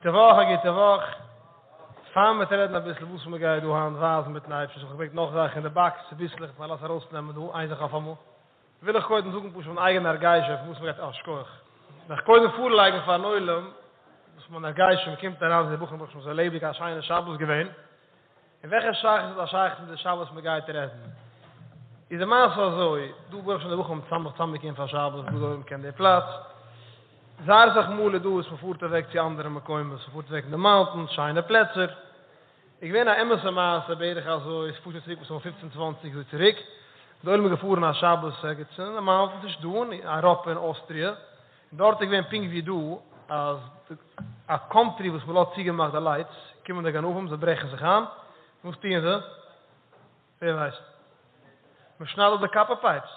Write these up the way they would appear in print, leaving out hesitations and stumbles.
גוטע וואך, א גוטע וואך. פאר מ'וועט רעדן אביסל וואס מ'גייט דא היינט ווייזן מיטן אייבערשטנ'ס הילף, כ'האב געברענגט נאך זאכן אין די באקס, צוביסלעך וועט מען אלעס ארויסנעמען דא, איין זאך אויפאמאל. וויל איך קודם זאגן פשוט מיין אייגענע הרגשה פון וואס מ'גייט, אה, שכוח. וועל איך קודם פארלייגן פארן עולם וואס מיין הרגשה, מ'קומט אריין זעהן בחורים ברוך השם אזוי לעבעדיג, א שיינע שבת געווען. און וועלכע שייכות האט א שייכות מיט די שבת וואס מ'גייט רעדן? איז די מעשה אזוי, דא ברוך השם די בחורים האבן זיך צוזאמגעקומען פאר שבת, דא דא מ'קען די פלאץ, זייער אסאך מאל איז דא וואס מ'פארט אוועק צו אנדערע מקומות, מ'פארט אוועק אין די מאונטענס, שיינע פלעצער. איז געווען א אמת'ע מעשה בערך אזוי, ס'פארט שוין צוריק מסתמא פופצן צוואנציג יאר צוריק, די עולם איז געפארן א שבת ערגעץ אין די מאונטענס, נישט דא, אין אייראפע אין אוסטריע, און דארט איז געווען פונקט ווי דא, אז א קאנטרי וואס מ'לאזט צוגעמאכט די לייטס, קומען די גנבים, זיי ברעכן זיך איין, וואס טוען זיי? ווער ווייסט? מ'שניידט אויף די קאפער פייפס,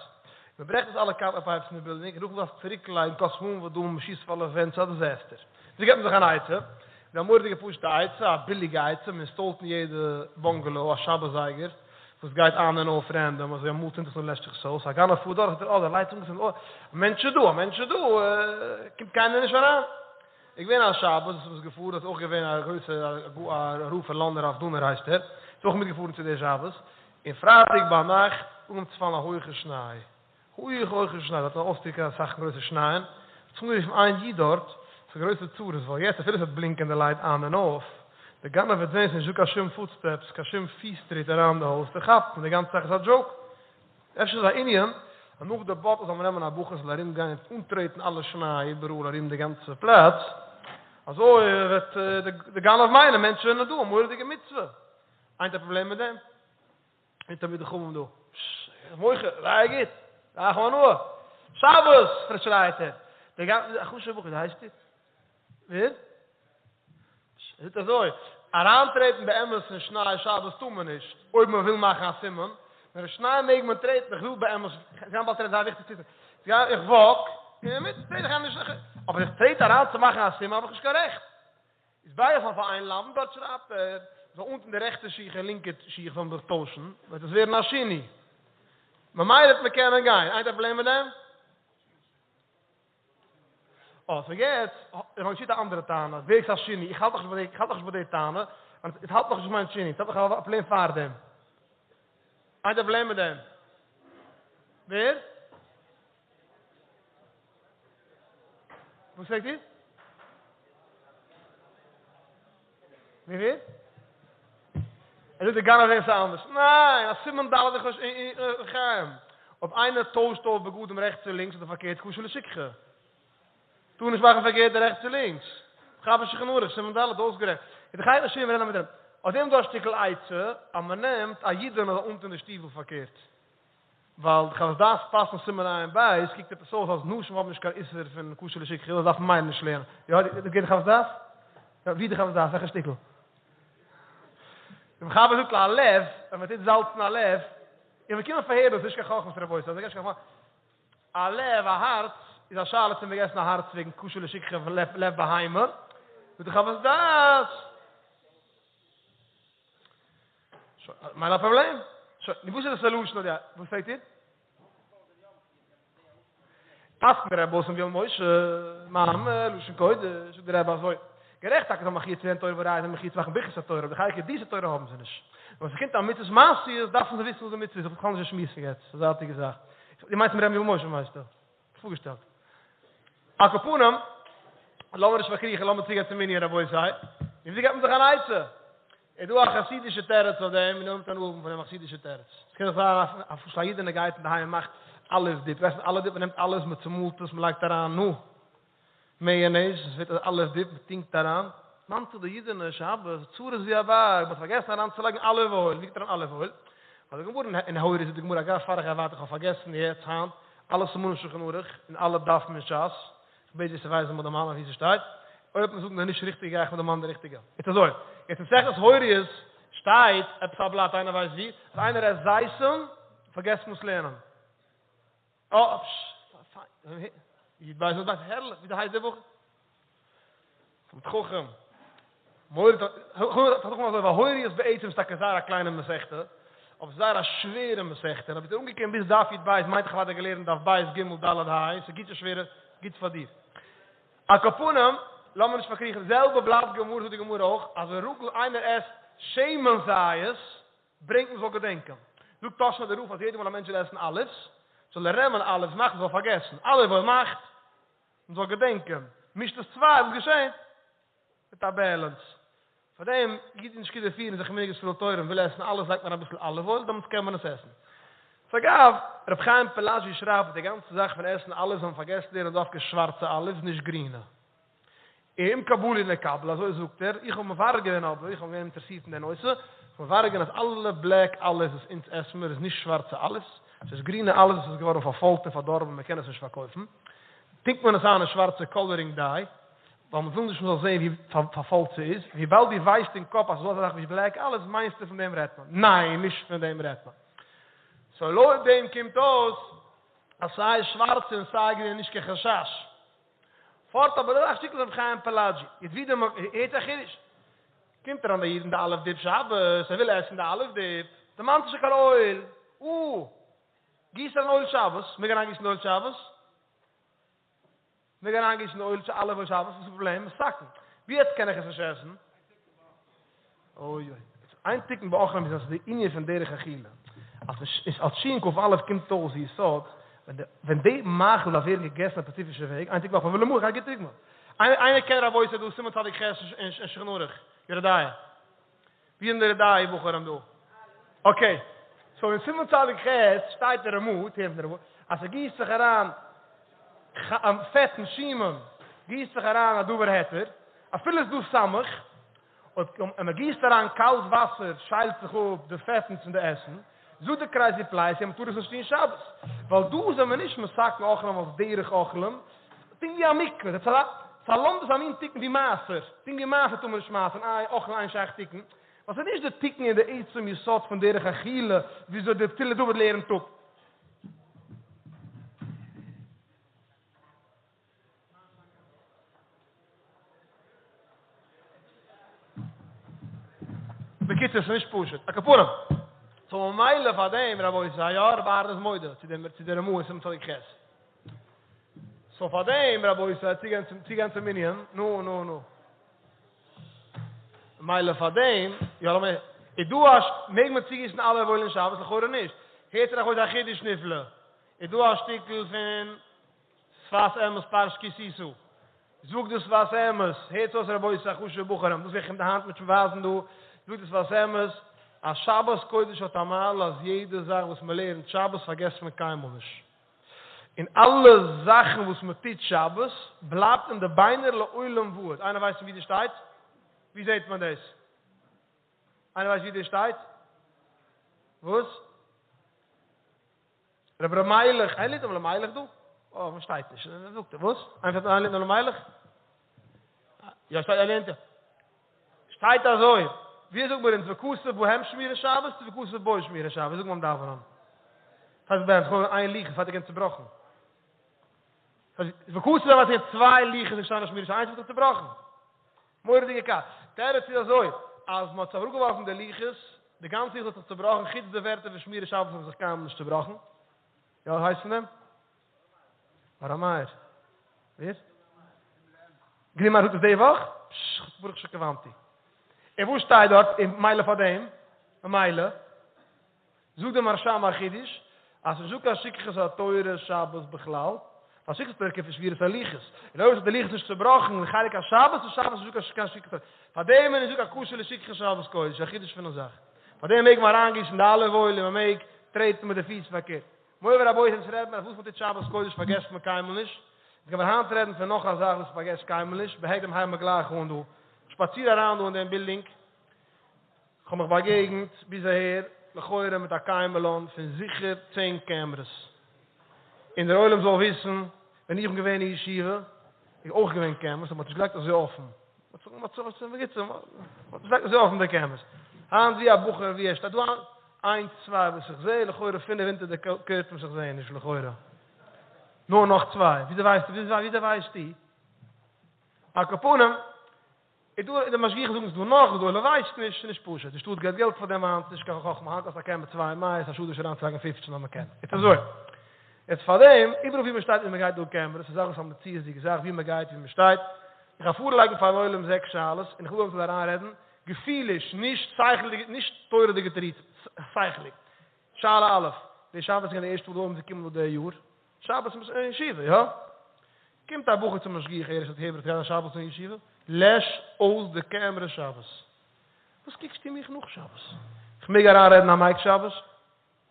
מ'ברעכט אויס אלע קאפער פייפס אין די בילדינג, און נאכדעם דארפסטו צוריק לייגן, קאסט המון ודמים, מ'שיסט אויף אלע ווענט, ס'איז א דיזעסטער. ווי געבט מען זיך אן עצה? די מורא'דיגע פשוט'ע עצה, א ביליגע עצה, מ'אינסטאלט אין יעדע באנגעלאו א שבת זייגער, וואס גייט אן און אויף רענדאם, אזוי אמאל צינדט עס אן לעשט זיך עס אויס, א גנב פארט דורך זעט ער אה די לייטס אנגעצינדן, אה א מענטש איז דא, א מענטש איז דא, קומט קיינער נישט אריין. איז געווען א שבת וואס מ'איז געפארן, איז אויך געווען א גרויסע א רב פון לאנדאן הרב דונער הייסט ער, איז אויך מיטגעפארן צו די שבת, און פרייטאג ביינאכט אנגעהויבן צו פאלן א הויכע שניי, הויך הויכע שניי, דארט אין אוסטריקע אסאך גרויסע שנייען, האט זיך אנגערופן איין איד דארט, ס'איז גרויסע צרות, ווייל יעצט אפילו ס'וועט בלינקען די לייט אן און אויף, די גנב וועט זען ס'איז נישטא קיין שום פוטסטעפס, קיין שום פיס טריט אריין אין די הויז, צו כאפן, די גאנצע זאך איז א דזשאוק. אפשר איז א ענין אז נאך די באטל זאל מען נעמען א בחור זאל ארום גיין און אנטרעטן אלע שניי איבעראל ארום די גאנצע פלאץ, אזוי וועט די גנב מיינען מענטשן זענען דא, א מורא'דיגע מצוה. איינער האט א פראבלעם מיט דעם? און תלמידי חכמים דא. מוחה, זייער גוט, איך האב הנאה. שבת! פארשרייט ער. די גאנצע, א חשוב'ע בחור, ווי הייסט איר? ווער? ער זאגט אזוי, אריינטרעטן באמת אין שניי שבת טאר מען נישט, אויב מען וויל מאכן א סימן, נאר אין שניי מעג מען טרעטן, איך וויל באמת, איך גיי באלד רעדן, זייער וויכטיג צו וויסן, איך וואק, אינמיטן טרעט איך נישט, אבער איך טרעט אריין צו מאכן א סימן האב איך נישט קיין רעכט. איז ביידע פאר פאר איין לאמפ, דארט שרייבט ער, זאל אנטון די רעכטע שיך און לינקע שיך זאלן זיך טוישן, וועט עס ווערן א שינוי. ממילא וועט מען קענען גיין. איינער האט א פראבלעם מיט דעם? אה, סאו יעצט, איך האב געשיקט א אנדערע טענה, ווער איז א שינוי? איך האלט נאכנישט ביי די, איך האלט נאכנישט ביי די טענה, ווייל עס האלט נאכנישט מיין שינוי, עס האט נאך א פראבלעם פאר דעם. איינער האט א פראבלעם מיט דעם? ווער? וואס פרעגט איר? ווי ווער? ער זאגט די גנב זעהט עס אנדערש. ניין! א סימן ד' אין אורח חיים. אויב איינער טוישט אויף בגדים רעכטס צו לינקס אדער פארקערט כשר לשכחה. טאר נישט מאכן פארקערט רעכטס צו לינקס. מחבר שולחן ערוך, סימן ד', אויסגערעכנט. איז די חיי נשים רעדן מיט דעם. אויף דעם איז דא א שטיקל עצה, אז מען נעמט א אידענע זאל אנטון די שטיוול פארקערט. ווייל די חוות דעת פסק'נט סימן עיין בית קוקט עפעס אויס אז נשים האבן נישט קיין איסור פון כשר לשכחה דאס דארף מען נישט לערנען. יא דו געבט די חוות דעת? יא ווי די חוות דעת? וועלכע שטיקל? די מחבר זאגט להלב ווען מען טוט זאלצן א לב איך בין געקומען פארהערן דאס איז נישט קיין חכמות רבותי דאס איז נישט קיין חכמה א לב א הארץ איז א שאלה צו מען מעג עסן א הארץ וועגן כשר לשכחה פון לב בהמה זאגט די חוות דעת שוין, מיין א פראבלעם. שוין, נו וואס איז די סעלושען אדער וואס פרעגט איר? פסק'נט דער רבי אויס אין ויואל משה, מאמר לשון קודש, זאגט דער רבי אזוי, גערעכט טאקע זיי האבן א חיוב צו לערנען תורה והוראה, זיי האבן א חיוב צו מאכן ברכת התורה, אבער די חלק ידיעת התורה האבן זיי נישט. ווען ס'קומט א מצוות מעשיות דארפן זיי וויסן וואס די מצוה איז, איך וויל בכלל נישט שמועסן יעצט, ס'איז א זייטיגע זאך. דו מיינסט דעם רבי ויואל משה מיינסטו? פארגעשטעלט. על כל פנים, לאמיר נישט פארקריכן, לאמיר צוגיין צום ענין רבותי. און ווי געבט מען זיך אן עצה? איז דא א חסידישע תירוץ אויף דעם, און נעמט אן אבן פון דעם א חסידישע תירוץ. עס קען דאך זיין אז א אידענע גייט אינדערהיים און מאכט אליוו דיפ, ווייסט אליוו דיפ, מען נעמט אליווס, מען צומאלט עס, מען לייגט אריין, נו, מעיאנעיז, עס ווערט אליוו דיפ, מען טונקט אריין. מאנט זיך די אידענע שבת, צרות ווי א בארג, מען האט פארגעסן אריינצולייגן אליוו אויל, ווי גייט אריין אליוו אויל? ווייל די גמרא אין הוריות זאגט די גמרא, אגב פאר איך גיי ווייטער, איך האב פארגעסן יעצט היינט, אלע סימנים שולחן ערוך און אלע דפים אין שס, כ'בעט ווער ס'ווייסט זאל מיר דערמאנען וואו ס'שטייט, אויב וועט מען זאגן די נישט ריכטיגע גיי איך מיר דערמאנען די ריכטיגע. יעצט אזוי, יעצט אין מסכת הוריות שטייט עפעס א בלאט איינער ווייסט וואו? אז איינער עסט זיתים פארגעסט מען עס לערנען. אה, פשש, פיין, יוד בית אות בית, הערליך, וויאזוי הייסט דער בחור? תלמיד חכם, מוהרא ט, אזוי, ווייל הוריות בעצם איז טאקע זייער א קליינע מסכתא, אבער ס'איז זייער א שווערע מסכתא, און אויב ביסטו אנגעקומען ביז דף יב מיינט איך אוודאי געלערנט דף ב' ג' ד' ה', ס'איז גוט א שווערע, גוט פאר דיר. על כל פנים, לאמיר נישט פארקריכן, די זעלבע בלאט גמרא זאגט די גמרא אויך, אז הרגיל איינער עסט שמן זית, ברענגט מען זאל געדענקען. זאגט טאהשער רב אז יעדע מאל א מענטש וויל עסן אליווס, זאל ער נעמען אליווס מאכט מען זאל פארגעסן, אליוו אויל מאכט מען זאל געדענקען, מישט עס צוויי וואס געשעט? מיט א בעלענס. פאר דעם אידן נישט כדי פירן זיך מנהג ישראל תורה און וויל עסן אלעס לייגט מען אביסל אליוו אויל דעמאלטס קען מען עס עסן. אגב, רבי חיים פלאג'י שרייבט אז די גאנצע זאך פון עסן אליווס זאל מען פארגעסן ווערן דווקא שווארצע אליווס נישט גרינע. אם קבלו נקבל אזוי זאגט ער, איך האב מברר געווען אבער, איך האב געווען אינטערעסירט אין די נושא, איך האב מברר געווען אז אלע בלעק אליווס וואס אונז עסן מיר איז נישט שווארצע אליווס, ס'איז גרינע אליווס וואס איז געווארן פארפוילט און פארדארבן מען קען עס נישט פארקויפן, טונקט מען עס איין אין שווארצע קאלערינג דיי, ווייל מען וויל נישט מען זאל זען ווי פארפוילט ס'איז, וויבאלד דו ווייסט אין קאפ אז ס'איז דא אזא זאך ווי בלעק אליווס מיינסטו פון דעם רעדט מען? ניין נישט פון דעם רעדט מען. סאו לויט דעם קומט אויס אז סיי שווארצע און סיי גרינע נישט קיין חשש. פארט אבער דא א שטיקל רבי חיים פאלאג'י, יעצט ווי דער הערט א חידוש, קומט אריין דער איד אין די אליוו דיפ שבת, ער וויל עסן די אליוו דיפ, דערמאנט זיך קיין אויל, אה, גיסט אריין אויל שבת, מעג אריין גיסן אויל שבת? מעג אריין גיסן אויל צו אליוו אויל שבת, וואס איז די פראבלעם? מתקן, ווי יעצט קען איך עס נישט עסן? אוי אוי. איין תיקון באוכלים איז אז די ענין פון דרך אכילה, אז אלס שין כף אלף קומט אויס די יסוד, ווען די מאכל דארף ווערן געגעסן א ספעציפישע וועג, איין תיקון באוכלים ולמוך, א גוטע דוגמא. איינער קען רבותי דא סימן צדיק ח' אין שולחן ערוך, יורה דעה. ווי זענען די יורה דעה בחורים דא? אקעי. סאו אין סימן צדיק ח' שטייט די רמ"א, הערט פון די רמ"א, אז ס'גיסט זיך אריין פעטן שומן גיסט זיך אריין א דבר היתר, אפילו ס'איז דא סמך, אויב מען גיסט אריין קאלט וואסער שיילט זיך אפ די פעטנס פון די עסן, זאגט די כריס ופלייס אז מען טאר עס נישט טון שבת, ווייל דא זענען מיר נישט מתקן אוכלים אלס דרך אוכלים, פונקט ווי א מקווה, ס'איז א לומדות א מין תיקון ווי מעשר, פונקט ווי מעשר טאר מען נישט מעשר'ן, איי אוכלים אין שייך תיקון, ווייל ס'איז נישט די תיקון אין די עצם יסוד פון דרך אכילה וויאזוי די תהילה דוד לערנט אפ. בקיצור ס'איז נישט פשוט. על כל פנים. סאו ממילא פאר דעם רבותי, יא רבי אהרן איז מודה צו דעם צו די רמ"א אין סימן צדיק ח'. סאו פאר דעם רבותי, צוגיין צום צוגיין צום ענין, נו נו נו. ממילא פאר דעם, יא לאמיר, איז דא א מעג מען צוגיסן אליוו אויל אין שבת? לכאורה נישט. הערט זיך אויס א חידוש נפלא. איז דא א שטיקל פון שפת אמת פרשת כי תשא. זאגט די שפת אמת, הערטס אויס רבותי חשוב'ע בחורים, דאס וועל איך אים היינט מיט ווייזן דא, זאגט די שפת אמת, אז שבת קודש האט א מעלה אז יעדע זאך וואס מען לערנט שבת פארגעסט מען קיינמאל נישט, און אלע זאכן וואס מען טוט שבת בלייבט אין די ביינער לעולם ועד. איינער ווייסט פון ווי דאס שטייט? ווי זעט מען דאס? איינער ווייסט ווי דאס שטייט? וואס? רבי ר' מיילעך, איינער לערנט רבי מיילעך דא? אה, מען שטייט נישט, זאגט ער, וואס? איינער לערנט רבי מיילעך? יא, שטייט, ער לערנט יא. שטייט אזוי, ווי זאגט מען אונז וכתוב בהם שמירת שבת צו וכתוב בו שמירת שבת, ווי זאגט מען ביים דאווענען? ס'הייסט בהם, ס'איז איין לוח, ס'האט געווען צובראכן. וכתוב בהם אז ס'איז צוויי לוחות איז געשטאנען שמירת שבת, איינס האט זיך צובראכן. מורא'דיגע קשיא. תירוץ איז אזוי, אז מ'האט אראפגעווארפן די לוחות, די גאנצע לוחות האט זיך צובראכן, חוץ די ווערטער פון שמירת שבת האבן זיך קיינמאל נישט צובראכן. יא, וואס הייסט פון דעם? אור המאיר. ווער? גרימאר זאגט עס די וואך? פשש, ברוך שכיוונתי. און וואס שטייט דארט? און מילא פאר דעם? ממילא? זאגט דער מהרש"ם א חידוש, אז ס'איז נישטא קיין שכחת התורה שבת בכלל, ווייל שכחת התורה קומט פון שבירת הלוחות, און אויב האט זיך די לוחות נישט צובראכן לחלק השבת איז שבת נישטא קיין שכחת התורה, פארדעם איז נישטא קיין קשה לשכחת שבת קודש, א חידוש פון א זאך. פארדעם מעג מען אריינגיסן די אליוו אויל און מען מעג טרעטן מיט די פיס פארקערט. מורי ורבותי אונז רעדט מען אז וואס מען טוט שבת קודש פארגעסט מען קיינמאל נישט, אונז גיימיר היינט רעדן פון נאך א זאך וואס מען פארגעסט קיינמאל נישט, בהקדם הייבן מיר גלייך אן דא, כ'שפאציר אריין דא אין דעם בילדינג, כ'האב מיך באגעגנט ביז אהער לכאורה מיט א קיימא לן פון זיכער צען קעמרעס. און דער עולם זאל וויסן, ווען איך בין געווען אין ישיבה איז אויך געווען קעמרעס, אבער מ'האט נישט געלייגט אזוי אפן. מ'האט נישט געלייגט אזוי אפן די קעמרעס. היינט ווי א בחור ווי ער שטייט דא איינס צוויי וואס איך זעה, לכאורה פינף אונטער די קורטן וואס איך זעה נישט לכאורה. נאר נאך צוויי. וויאזוי ווייסטו? וויאזוי ווייסטו? על כל פנים. איז דא די משגיחים זאגן ס'איז דא נאך, די עולם ווייסט נישט, ס'איז נישט פשוט, די שטאט געט געלט פאר דעם היינט, ס'נישט קיין חכמה, היינט קאסט א קעמערע צוויי מאות, א שאד נישט אריינצולייגן פופצן אויב מ'קען. יעצט אזוי, יעצט פאר דעם, איבעראל ווי מ'שטייט ווי מ'גייט דא קעמערעס, ס'איז זאך וואס א מציאות'דיגע זאך, ווי מ'גייט ווי מ'שטייט, איך גיי פארלייגן פארן עולם זעקס שאלות, און איך וויל אז מ'זאל אריינרעדן געפיליש, נישט שכל'דיג, נישט תורה'דיגע תירוצים, שכל'דיג. שאלה א', די שבת איז געווען די ערשטע מאל דא אנצוקומען דא די יאר, שבת אין ישיבה, יא? קומט א בחור צום משגיח ער איז הערט גיין שבת אין ישיבה, לעש אויס די קעמרע שבת. וואס קוקסטו מיך נאך שבת? איך מעג אריין רעדן א מייק שבת?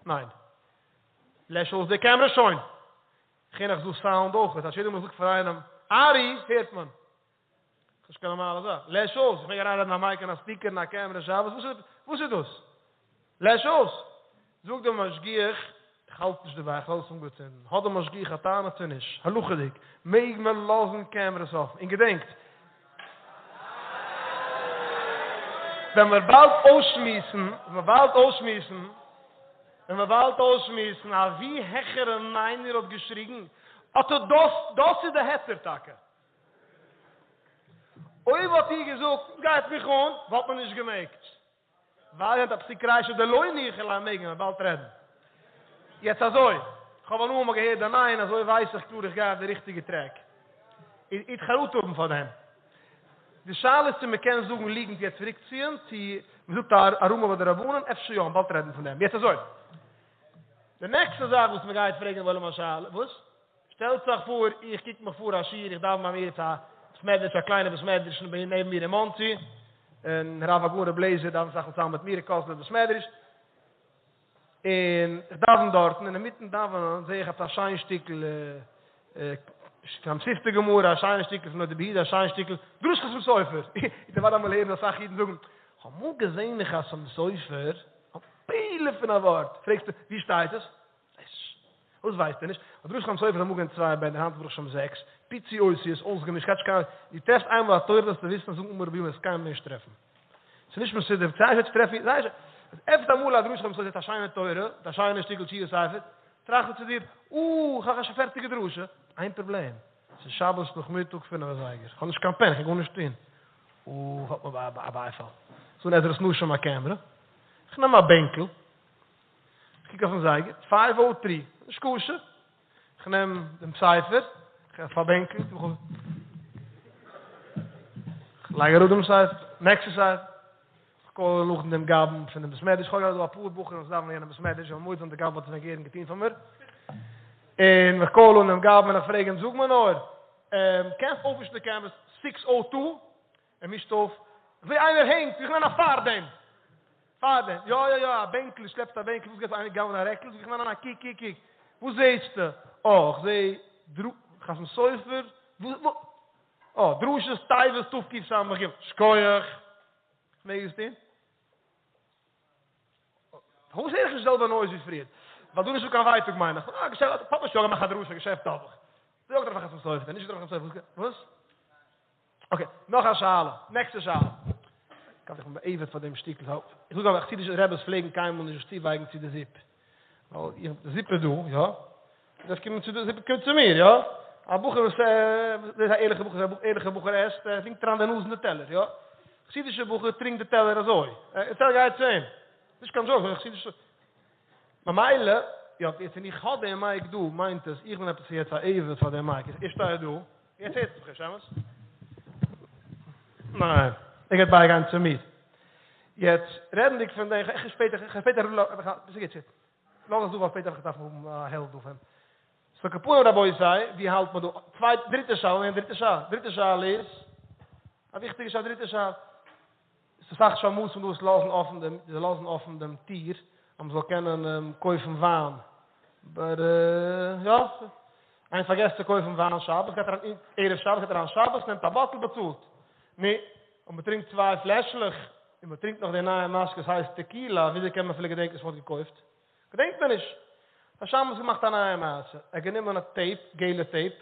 ניין. לעש אויס די קעמרע שוין! כ'הער נאך דא סאונד אויך, אז יעדע מאל איך זאג פאר איינעם ארי הערט מען. ס'נישט קיין נארמאלע זאך. לעש אויס! איך מעג אריין רעדן א מייק און א ספיקער און א קעמרע שבת? וואס איז דאס? לעש אויס! זאגט דער משגיח, איך האלט נישט דערביי, איך לאז עס אנגעצינדן. האט דער משגיח א טענה צו נישט? הלכה'דיג, מעג מען לאזן קעמרעס אפן? און געדענקט, ווען מיר באלד אויסשמועסן, ווען מיר באלד אויסשמועסן, ווען מיר באלד אויסשמועסן א ווי העכערע ניין איר האט געשריגן, אט דאס, דאס איז די היתר טאקע. אויב האט איר געזאגט, גייט מיך אן, וואלט מען נישט געמעגט. ווייל איר האט א פסיק רישא דלא ניחא ליה מעג מען באלד רעדן. יעצט אזוי, כ'האב הנאה מ'האט געהערט די ניין, אזוי ווייס איך קלאר איך גיי אויף די ריכטיגע טרעק. איר וועט חרטה האבן פאר דעם. די שאלה איז צו מ'קען זאגן ליגנט יעצט צוריקציען, צו מ'זאגט א רמא ביי די רבנן, אפשר יא, באלד רעדן פון דעם. יעצט אזוי, די נעקסטע זאך וואס מ'גייט פרעגן וועל למשל, וואס? שטעלט זיך פאר איך קוק מיך פאר א שיעור, איך דאוון ביי מיר א בית מדרש, א קליינע בית מדרש נעבן מיר אין מאנסי, און הרב הגאון רבי לעזער דאווענט אסאך מאל צוזאמען מיט מיר אין קאזלער בית מדרש, און איך דאווען דארטן, און אינמיטן דאווענען זעה איך עפעס א שיין שטיקל פון א מתיבתא גמרא, א שיינע שטיקל פון נודע ביהודה, א שיין שטיקל דרש חתם סופר, איך ווארט אמאל הערן אסאך אידן זאגן, כ'האב אמאל געזען אין חתם סופר א פלא פון א ווארט, פרעגסטו וואו שטייט עס? וואס ווייסט ער נישט? א דרש חתם סופר איז אמאל געווען צוויי בענדער היינט איז ברוך השם זעקס, פיצי אותיות אויסגעמישט כאטש קיין דו טרעפסט איינמאל א תורה זאלסטו וויסן אז זאגן אמר רבי וועסט קיינמאל נישט טרעפן. ס'איז נישט מסודר זייער שווער צו טרעפן זייער שווער. עפנסט אמאל א דרש חתם סופר זעסט א שיינע תורה מיט א שיינע שטיקל תשובה ספר טראכסטו צו דיר אה כ'האב שוין א פערטיגע דרשה. איין פראבלעם ס'איז שבת נאכמיטאג פינף אזייגער כ'האב נישט קיין פען כ'קען גארנישט טון. אה האט מען א בייפאל. ס'איז אן עזרת נשים א קעמרע. כ'נעם א בענקל. כ'קוק אויפן זייגער, פייוו או טרי, נישקשה, כ'נעם דעם ספר, כ'עפן א בענקל, כ'לייג אראפ דעם ספר, נעקסטע ספר, כ'קאל נאכדעם דעם גבאי פונעם בית מדרש, כ'האב גראדע דא אפאר בחורים וואס דאווענען אין יענעם בית מדרש, זאל מודה זיין דער גבאי האט עס ווען גערן געטון פאר מיר, און כ'קאל אן דעם גבאי און כ'פרעג אים, זאג מיר נאר, קענסט אויפווישן די קעמערעס סיקס או טו? ער מישט אויף ווי איינער הענגט, איך מיין א פארדעם, פארדעם, יא יא יא, א בענקל, שלעפט א בענקל, וואס גייט פאר, איינער גנב'ן א רעקל, זאג איך ניין ניין ניין, קוק קוק קוק, וואס זעהסטו, אה, איך זעה דרו, חתם סופר, וואס, וואס, אה, דרשות טבת תקס"ג, שקויעך, כ'מעג עס טון? פארוואס הער איך נישט די זעלבע נויז ווי פריער? ווייל דא איז נישטא קיין ווייטאג מיין איך. אה, געשעפט, האט מען שוין געמאכט א דרשה, געשעפט האב איך. זאג דאך חתם סופר, נישט דורך חתם סופר, וואס? אקעי, נאך א שאלה, נעקסטע שאלה. איך בין בעבד פאר דעם שטיקל. איך זאג אבער חסידישע רעבעס פלעגן קיינמאל נישט זיך צובייגן צו די זופ. ווייל איך, די זופ איז דא, יא? דארף קומען צו די זופ קומט צו מיר, יא? א בחור וואס דאס איז א ערליכע בחור, א ערליכע בחור עסט, ער טינקט אריין די נאז אין די טעלער, יא? חסידישע בחור טרינקט די טעלער אזוי, די טעלער גייט צו אים. נישט קיין דזשאוק, חסידישע. ממילא, יא, יעצט ווען איך האב דעם מייק דא, מיינט עס איך בין עפעס יעצט א עבד פאר דעם מייק, איך שטיי דא, יעצט הערט זיך נישט, אמת? ניין, ער גייט בייגיין צו מיר. יעצט, רעדנדיג פון דעם, איך שפעטער, איך שפעטער, ס'איז גוט, לאז עס דא ווייל שפעטער וועל איך דארפן האבן א העלפ דא פון. סאו על כל פנים רבותי, ווי האלט מען דא? צווייטע, דריטע שאלה, ניין דריטע שאלה, דריטע שאלה איז, א וויכטיגע שאלה, דריטע שאלה. ס'איז אסאך שמשים דא וואס לאזן אפן דעם, זיי לאזן אפן דעם טיר אז מ'זאל קענען קויפן וויין, אבער יא, איינער פארגעסט צו קויפן וויין שבת, גייט אריין ערב שבת, גייט אריין שבת, נעמט א באטל, באצאלט. נו, אויב מ'טרינקט צוויי פלעשלעך, און מ'טרינקט נאך די נייע משקה וואס הייסט טעקילא, וויאזוי קען מען אפילו געדענקען וואס מ'האט געקויפט? געדענקט מען נישט. האט שמש געמאכט א נייע מעשה, ער האט גענומען א טעיפ, געלע טעיפ,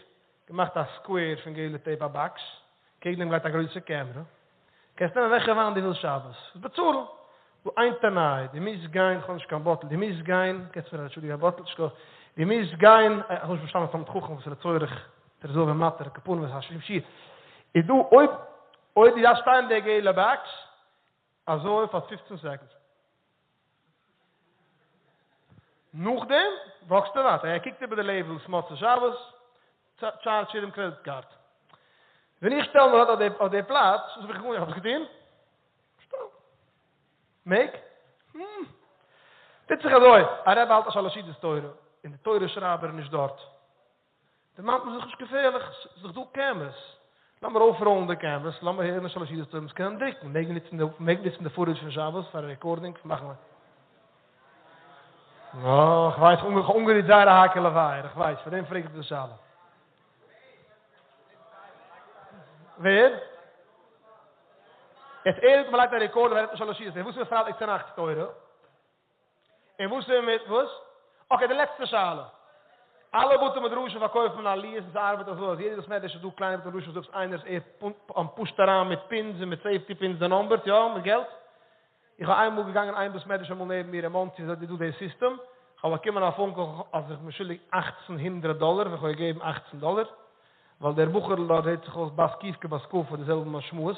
געמאכט א סקווער פון געלע טעיפ א באקס, קעגן דעם גייט א גרויסע קעמרע, קענסט נעמען וועלכע וויין דו ווילסט שבת, וועסט באצאלן, דא איין תנאי, דו מוזט גיין, כ'האב נישט קיין באטל, דו מוזט גיין, קענסט מיר אנטשולדיגן א באטל, שכוח, דו מוזט גיין, איך האב נישט פארשטאנען תלמיד חכם וואס איז לצורך תרזוה ומטר, כפנים וואס השם שיר, איז דא אויב אויב דו דארפסט שטיין אין די געלע באקס, אזוי פאר פופצן סעקאנדס. נאכדעם וואקסטו ווייטער. ער קוקט איבער די לעיבלס מוצאי שבת, טשארדזש יעדעם קרעדיט קארד. ווען איך שטעל מיר אט אויף די פלאץ, וואס האב איך געטון? איך האב עס געטון? שטעל. מעג? הממ. טוט זיך אזוי, א רבי האלט א שלש סעודות תורה, און די תורה שרייבער איז נישט דארט. דערמאנט מען זיך נישט געפערליך, ס'איז דאך דא קעמערעס. לאמיר אויפראלן די קעמערעס, לאמיר הערן די שלש סעודות תורה, מ'זאל קענען דרוקן, מעג נוצן די, מעג נוצן די פוטעדזש פון שבת פאר א רעקארדינג, מאכן א. אה, כ'ווייס, כ'האב אנגערירט זייער א האקעלע ווייער, איך ווייס, פארדעם פרעג איך די שאלה. ווער? יעצט ער זאגט מ'לייגט א רעקארדער ווען ער האט נישט שלש סעודות, וואס איז מיט פרייטאג צונאכטס תורה? און וואס איז מיט וואס? אקעי די לעצטע שאלה. אלע בתי מדרשים פארקויפן עליות און ס'ארבעט אזוי אז יעדע בית מדרש איז דא קליינע בתי מדרשים וואס איינער איז ער פושט אריין מיט פינס און מיט סעיפטי פינס די נאמבערס יא מיט געלט. איך האב איינמאל געגאנגען איין בית מדרש אמאל נעבן מיר אין מאנסי איז דא די סיסטעם, איך האב באקומען א פאון קאל אז איך בין שולדיג אכצן הונדרעט דאלער ווען איך האב געגעבן אכצן דאלער ווייל דער בחור'ל דארט זעט זיך אויס בת קוף כבת כף די זעלבע משמעות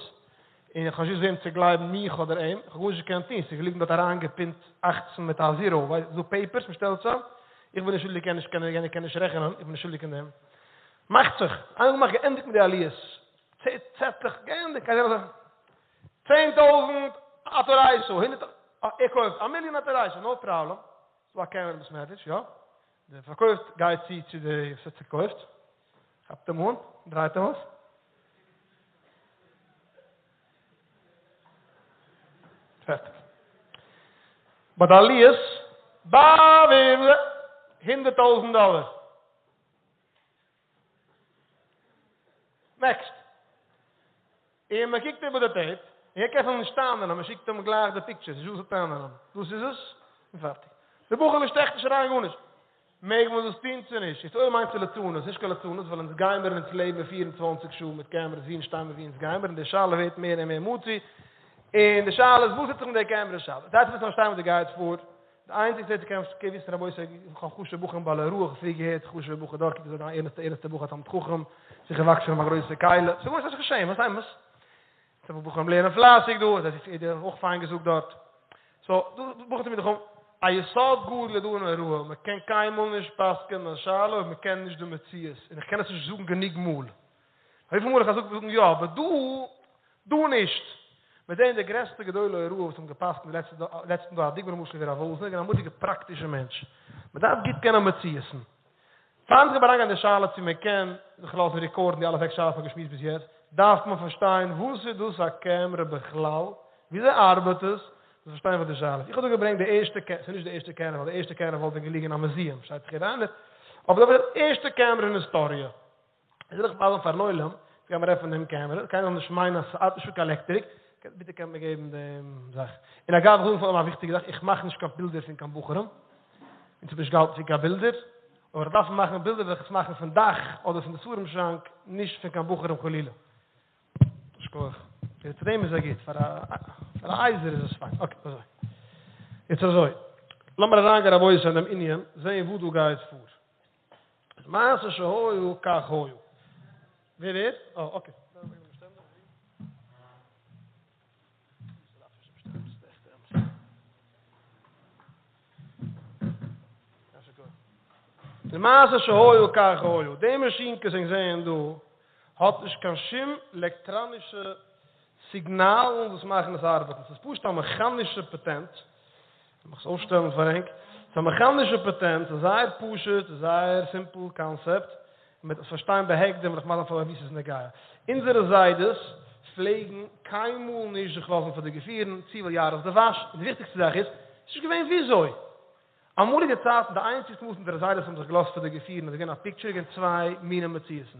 און איך האב נישט געוואוסט וועם צו גלייבן מיך אדער אים, איך האב גארנישט געקענט טון, ס'איז געליגן דארט אריינגעפינט אכצן מיט א זירא, ווייסט ס'איז דא פעיפערס מ'שטעלט צאם, איך בין נישט שולדיג קען נישט יענער קען נישט רעכענען, איך בין נישט שולדיג אין דעם. מאכט זיך, איינמאל געמאכט געענדיגט מיט די עליות, צעטלעך געענדיגט, קיין זעלבע זאך. 10,000 אתה רייסא, הונדערט, ער קויפט א מיליאן אתה רייסא, נאו פראבלעם, ס'דא א קעמערע אין בית מדרש, יא, דער פארקויפט גייט צו צו די וואס האט געקויפט, כאפט אים אן, דרייט אים אויס. פערטיג. ביי די עליות, ביי 100,000 דאלער. נעקסט. און מען קוקט איבער די טעיפ, און ער קען אפילו נישט טענה'ן אז מען שיקט אים גלייך די פיקטשערס, נישט דא וואס צו טענה'ן, דאס איז עס, און פארטיג. די בחור שטעכט נישט אריין גארנישט. מעג מען דאס טון צו נישט? יעצט אויב מיינסטו לצנות, נישט קיין לצנות, ווייל אונז גיימער און אונז לעבן 24 שעה מיט קעמערעס ווי אונז שטיימער ווי אונז גיימער, און די שאלה ווערט מער און מער מצוי, און די שאלה איז וואס טוט זיך מיט די קעמערע שבת? זייט וואס פארשטיין וואס דא גייט פאר, די איינציגסטע וועג צו קענען וויסן רבותי איך האב חשוב'ע בחורים בעלי הוראה, איך האב פריער געהערט חשוב'ע בחור דארט איז אן ערנסטע ערנסטע בחור א תלמיד חכם, זיך געוואקסן אין א גרויסע קהלה, ס'איז גארנישט אזוי געשען, וואס אמת? ס'דא בחורים לערנען פלייסיג דא, דאס איז אויך פיין געזאגט דארט. סאו, דא בחור תלמיד חכם, א יסוד גדול איז דא אין הוראה, מען קען קיינמאל נישט פסק'ענען א שאלה אויב מען קען נישט די מציאות, און איך קען עס נישט זאגן גענוג מאל. וויפיל מאל איך האב געזאגט זאגן יא, אבער דא, דא נישט. מיר זעען די גרעסטע גדולי הוראה וואס האבן געפסקנט די לעצטע לעצטן דור, א דוגמא למשל ווי רב וואזנער, געווען א מורא'דיגע פראקטישע מענטש. מען דארף גוט קענען מציאות'ן. פארן זיך אריינגיין אין די שאלה צו מען קען זיך לאזן רעקארדן די אלע זעקס שאלות וואס מ'האט געשמועסט ביז יעצט, דארף מען פארשטיין וואס איז דאס א קעמרע בכלל, וויאזוי ארבעט עס, דאס פארשטיין וואס די שאלה איז. איך האב דא געברענגט די ערשטע קע, ס'איז נישט די ערשטע קעמרע, ווייל די ערשטע קעמרע וואלט ווען געליגן אין א מוזיעם, פארשטייט זיך יעדער איינער, אבער דאס איז די ערשטע קעמרע אין היסטאריע. איז וויל איך ווייזן פארן עולם, גיי מיר עפענען דעם קעמרע, קיינער זאל נישט מיינען אז ס'ארבעט נישט מיט קיין עלעקטריק, ביטע קענט מיר געבן דעם זאך. און אגב, איך זאג נאך א וויכטיגע זאך, איך מאך נישט קיין בילדער פון קיין בחורים, אונז האב נישט געהאלטן פון קיין בילדער, אויב איך דארף מאכן בילדער וועל איך עס מאכן פון דאך אדער פון די ספרים שראנק, נישט פון קיין בחורים חלילה. שכוח. צו דעם איז ער גוט, פאר א פאר א אייזער איז עס פיין. אקעי, אזוי. יעצט אזוי. לאמיר אריינגיין רבותי אין דעם ענין, זעהן וואס דא גייט פאר. מעשה שהיה כך היה. ווער ווער? אה, אקעי. די מעשה שהיה כך היה, די מאשינקע וואס ענק זעען דא האט נישט קיין שום עלעקטראנישע סיגנאלן וואס מאכן עס ארבעטן, ס'איז פשוט א מעכאנישע פאטענט, לאמיך עס אויפשטעלן פאר ענק, ס'איז א מעכאנישע פאטענט, ס'איז זייער פשוט, זייער סימפל קאנסעפט, און מ'וועט עס פארשטיין בהקדם וועל איך מסביר פאר ווי ס'איז נוגע. אונזערע זיידעס פלעגן קיינמאל נישט זיך לאזן פאטאגראפירן, צו ווייל יערות דבש, און די וויכטיגסטע זאך איז, ס'איז נישט געווען וויאזוי. אמאליגע צייטן די איינציגסטע מאל וואס אונזערע זיידעס האבן זיך געלאזט פאטאגראפירן איז געווען א פיקטשער געווען צוויי מיני מציאות'ן.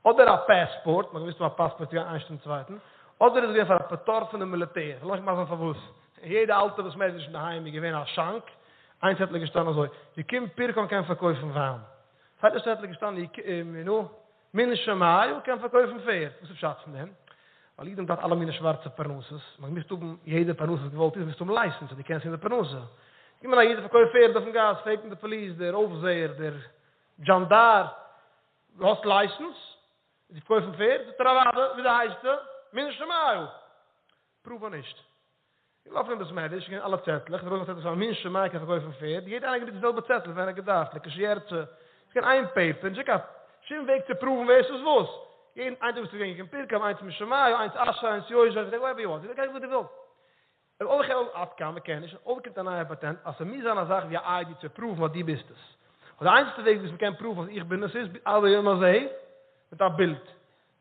אדער א פאספארט, מ'האט געמוזט האבן א פאספארט צו גיין איינס צום צווייטן, אדער איז געווען פאר א פטור פון די מיליטער. לאמיך מסביר זיין פארוואס. אין יעדע אלטע בית מדרש אינדערהיים איז געווען א שאנק, איין צעטל איז געשטאנען אזוי, יקום פרקן קען פארקויפן וויין. צווייטע צעטל איז געשטאנען נו, מן שמיא קען פארקויפן פערד. וואס איז פשט פון דעם? ווייל אידן האבן געהאט אלע מיני שווארצע פרנסות, מען האט געמוזט האבן יעדע פרנסה וואס געוואלט איז מוזט האבן לייסענס אז דו קענסט טון די פרנסה. געקומען א איד פארקויפט פערד אויפן גאס, פרעגט אים די פאליס, דער אויפזעער, דער דזשאנדאר, דו האסט לייסענס? צו פארקויפן פערד? זאגט ער אוודאי, וויאזוי הייסטו? מן שמיא. פרואוו נישט. געלאפן אין בית מדרש, געווען אלע צעטלעך, ארויס גענומען צעטל פאר מן שמיא קען פארקויפן פערד, יעדער איינער גענוצט די זעלבע צעטל ווען ער האט געדארפט, לכשירצה, ס'איז געווען איין פעיפער, נישט קיין שום וועג צו פרואוון ווער ס'איז וואס. יעדן איין טאג ביסטו געווען יקום פורקן, איינס משמיא, איינס אשרי, איינס יושר, וואטעווער יו וואנט, גיי וואו דו ווילסט. אויב איך עד כאן, מ'קען נישט, אויב קומט א נייע פאטענט אז ס'מוז זיין א זאך ווי א ID צו פראוון אז דו ביסט עס. און די איינציגסטע וועג וואס מ'קען פראוון אז איך בין עס איז עד היום הזה מיט א בילד.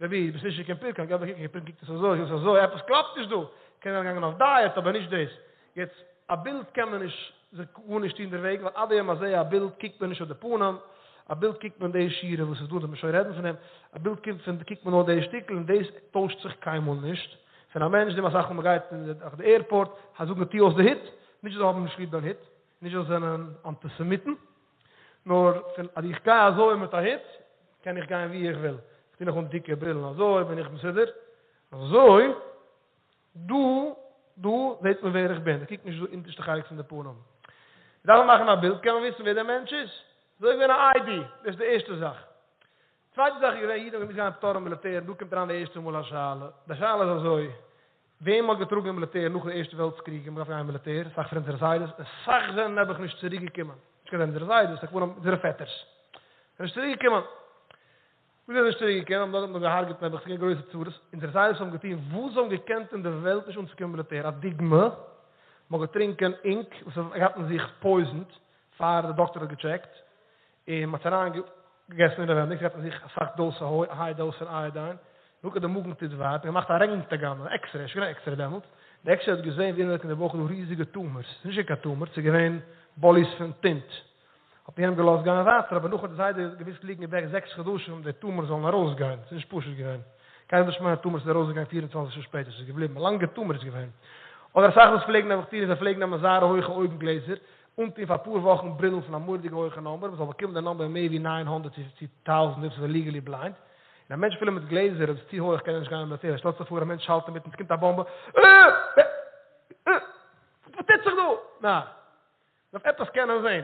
רבי, דו ביסט נישט יקום פורקן, געב א קוק, יקום פורקן קוקט עס אזוי, קוקט עס אזוי, עפעס קלאפט נישט דא. קען זיין געגאנגען אויף דייעט אבער נישט דאס. יעצט, א בילד קען מען נישט זיך גארנישט טון דערוועגן, ווייל עד היום הזה א בילד קוקט מען נישט אויף די פנים, א בילד קוקט מען די שורה וואס איז דא, וועט מען שוין רעדן פון דעם, א בילד קומט פון קוקט מען נאר די שטיקל און דאס טוישט זיך קיינמאל נישט. פון א מענטש, דעם אסאך מאל מען גייט אין די עירפארט, זיי זאגן טו אויס די הוט, נישט זיי האבן נישט ליב דיין הוט, נישט זיי זענען אנטיסעמיטן, נאר פון אז איך גיי אזוי מיט א הוט, קען איך גיין וואו איך וויל, איך טו נאך אן דיקע ברילן אזוי בין איך מסודר, אזוי דא דא זעט מען ווער איך בין, איך קוק נישט דא אונטערשטע חלק פון די פנים. דארף מען מאכן א בילד קען מען וויסן ווער דער מענטש איז. אזוי איז געווען א ID, דאס איז די ערשטע זאך. צווייטע זאך איז געווען אידן האבן געמוזט גיין פטור אין מיליטער, דא קומט אריין די ערשטע מאל א שאלה, די שאלה איז אזוי, וועם מ'האט געטראגן אין מיליטער נאך די ערשטע וועלטס קריג און מ'דארף גיין אין מיליטער, אסאך פון אונזערע זיידעס, און סאך זענען נעבעך נישט צוריק געקומען, נישט קיין אונזערע זיידעס, הכוונה אונזערע פעטערס, זענען נישט צוריק געקומען, וואס זענען נישט צוריק געקומען, האבן דארט געהארגעט נעבעך, ס'געווען גרויסע צרות, אונזערע זיידעס האבן געטון וואס זיי האבן געקענט אין די וועלט נישט אנצוקומען מיליטער, א דוגמא, מ'האט געטרינקען אינק וואס האט געהאט אין זיך פויזן, פאר די דאקטער האט געטשעקט, און מ'האט עס אריין געגעסן אינעווענדיג, ס'געהאט אין זיך אסאך דאוסע היי דאוס פון אייאדיין, נאך די מאגן טוט וויי, האט מען געמאכט א רענגטגען, אן עקסרעי, נישט געווען עקסרעי דעמאלטס, די עקסרעי האט געזען ווי אינעווייניג אין די בויך איז דא ריזיגע טומערס, ס'איז נישט געווען קיין טומער, ס'איז געווען באליס פון טינט, האט מען יענעם געלאזט גיין ווייטער, אבער נאך האט די זיידע געמוזט ליגן אין בעט זעקס חדשים די טומערס זאלן ארויסגיין, ס'איז נישט פשוט געווען, קיינער זאל נישט מיינען טומערס איז ארויסגעגאנגען 24 שעה שפעטער, ס'איז געבליבן, א לאנגע טומער איז געווען. אדער אסאך וואס פלעגן נעבעך טון איז זיי פלעגן נעמען זייער הויכע אויגן גלעזער, אנטון פאר אפאר וואכן ברילן פון א מורא'דיגע הויכע נומבער, מ'זאל באקומען די נומבער מער ווי 900 צו טויזנט אויב ס'איז ליגעלי בליינד, און א מענטש אפילו מיט גלעזער אויב ס'איז צו הויך קען ער נישט גיין אין מיליטער, שטעלט זיך פאר א מענטש האלט אינמיטן ס'קומט א באמבע, אה! אה! וואס טוט זיך דא? נא. מ'דארף עפעס קענען זען.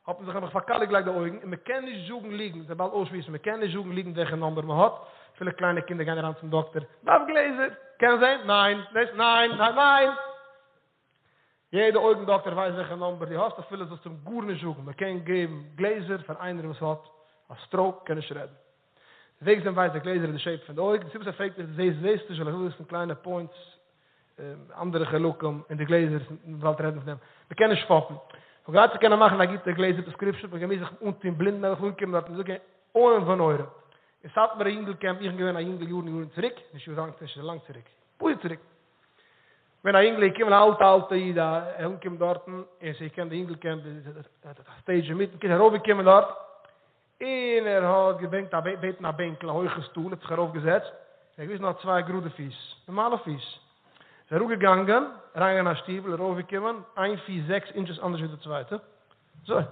האט מען זיך נעבעך פארקאליק געלייגט די אויגן, און מ'קען נישט זאגן ליגנט, זיי באלד אויסשמועסן, מ'קען נישט זאגן ליגנט וועלכע נומבער מ'האט, אפילו קליינע קינדער גייען אריין צום דאקטער, דארף גלעזער, קען זען? ניין, דאס? ניין, ניין, ניין! יעדע אויגן דאקטער ווייסט וועלכע נומבער דו האסט אפילו זאלסט אים גארנישט זאגן, מ'קען געבן גלעזער פאר איינער וואס האט א סטראוק קען נישט רעדן. די וועג וויאזוי מ'ווייסט די גלעזער איז די shape פון די אויג, די סיבה וואס ער פרעגט איז זעסט זעסט נישט ווייל איך וויל וויסן קליינע points אנדערע חלקים אין די גלעזער, מ'וואלט רעדן פון דעם, מ'קען נישט פאפן. כדי צו קענען מאכן א גוטע גלעזער prescription האט מען געמוזט זיך אנטון בלינד נעבעך אנקומען דארט און זאגן איום ונורא. אין סאטמארע יונגל קעמפ, איך בין געווען א יונגל יארן יארן צוריק, נישט יארן נישט לאנג צוריק, פאר יאר צוריק, ווען א יונגל איז געקומען א אלטע אלטע איד א אנגעקומען דארטן און ס'איז געקומען די יונגל קעמפ א stage אינמיטן קיצור ארויפגעקומען דארט און ער האט געברענגט א בעטן א בענקל א הויכע סטול האט זיך ארויף געזעצט און ער האט געוויזן נאר צוויי גראדע פיס נארמאלע פיס איז אראפגעגאנגען אריינגעגאנגען אין א שטיבל ארויפגעקומען איין פיס זעקס inches אנדערש ווי די צווייטע אזוי האט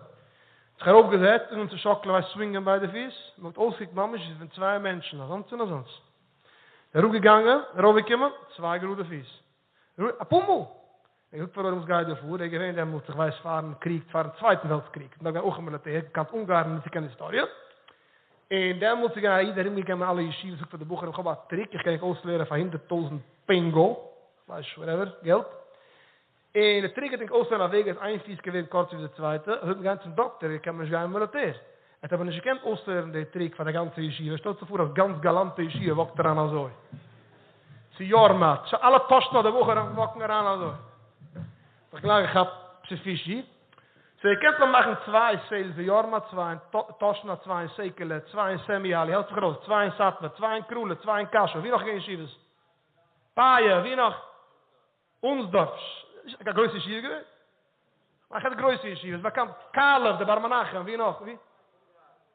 זיך ארויף געזעצט און אנגעהויבן צו שאקלען ווייסט סווינגען ביידע פיס מען האט אויסגעקוקט ממש ווי פון צוויי מענטשן אזאנס און אזאנס אראפגעגאנגען, ארויפגעקומען, צוויי גראדע פיס. אפאר מאל! ער האט געזאגט פאר וואס גייט דא פאר, ער איז געווען דעמאלטס איך ווייס פארן קריג, פארן צווייטן וועלטס קריג, און דאן געווען אויך אין מיליטער, געקאנט אונגארן און צוקענען היסטאריע, און דעמאלטס איז געווען א איד ארומגעגאנגען אין אלע ישיבות זאגט פאר די בחורים איך האב א טריק איך קען ענק אויסלערנען פאר 100,000 פענגא, כ'ווייס נישט whatever, געלט, און די טריק האט ענק אויסלערנען א וועג אז איין פיס קען ווערן קורצער ווי די צווייטע, אזוי וועט מען גיין צום דאקטער קען מען נישט גיין אין מיליטער. ער האט אבער נישט געקענט אויסלערנען די טריק פאר די גאנצע ישיבה, שטעלט זיך פאר אז גאנץ גאלאנטע ישיבה וואקט אריין אזוי צו יארמאט, אלע טאשן אדער בחורים וואקן אריין אזוי. זיך גלייך געכאפט צו פישי. סאו איר קענט נאר מאכן צוויי sales אין יארמאט, צוויי אין טאשנא, צוויי אין סעקעלע, צוויי אין סעמיהאלי, העלפט זיך ארויס, צוויי אין סאטמאר, צוויי אין קראלע, צוויי אין קאשוי, ווי נאך געווען ישיבות? פאיע, ווי נאך? אונסדארף, נישט א גרויסע ישיבה געווען? איך האט גרויסע ישיבות, באקאנט, קאלוב, דער בר מנחם, ווי נאך? ווי?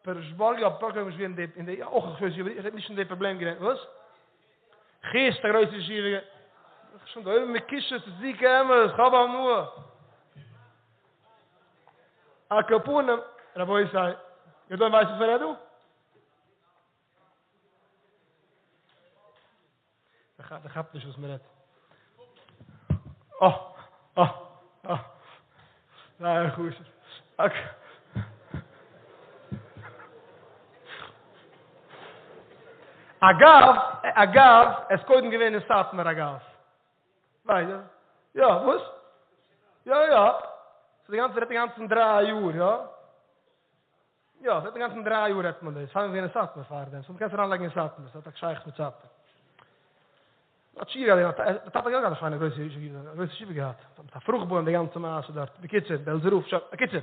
פערשבורג, יא, פערשבורג איז נישט געווען אין די, אויך א גרויסע ישיבה, איך האב נישט אין די פראבלעם געווען, וואס? חיסט, א גרויסע ישיבה געווען. שוין דא אויבן מקושר צו צדיקי אמת, כ'האב הנאה. על כל פנים, רבותי, ידען ווייסט וואס מ'רעדט דא? דער כאפט נישט וואס מען רעדט. אה! אה! אה! זייער חשוב. Okay. אגב, אגב, עס קודם געווען אין סאטמאר אגב. ווייס יא, וואס? יא יא. ס'איז די גאנצע רעדט די גאנצן דריי יאר, יא? יא, זייט אינגאנצן דריי יאר רעדט מען דאס, פאר מ'איז געווען אין סאטמאר פארדעם, סאו מ'קען עס אריינלייגן אין סאטמאר, ס'האט א שייכות מיט סאטמאר. האט שיעור געהאט, די טאטע האט יא געהאט א שיינע גרויסע ישיבה, א גרויסע ישיבה געהאט, מיט א פרוכט בוים די גאנצע מעשה דארט, בקיצור, בעלזער רב, שוין, בקיצור.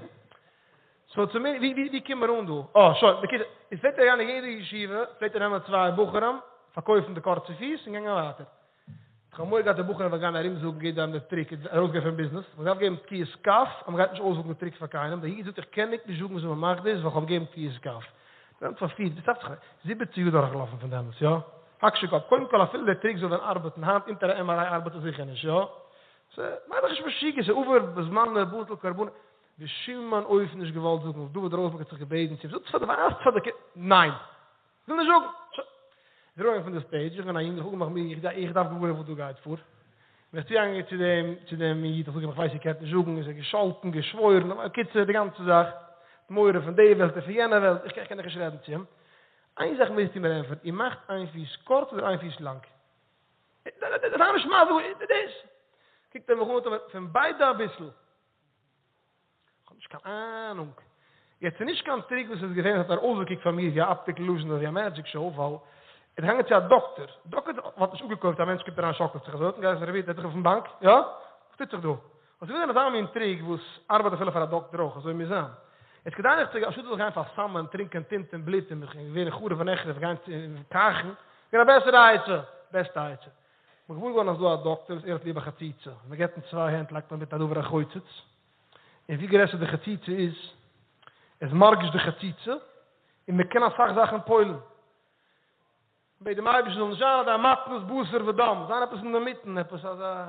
סאו צו מיר, ווי ווי קומען מיר אן דא? אה, שוין, בקיצור, איז פלעגט ער גיין אין יעדע ישיבה, פלעגט ער נעמען צוויי בחורים, פארקויפן די קורצע פיס און געגאנגען ווייטער. איך האב מורא געהאט די בחורים וועלן גיין ארום זאגן יעדער איינעם די טריק און ארויסגיין פון ביזנעס, מען דארף געבן תקיעת כף אז מען גייט נישט אויסזאגן די טריק פאר קיינעם, דער איד זאגט איך קען נישט זאגן וויאזוי מען מאכט דאס ווייל איך האב געגעבן תקיעת כף. די וועלט פארפירט, וואס דארף זיך זיבעציג יאר דורכגעלאפן פון דעמאלטס, יא? האק שוין קאפ, קודם כל אפילו די טריק זאל ווען ארבעטן, היינט אונטער א MRI ארבעט עס זיכער נישט, יא? ס'מאכט דיך נישט משוגע, ס'איז עבר בזמנו בטל קרבנו, בשום אופן נישט געוואלט זאגן, דוד ראזנבערג האט זיך געבעטן צו אים, זאגסט פאר די ווייזט פאר די קינדער, ניין! כ'וויל נישט זאגן. שוין. איז אראפגעגאנגען פון די stage, איך בין א יונגל, איך האב אפגעמאכט מיט איך איך דארף געוואר ווערן וואס דא גייט פאר. בין איך צוגעגאנגען צו דעם צו דעם איד, איך זאג אים איך ווייס איר קענט נישט זאגן, איז ער געשאלטן, געשוואוירן, בקיצור די גאנצע זאך, מורא פון די וועלט און פון יענע וועלט, איך קען דאך נישט רעדן צו אים. איין זאך מוזטו מיר ענטפערן, איר מאכט איין פיס קורץ אדער איין פיס לאנג? זיי נישט מסביר, דאס. קוקט ער מיך אן, פון ביידע אביסל. כ'האב נישט קיין אהנונג. יעצט ס'איז נישט קיין טריק וואס איז געווען, עס האט נאר אויסגעקוקט פאר מיר ווי א optical illusion אדער ווי א magic show, ווייל ער איז געגאנגען צו א דאקטער, דאקטער וואלט נישט אפגעקויפט א מענטש קומט אריין שאקלט זיך אזוי, האט אים געהייסן רבי זעץ זיך אויפן באנק, יא? וואס טוט זיך דא? האט געווען אזא מין טריק וואס ארבעט אפילו פאר א דאקטער אויך, אזוי מוז זיין. יעצט כדי נישט צו אנשטאט זיך גיין פארסאמען, טרינקען טינט און בלוט און ווערן חרוב ונחרב, גיין קייכן, געווען א בעסערע עצה, בעסטע עצה. מ'איז געוואר געווארן אז ס'דא א דאקטער וואס ער האט ליב א חציצה, ווען מ'געט אים צוויי הענט לייגט מען מיט א דבר החוצץ, און ווי גרעסער די חציצה איז, איז מרגיש די חציצה, און מ'קען אסאך זאכן פועל'ן. מ'בעט דעם אייבערשטן זאל נישט זיין אזא מתנת בשר ודם, זיין עפעס אינדערמיטן, עפעס אזא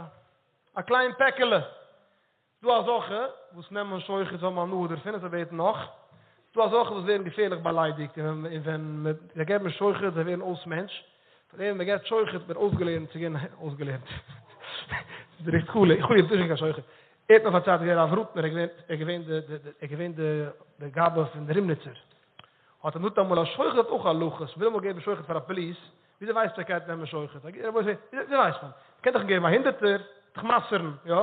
א קליין פעקעלע. ס'דא אזעלכע וואס נעמען שוחד זיי האבן הנאה דערפון און זיי בעטן נאך, ס'דא אזעלכע וואס ווערן געפערליך באליידיגט און ווען זיי געבן שוחד זיי ווערן אויס מענטש, פאר דעם ווען מ'געבט שוחד האט מען אויסגעלערנט צו געבן אויסגעלערנט ס'איז ריכטיג חלילה איך האב נישט קיין שוחד ער האט מיר פארציילט איז געווען הרב רוטנער ער איז געווען ער איז געווען די די גבאי פון די רימניצער האט ער געזאגט אמאל אז שוחד האט אויך הלכות מ'וויל אמאל געבן שוחד פאר א פאליס וויאזוי ווייסט ער גייט נעמען שוחד? וויאזוי ווייסט מען? מ'קען דאך געבן א הונדערטער, דיך מסר'ן, יא?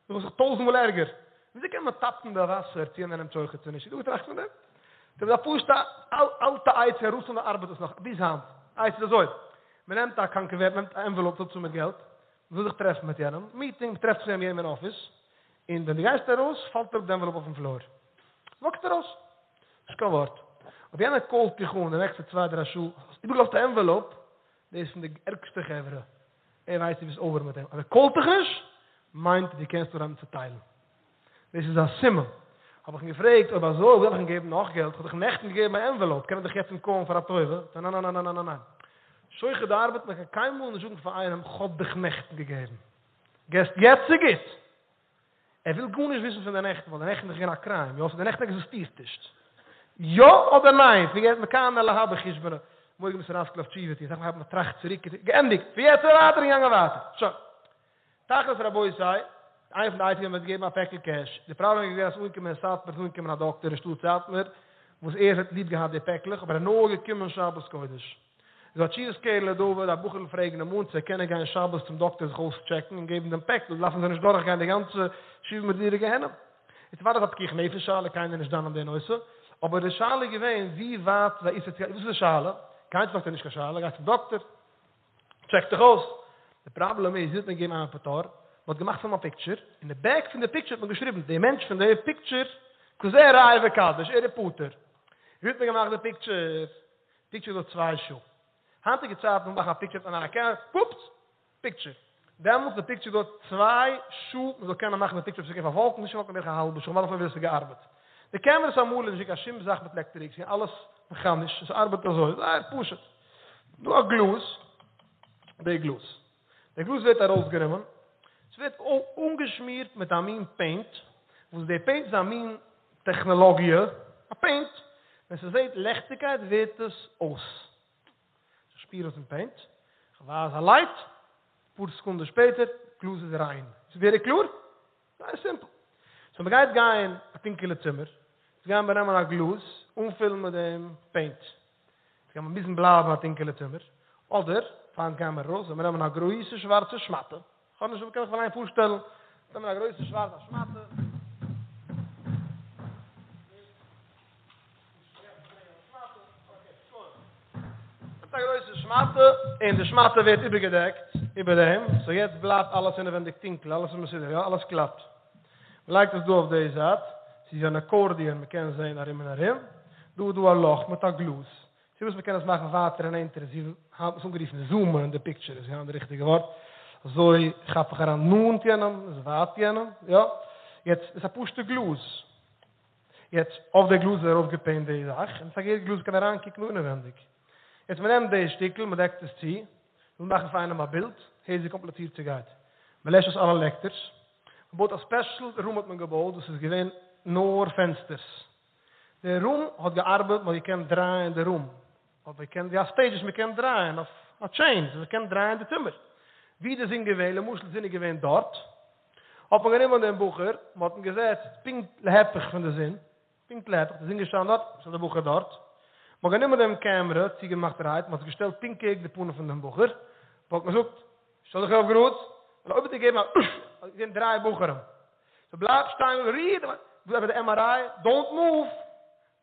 דאס איז דאך טויזנט מאל ערגער. וויאזוי קען מען טאפן די וואסער צו יענער נעמט שוחד צו נישט? איז דא געטראכט פון דעם? דאס איז א פשוטע אלטע עצה אין רוסלאנד ארבעט עס נאך ביז היינט. עצה איז אזוי, מ'נעמט א קאנקווערט, מ'נעמט א envelope פול צו מיט געלט, מ'וויל זיך טרעפן מיט יענעם, meeting, מ'טרעפט זיך אין יענעם אין אפיס, און ווען דו גייסט ארויס פאלט אראפ די envelope אויפן floor. וואקסט ארויס. נישט קיין ווארט. אויב יענער קאלט דיך אן די נעקסטע צוויי דריי שעה, האסט איבערגעלאזט א envelope, דאס איז פון די ערגסטע חברה. ער ווייסט דו ביסט over מיט אים. אז ער קאלט דיך נישט, מיינט דו קענסט אנהייבן צו טיילן. דאס איז א סימן. האב איך אים געפרעגט, אויב אזוי, וואס דארף איך אים געבן נאך געלט? איך האב דיך נעכטן געגעבן א envelope, קען איך דיך יעצט אים קאלן פאר א טובה? זאגט ער, ניין ניין ניין ניין ניין ניין. שוחד ארבעט, מען קען קיינמאל נישט זאגן פאר איינעם, כ'האב דיך נעכטן געגעבן. געסט יעצט איז גוט. ער וויל גארנישט וויסן פון די נעכטן, ווייל די נעכטן איז געווען א crime, יא? סאו די נעכטן עקזיסטירט נישט. יא אדער ניין? פון יעצט מכאן ולהבא חשבונו. מארגן מוז רזקל אויף תשובה טון, זאך מ'הייבט מ'טראכט צוריק, געענדיגט! פון יעצט און ווייטער און געגאנגען ווייטער. שוין. תכלית רבותי, איינע פון די עצות ווען מ'וועט געבן א פעקל cash. די פראבלעם איז געווען אז אנגעקומען אין סאטמאר איז אנגעקומען א דאקטער אין שטאט סאטמאר, וואס ער האט ליב געהאט די פעקלעך, אבער ער איז נאר געקומען שבת קודש. איז א תשובת קרן לדוד, א בחור'ל פרעגן אים אן צו ער קען גיין שבת צום דאקטער זיך אויסטשעקן און געבן דעם פעקל, דארפן זיי נישט דורכגיין די גאנצע שבעה מדורי גיהנום. איז אוודאי א פיקוח נפש שאלה, קיינער נישט דן אין די נושא, אבער די שאלה איז געווען ווי ווייט איז א איסור צו גיין, וואס איז די שאלה? גיין צום דאקטער איז נישט קיין שאלה, גיי צום דאקטער, טשעק דיך אויס. די פראבלעם איז, ווי האט מען געגעבן איינעם פטור? מען האט געמאכט פון אים א picture, אין די back פון די picture האט מען געשריבן, די מענטש פון די picture, כזה ראה וקדש, ער איז פטור. ווי האט מען געמאכט די picture? picture דויערט צוויי שעה. היינטיגע צייטן מאכן א picture מיט אן קעמערע, פופס! picture. דעמאלטס די picture דויערט צוויי שעה מען זאל קענען מאכן די picture אויב ס'איז געווען פארוואלקנט, נישט פארוואלקנט בערך א האלבע שעה, כ'ווייס נאך ווי אזוי ס'האט געארבעט. די קעמערעס אמאל איז נישט געווען קיין שום זאך מיט לעקטעריק, ס'איז געווען אלעס מעכאניש, עס ארבעט אזוי, זייער פשוט. דא א גלאז, די גלאז. די גלאז ווערט ארויסגענומען, ס'ווערט אנגעשמירט מיט א מין paint, וואס די paint איז א מין טעכנעלאגיע, א paint, ווען ס'זעט לעכטיגקייט ווערט עס אויס. כ'שפיר אויס דעם paint, כ'ווייז א light, אפאר סעקונדעס שפעטער, גלאז איז ריין. איז ווערי קלאר? זייער סימפל. סאו מ'גייט גיין א טונקעלע צימער, יעצט גייען מיר נעמען א גלאז, אנפילן מיט דעם paint. יעצט גייען מיר מוזן בלייבן א טונקעלע צימער, אדער פאר אונז גייען מיר ארויס, וועלן מיר נעמען א גרויסע שווארצע שמאטע, כ'האב נישט, מ'קען זיך אליין פארשטעלן, נעמען א גרויסע שווארצע שמאטע. נעמט א גרויסע שמאטע און די שמאטע ווערט איבערגעדעקט איבער דעם, סאו יעצט בלייבט אלעס אינעווענדיג טונקל, אלעס איז מסודר, יא? אלעס קלאפט. מען לייגט עס דא אויף די זייט, ס'איז אן אקארדיאן, מען קען זען ארום און ארום, דא איז דא א לאך מיט א גלאז, צו וואס מען קען עס מאכן ווייטער און נענטער, זי האט עס אנגערופן זומען אין די פיקטשער, איז יא די ריכטיגע ווארט, אזוי כאפ איך אריין נאנט יענעם, איז ווייט יענעם, יא, יעצט איז א פשוטע גלאז, יעצט אויף די גלאז איז ארויף געפעינט די זאך, און עס איז א געהעריגע גלאז קען אריין קוקן אינעווענדיג, יעצט מען נעמט די שטיקל מען דעקט עס צו, וויל מאכן פאר איינעם א בילד, הערט ווי קאמפליצירט ס'גייט, מען לעשט אויס אלע לעקטערס, מען בויט א ספעשל רום האט מען געבויט וואס איז געווען נאר פענסטערס, די רום האט געארבעט, מען האט געקענט דרייען די רום, האט מען געקענט ווי א סטעידזש וואס מען קען דרייען אויף א טשעין, מען קען דרייען די צימער, ווי די זון געווען, למשל די זון איז געווען דארט, האט מען גענומען דעם בחור, מען האט אים געזעצט פונקט להיפך פון די זון, פונקט להיפך, די זון געשטאנען דארט, איז דער בחור דארט, מען האט גענומען דעם קעמרע, צוגעמאכטערהייט, מען האט עס געשטעלט פונקט קעגן די פנים פון דעם בחור, מען האט געזאגט, שטעל דיך אויף גראד, ווייל אויב האט ער געגעבן א האט געזען דריי בחורים, סאו בלייב שטיין און ריר, וואס אבער די MRI, דאונט מאוו,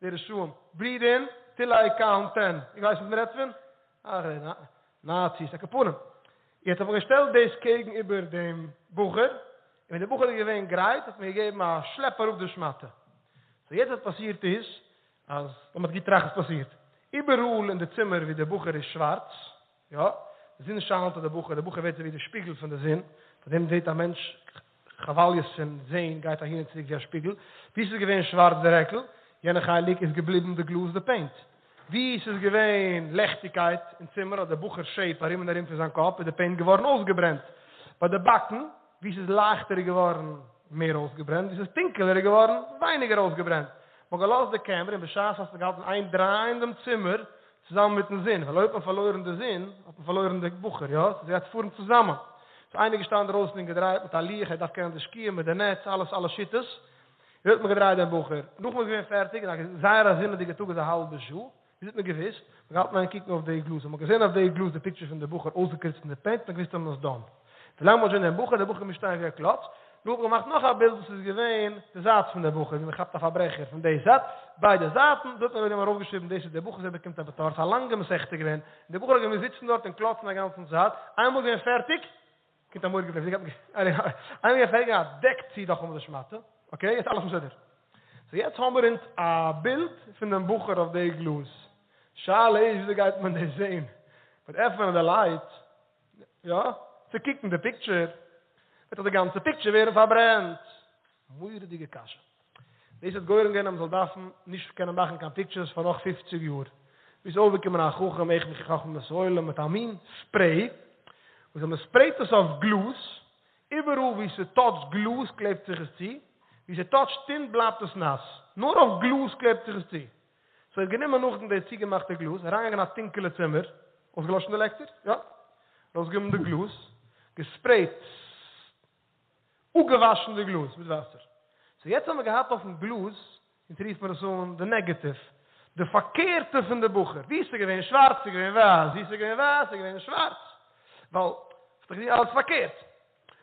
די רשעים, בריד אין, טיל איי קאונט טען, איר ווייסט וואס מען רעדט פון? אך די נאציס, עכ"פ. יעצט האט מען געשטעלט דאס קעגן איבער דעם בחור, און ווען דער בחור איז געווען גרייט האט מען געגעבן א שלעפ אראפ די שמאטע. סאו יעצט וואס פאסירט איז, אז לאמיר גוט טראכטן וואס פאסירט, איבעראל אין די צימער ווי דער בחור איז שווארץ, יא, די זון שיינט אויף די בחור, די בחור ווערט אזוי ווי די שפיגל פון די זון, פאר דעם זעט א מענטש כוואליעס פון זען גייט אהין און צוריק ווי א שפיגל, ווי ס'איז געווען שווארץ די רעקל, יענע חלק איז געבליבן די גלאז די פעינט, ווי ס'איז געווען לעכטיגקייט אין צימער האט די בחור שעיפ ארום און ארום פון זיין קאפ איז די פעינט געווארן אויסגעברענט, ביי די באקן ווי ס'איז לייכטער איז געווארן מער אויסגעברענט, ווי ס'איז טונקעלער איז געווארן ווייניגער אויסגעברענט, מ'האט געלאזט די קעמרע און בשעת האט זיך געהאלטן איין דרייען דעם צימער צוזאמען מיטן זון, ווייל אויב האט מען פארלוירן די זון, האט מען פארלוירן די בחור, יא? ס'איז גייט פארן צוזאמען. ס'איז איינער געשטאנען דרויסן און געדרייט מיט א לוח, ער דארף קענען די שקיעה מיט די נץ, אלעס אלע שיטות. און האט מען געדרייט דעם בחור. נאך מ'איז געווען פערטיג, אין א זייער א זונידיגע טאג איז א האלבע שעה, ווי האט מען געוואוסט? מ'האט געהאלטן איין קוקן אויף די גלאז, האט מען געזען אויף די גלאז די פיקטשער פון די בחור אויסגעקריצט אין די פעינט, האט מען געוואוסט אז מ'איז דאן. ווילאנג מ'האט שוין דעם בחור, דער בחור מוז שטיין ווי א קלאץ, נאך האט מען געמאכט נאך א בילד וואס איז געווען די זייט פון דער בחור, ווי מ'כאפט א פארברעכער פון די זייט, ביידע זייטן, דא האט מען אויף דעם ארויפגעשריבן דאס איז דער בחור, אזוי באקומט א בתור, ס'איז א לאנגע מסכתא געווען, און דער בחור האט געמוזט זיצן דארט און קלאצן א גאנצן צייט, איינמאל געווען פערטיג, קומט א מורא'דיגע פלעק, איינמאל געווען פערטיג, א דעק צו נאכאמאל די שמאטע, אקעי, יעצט אלעס מסודר. סאו יעצט האמער אונז א בילד פון דעם בחור אויף די גלאז, שאלה איז וויאזוי גייט מען דאס זען, מ'וועט עפענען די לייט, יא, צו קוקן די פיקטשער, וועט דאך די גאנצע פיקטשער ווערן פארברענט. מורא'דיגע קשיא. דאס האט גורם געווען אז מ'זאל דארפן נישט קענען מאכן קיין פיקטשערס פאר נאך פופציג יאר. ביז אויפגעקומען א חכם אחד מחכמי העולם מיט א מין ספרעי, וואס ווען מ'ספרעיט עס אויף גלאז, איבעראל וואו ס'טאטשט גלאז קלעבט זיך עס צו, וואו ס'טאטשט טינט בלייבט עס נאס. נאר אויף גלאז קלעבט זיך עס צו. סאו ער האט גענומען נאכדעם די צוגעמאכטע גלאז, אריינגעגאנגען אין א טונקעלע צימער, אויסגעלאשן די לעקטער, יא, ארויסגענומען די גלאז, געספרעיט, אפגעוואשן די גלאז מיט וואסער. סאו יעצט האבן מיר געהאט אויפן גלאז, אונז רופט מען עס אן די נעגעטיוו, די פארקערטע פון די בחור, ווי ס'איז געווען שווארץ איז געווען ווייס, ווי ס'איז געווען ווייס איז געווען שווארץ, ווייל ס'איז דאך געווען אלעס פארקערט.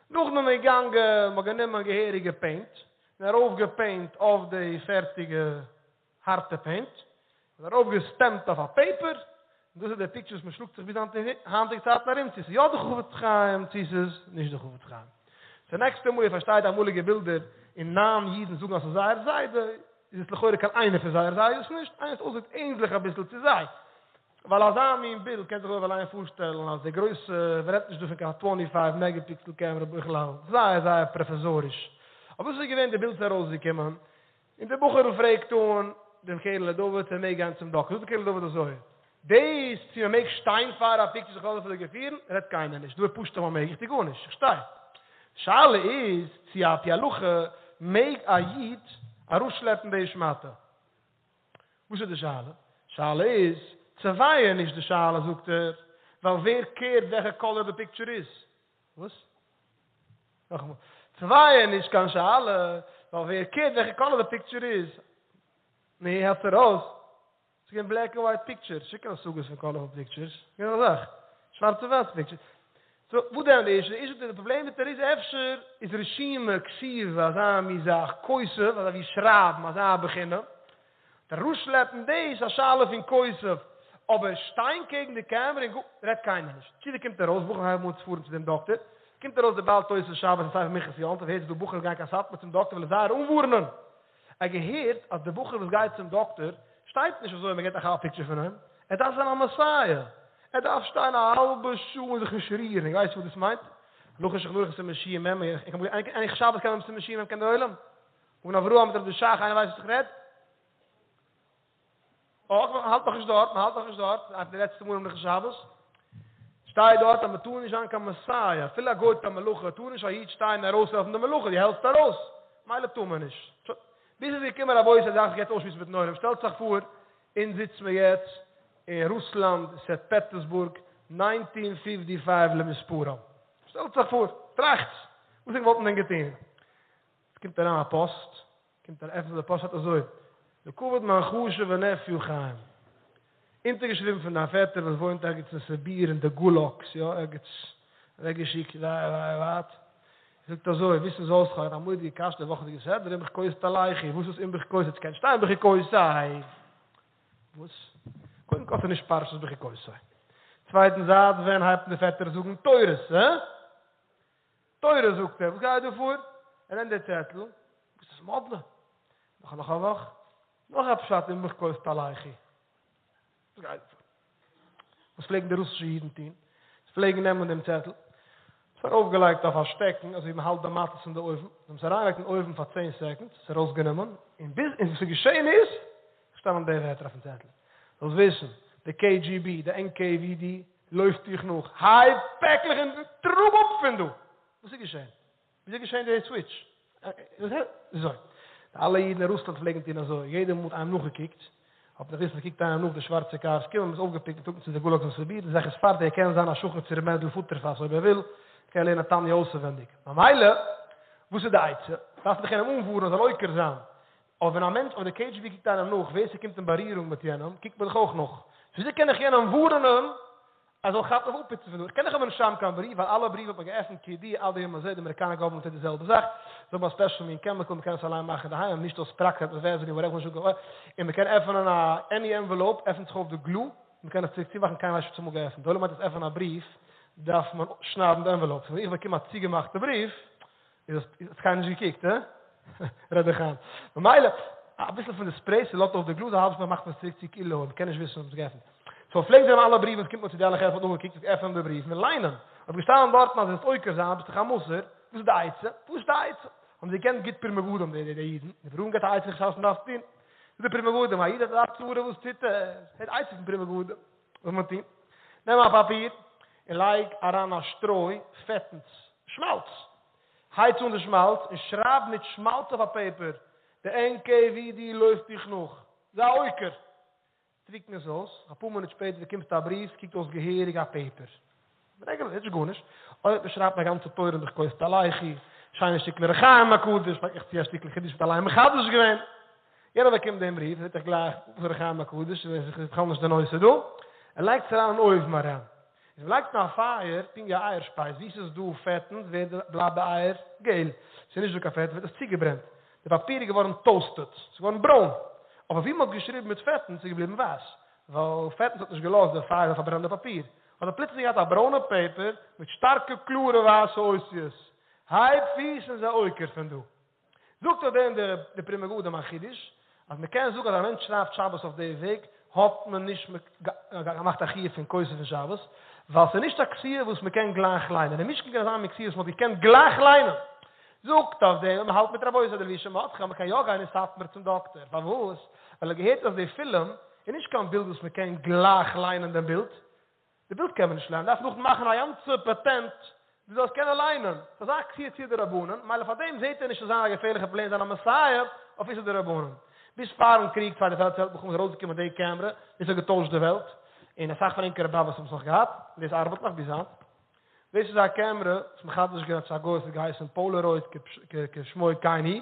נאכדעם איז מען געגאנגען, מ'האט גענומען געהעריגע פעינט, און ארויפגעפעינט אויף די פערטיגע הארטע פעינט, און ארויף געסטעמפט אויף א פעיפער, און דאס איז די פיקטשער וואס מען שלאגט זיך ביז היינטיגע צייטן ארום צו ס'איז יא די חפץ חיים צו ס'איז נישט די חפץ חיים. סאו נעקסטע מאל איר פארשטייט אמאליגע בילדער און ניין אידן זאגן אז ס'איז זייער זיידע, איז עס לכאורה קיין איינער פון זייער זיידעס נישט, איינער וואס אויסזעט ענדליך אביסל צו זיי. ווייל אזא מין בילד קען זיך אויך אליין פארשטעלן אז די גרויסע, מען רעדט נישט דא פון קיין טווענטי פייוו מעגא פיקסל קעמרע בכלל, זייער זייער פראוויזאריש. אבער דאס איז געווען די בילד ס'איז ארויסגעקומען, און דער בחור'ל פרעגט אן דעם קרן לדוד צו ער מעג גיין צום דאקטער, זאגט דער קרן לדוד אזוי, דאס צו מען מעג שטיין פאר א פיקטשער זיך לאזן פאטאגראפירן, רעדט קיינער נישט, דא איז פשוט אז מען מעג, איך טו גארנישט, איך שטיי. שאלה איז צו על פי הלכה מעג א איד אראפשלעפן די שמאטע. וואס איז די שאלה? שאלה איז צוויי נישט די שאלה זאגט ער, ווייל ווער קערט וועלכע קאלער די פיקטשער איז? וואס? נאכאמאל, צוויי נישט קיין שאלה, ווייל ווער קערט וועלכע קאלער די פיקטשער איז? נו, העלפט ארויס. ס'איז געווען בלעק און ווייט פיקטשערס, נישט קיין השגות פון קאלערפול פיקטשערס, געווען א זאך, שווארץ און ווייס פיקטשערס. סאו, וואס דען די אישו? די אישו, די פראבלעם מיט דער איז אפשר איז רשימה, כתיבה, אזא מין זאך, כותב, אזא ווי שרייבן, אזא בחינה. דער אראפשלעפן דאס איז א שאלה פון כותב. אבער שטיין קעגן די קעמרע און גא רעדט קיינער נישט. תשובה קומט ארויס, בחורים הייבן אן צו פארן צו דעם דאקטער, קומט ארויס דער בעל תוס' שבת און ספר מנחת יום טוב, הערט ס'דא בחורים גייען קיין סאטמאר צום דאקטער וויל ער זייער אנווארענען. ער געהערט אז דער בחור וואס גייט צום דאקטער שטייט נישט אזוי מען געט א כאפ פיקטשער פון אים, ער דארף זיין א מסייע, ער דארף שטיין א האלבע שעה און זיך נישט רירן, איך ווייס וואס דאס מיינט? הלכה שולחן ערוך סימן ש מ, איך שבת קען מען סימן ש מ קען דער עולם? מגן אברהם מיט רב די שך איינער ווייסט וואס איך רעד? אויך מען האלט נאכנישט דארט, מען האלט נאכנישט דארט, איינע פון די לעצטע מאל הלכות שבת, שטייט דארט אז מען טאר נישט זיין קיין מסייע, אפילו א גוי טוט א מלאכה, טאר נישט א איד שטיין און ארויסהעלפן די מלאכה, דו העלפסט ארויס, מילא טאר מען נישט. שוין, ביז איז געקומען רבותי זאך זיך יעצט אויסשמועסן מיטן עולם, שטעלט זיך פאר, אונז זיצן מיר יעצט אין רוסלאנד, סט פעטערסבורג, nineteen fifty five למספרם, שטעלט זיך פאר, טראכטס, וואס ענק וואלטן דען געטון? עס קומט אריין א פאסט, קומט אריין עפענט די פאסט שטייט אזוי, לכבוד מיין חשוב'ע נעפיו חיים, אונטערגעשריבן פון דיין פעטער וואס וואוינט ערגעץ אין סיביר אין די גולאגס, יא ערגעץ אוועקגעשיקט זייער זייער ווייט, זאגט אזוי, וויסן זאלסט כ'האב געהאט א מורא'דיגע קשיא די וואכעדיגע סדרה, אם בחוקותי תלכו, וואס איז אם בחוקותי, ס'קען שטיין בחוקותי, וואס? קודם כל ס'איז נישט פרשת בחוקותי, צווייטנס זייט ווען הייבט אן די פעטער זאגן תורות, הא? תורה זאגט ער, וואס גייט דא פאר? ער נעמט די צעטל, וואס איז מאדנע? נאך נאך א וואך, נאך א פשט אם בחוקותי תלכו. וואס גייט דא פאר? וואס פלעגן די רוסישע אידן טון? זיי פלעגן נעמען דעם צעטל, עס ארויפגעלייגט אויף א שטעקן, אזוי ווי מען האלט די מצות אין די אויוון, זיי האבן עס אריינגעלייגט אין אויוון פאר צען seconds, עס ארויסגענומען, און ביז און וואס איז געשען איז, געשטאנען די ווערטער אויפן צעטל, זאלסט וויסן, די KGB, די NKVD, לויפט דיך נאך, הייב פעקלעך און טראג אפ פון דא! וואס איז געשען? וויאזוי איז געשען די סוויטש? אזוי, די אלע אידן אין רוסלאנד פלעגן טון אזוי, יעדער מאל מ'האט איינעם נאכגעקוקט, האט מען געוואוסט אז ס'קוקט איינער נאך די שווארצע קארס קומען, מ'איז אויפגעפיקט און טראגט מען צו די גולאגס אין סיביר, די זאך איז פארטיג, ער קען זיין א שכן צו ר' מענדל פוטערפאס אויב ער וויל, קען ער לערנען תניא אויסערווענדיג. ממילא, וואס איז די עצה? דארף מען דאך יענעם אנווארענען ער זאל עוקר זיין. אבער ווען א מענטש אדער KGB קוקט איינעם נאך, ווער ס'קומט אין בארירונג מיט יענעם, קוקט מען דאך אויך נאך. סאו וויאזוי קען איך יענעם ווארענען ער זאל כאפן אויף אפפוצן פון דא? איך קען דאך אבער נישט שרייבן קיין בריוו, ווייל אלע בריוו האט מען געעפנט כידוע עד היום הזה, די אמעריקאנער גאווערמענט טוט די זעלבע זאך, זיי האבן א special מין chemical, מ'קען עס אליין מאכן אינדערהיים, נישט אויס פראקטיק, וואטעווער, וואטעווער, און מ'קען עפענען א any envelope, עפנט זיך אויף די glue, מ'קען עס צוריק צומאכן, קיינער ווייסט נישט וואס אמאל געעפנט, די עולם מיינט אז עפענען א בריוו דארף מען שניידן די envelope, סאו ווען איך באקום א צוגעמאכטע בריוו, איז עס האט קיינער נישט געקוקט, הא? רעד איך איין. ממילא, אביסל פון די spray, ס'לאזט אויף די גלאז, א האלבע שעה מאכט מען עס צוריק צו כאילו, און מ'קען נישט וויסן אויב ס'איז געעפנט. סאו פלעגט זיין אלע בריוון וואס קומט נאר צו די אלע חברה האט נאכגעקוקט, זיי עפענען די בריוון און ליינען. אויב געשטאנען דארטן אז וועסט עוקר זיין ביסט דאך א מסור, וואס איז די עצה? פשוטע עצה. האבן זיי געקענט גוט פרי מגדים די די אידן. די פרי מגדים געבט א עצה איך וואס מ'דארף טון. זאגט די פרי מגדים, א איד האט אזא צרה וואס טוט ער? הערט עצה פון פרי מגדים. וואס מען טון? נעם א פאפיר און לייג אריין א שטרוי פעטנס, שמאלץ. הייץ אן די שמאלץ און שרייב מיט שמאלץ אויף א paper, די NKVD לויפט דיך נאך. זיי עוקר! טריקן עס אויס, אפאר מינוט שפעטער באקומסטו א בריוו, ס'קוקט אויס געהעריג א paper. רעגולער, נישט גארנישט. אויב מען שרייבט א גאנצע תורה און בחוקותי תלכו, שיינע שטיקל אור החיים הקדוש, פאק איך צו א שטיקל חידוש וואס אליין מחדש געווען. יענער באקומט דעם בריוו, זעט ער גלייך וואס אור החיים הקדוש, איז בכלל נישט די נושא דא. ער לייגט עס אריין אין אויוון אריין. איז מען לייגט אין א פייער, פונקט ווי א אייער שפייז, ווי ס'איז דא פעטנס ווערט די בלייבט די אייער געל, ס'איז נישט דא קיין פעטנס ווערט עס צוגעברענט, די פאפיר איז געווארן toasted, ס'איז געווארן ברוין, אבער ווי מ'האט געשריבן מיט פעטנס איז געבליבן ווייס, ווייל פעטנס האט נישט געלאזט די פייער זאל פארברענען די פאפיר, האט ער פלוצלינג געהאט א ברוינע paper מיט שטארקע קלארע ווייסע אותיות, הייב פיס און זיי עוקר פון דא. זאגט אויף דעם די פרי מגדים א חידוש, אז מען קען זאגן אז א מענטש שרייבט שבת אויף די וועג, האט מען נישט געמאכט א חיוב פון כותב פון שבת, ווייל ס'איז נישט א כתיבה וואס מען קען גלייך ליינען, אין משכן קען זיין א כתיבה וואס מען האט געקענט גלייך ליינען. זאגט אויף דעם אז מען האלט מיט רבותי דער לבושי מרדכי אז מען קען יא גיין אין סאטמאר צום דאקטער, פארוואס? ווייל ער האט געהערט אז די פילם איז נישט קיין בילד וואס מען קען גלייך ליינען דעם בילד, די בילד קען מען נישט ליינען, דארף נאכדעם מאכן א גאנצע פאטענט דו זאלסט קענען ליינען, ס'איז אזא כפייה צו די רבנן, מילא פאר דעם זעהט ער נישט צו זיין א געפערליכע פלען זיין א מסייע אויף איסור דרבנן. ביז פארן קריג צווייטע וועלט וועלט מלחמה איז ארויסגעקומען די קעמרע, דאס האט געטוישט די וועלט, און אסאך פון ענקערע באבעס האבן עס נאך געהאט, און דאס ארבעט נאך ביז היינט. דאס איז א קעמרע וואס מחדש געווען צו א גוי, עס האט געהייסן Polaroid כשמו כן הוא,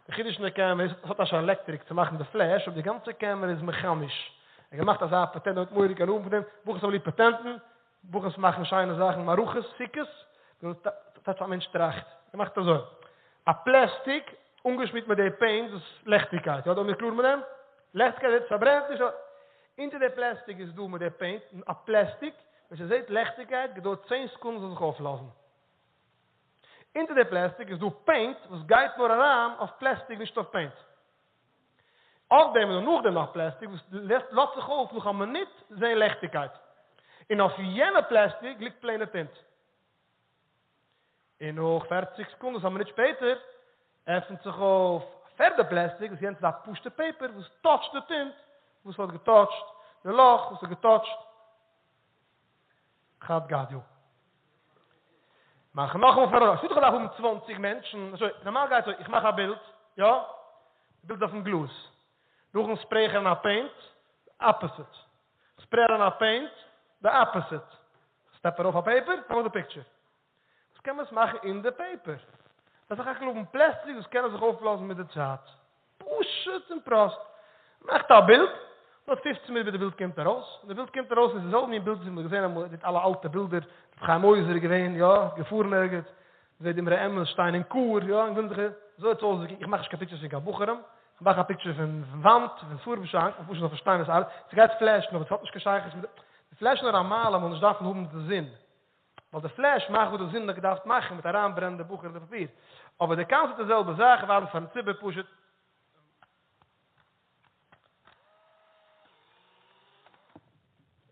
די חידוש פון די קעמרע איז, עס האט א עלעקטריק צו מאכן די פלעש, אבער די גאנצע קעמרע איז מעכאניש. ער האט געמאכט אזא פאטענט, ער האט מורא'דיג הנאה פון דעם, בחורים האבן ליב פאטענטן, בחורים מאכן שיינע זאכן, מערכות, סוכות, דאס א מענטש טראכט, געמאכט אזוי, א פלעסטיק אנגעשמירט מיט די paint, דאס איז לעכטיגקייט, יא, דא מיר קלאר מיט דעם? לעכטיגקייט ווערט פארברענט נישט. אונטער די פלעסטיק איז דא מיט די פעינט א פלעסטיק, ווען ס'זעט לעכטיגקייט געדויערט צען סעקונדן זאל זיך אויפלאזן. אונטער די פלעסטיק איז דא פעינט וואס גייט נאר אריין אויף פלעסטיק נישט אויף פעינט. אויף דעם איז דא נאכדעם נאך פלעסטיק וואס לאזט זיך אויף נאך א מינוט זען לעכטיגקייט. און אויף יענע פלעסטיק ליגט פלעינע טינט. און נאך פערציג סעקונדעס א מינוט שפעטער עפנט זיך אויף א פערדע פלעסטיק וואס יענץ איז א פשוטע פעיפער וואס טאטשט די טינט וואס האט געטאטשט די לאך וואס האט געטאטשט חד גדיא. מאך נאכאמאל פאר א שטאט איך דארף האבן צוואנציג מענטשן אזוי נארמאל גייט אזוי איך מאך א בילד יא די בילד איז אויפן גלאז נאכן ספרעי איך אריין א פעינט אפעסיט ספרעי אריין א פעינט די אפעסיט סטעפ ארויף א פעיפער נאך די פיקטשער. וואס קען מען עס מאכן אין די פעיפער? דארף זיך אכט האבן פלעסטיק וואס קענען זיך אויפלאזן מיט די צייט. פשוט און פראסט. מאכט א בילד, דויערט פופצן מינוט ביז די בילד קומט ארויס, און די בילד קומט ארויס איז די זעלבע מין בילד וואס מ'האט געזען אמאל, זעט אלע אלטע בילדער, רבי חיים עוזר איז געווען, יא, געפארן ערגעץ, מ'זעט די אמרי אמת שטיין אין קאר, יא, און וואונדערליכע, אזוי האט עס אויסגעקוקט, איך מאך נישט קיין פיקטשערס פון קיין בחורים, איך מאך א פיקטשער פון וואנט, פון ספרים שאנק, פשוט זאל פארשטיין ווי עס ארבעט, ס'גייט פלעשן אבער ס'האט נישט קיין שייכות מיט די פלעשן נאר א מעלה מ'זאל נישט דארפן האבן די זון. ווייל די פלעש מאכט וואס די זון האט געדארפט מאכן מיט אריינברענען די בחור אין די פאפיר. אבער די קאנסעפט איז די זעלבע זאך, ווייזן פארן ציבור פשוט.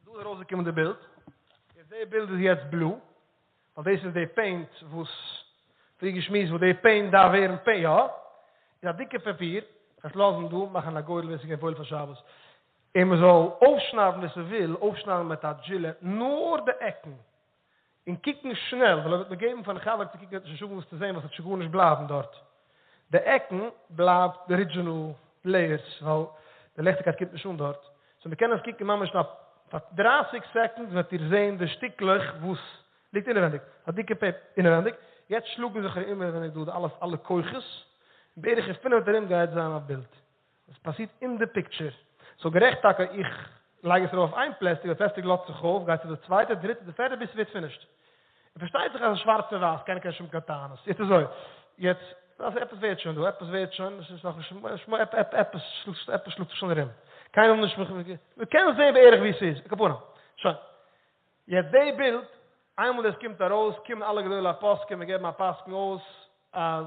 דא איז ארויסגעקומען די בילד. יעצט די בילד איז יעצט בלוי, ווייל דאס איז די פעינט וואס פריער געשמועסט וואס די פעינט דארף ווערן פעינט, יא, איז א דיקע פאפיר, כ'וועל עס לאזן דא, מאכן א גורל ווער ס'איז געווען וואויל פאר שבת. און מען זאל אויפשניידן ווער ס'וויל אויפשניידן מיט א דזשילעט נאר די עקן, און קוקן שנעל, ווייל אויב וועט מען געבן פארן חבר צו קוקן וועט ער נישט האבן וואס צו זען ווייל ס'וועט שוין גארנישט בלייבן דארט. די עקן בלייבט די ארידזשינעל לעיערס ווייל די לעכטיגקייט קומט נישט אן דארט, סאו מ'קען עס קוקן ממש נאר פאר דרייסיג סעקאנדס וועט איר זען די שטיקלעך וואס ליגט אינעווענדיג, א דיקע פעיפער אינעווענדיג, יעצט שלאגן זיך אינעווענדיג דא די אלע אלע כוחות, און בערך אין פינף מינוט ארום גייט זיין א בילד. עס פאסירט אין די פיקטשער. סאו גערעכט טאקע איך לייג עס ארויף אויף איין פלעסטיק, די פלעסטיק לאזט זיך אויף, גייט צו די צווייטע, דריטע, די פערטע ביז ס'ווערט פינישט. און פארשטייט זיך אז שווארץ און ווייס קען קיין שום קיין טענות. יעצט אזוי, יעצט, עפעס ווערט שוין דא, עפעס ווערט שוין, עס איז נאכנישט, עפעס עפעס שלאגט זיך שוין ארום. קיינער וויל נישט מיך, מ'קען זען בערך ווי עס איז, על כל פנים. שוין. יעצט די בילד, איינמאל דאס קומט ארויס, קומען אלע גדולי הפוסקים און געבן א פסק'ן אויס אז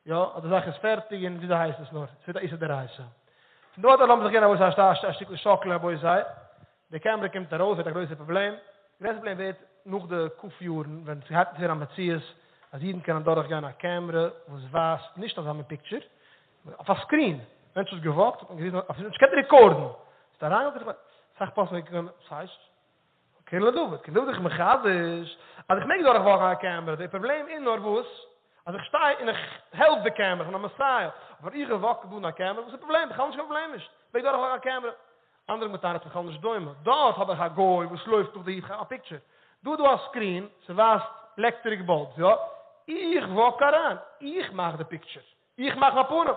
יא, אז די זאך איז פערטיג און וויאזוי הייסט עס נאר, ס'ווערט א איסור דאורייתא. פון דארט אן לאמיר זיך געבן רבותי א שטיקל שאקל רבותי, די קעמרע קומט ארויס ווערט א גרויסע פראבלעם, די גרעסטע פראבלעם ווערט נאך די כ' יארן ווען ס'הייבט אן צו ווערן א מציאות אז אידן קענען דורך גיין א קעמרע וואס ווייזט נישט אזא מין פיקטשער, אויף א סקרין, מענטש האט געוואקט האט מען געוויזן אויף נישט געקענט רעקארדן, ס'איז אריינגעקומען אסאך פוסקים געקומען, ס'הייסט? כן לדוד, כן לדוד איך מחדש אז איך מעג דורך וואקן א קעמרע, די פראבלעם איז נאר וואס אז איך שטיי און איך העלף די קעמרע, איך בין א מסייע, אבער איך וואק דא אן א קעמרע, וואס איז פראבלעם? בכלל נישט קיין פראבלעם נישט, מעג דורך וואקן א קעמרע. אנדערע האבן געטענה'ט בכלל נישט דומה, דארט האב איך א גוי וואס לויפט נאך די איד כאפן א פיקטשער, דא איז דא א סקרין, ס'ווייזט לעקטעריק באלבס, יא, איך וואק אריין, איך מאך די פיקטשער, איך מאך מיין פנים.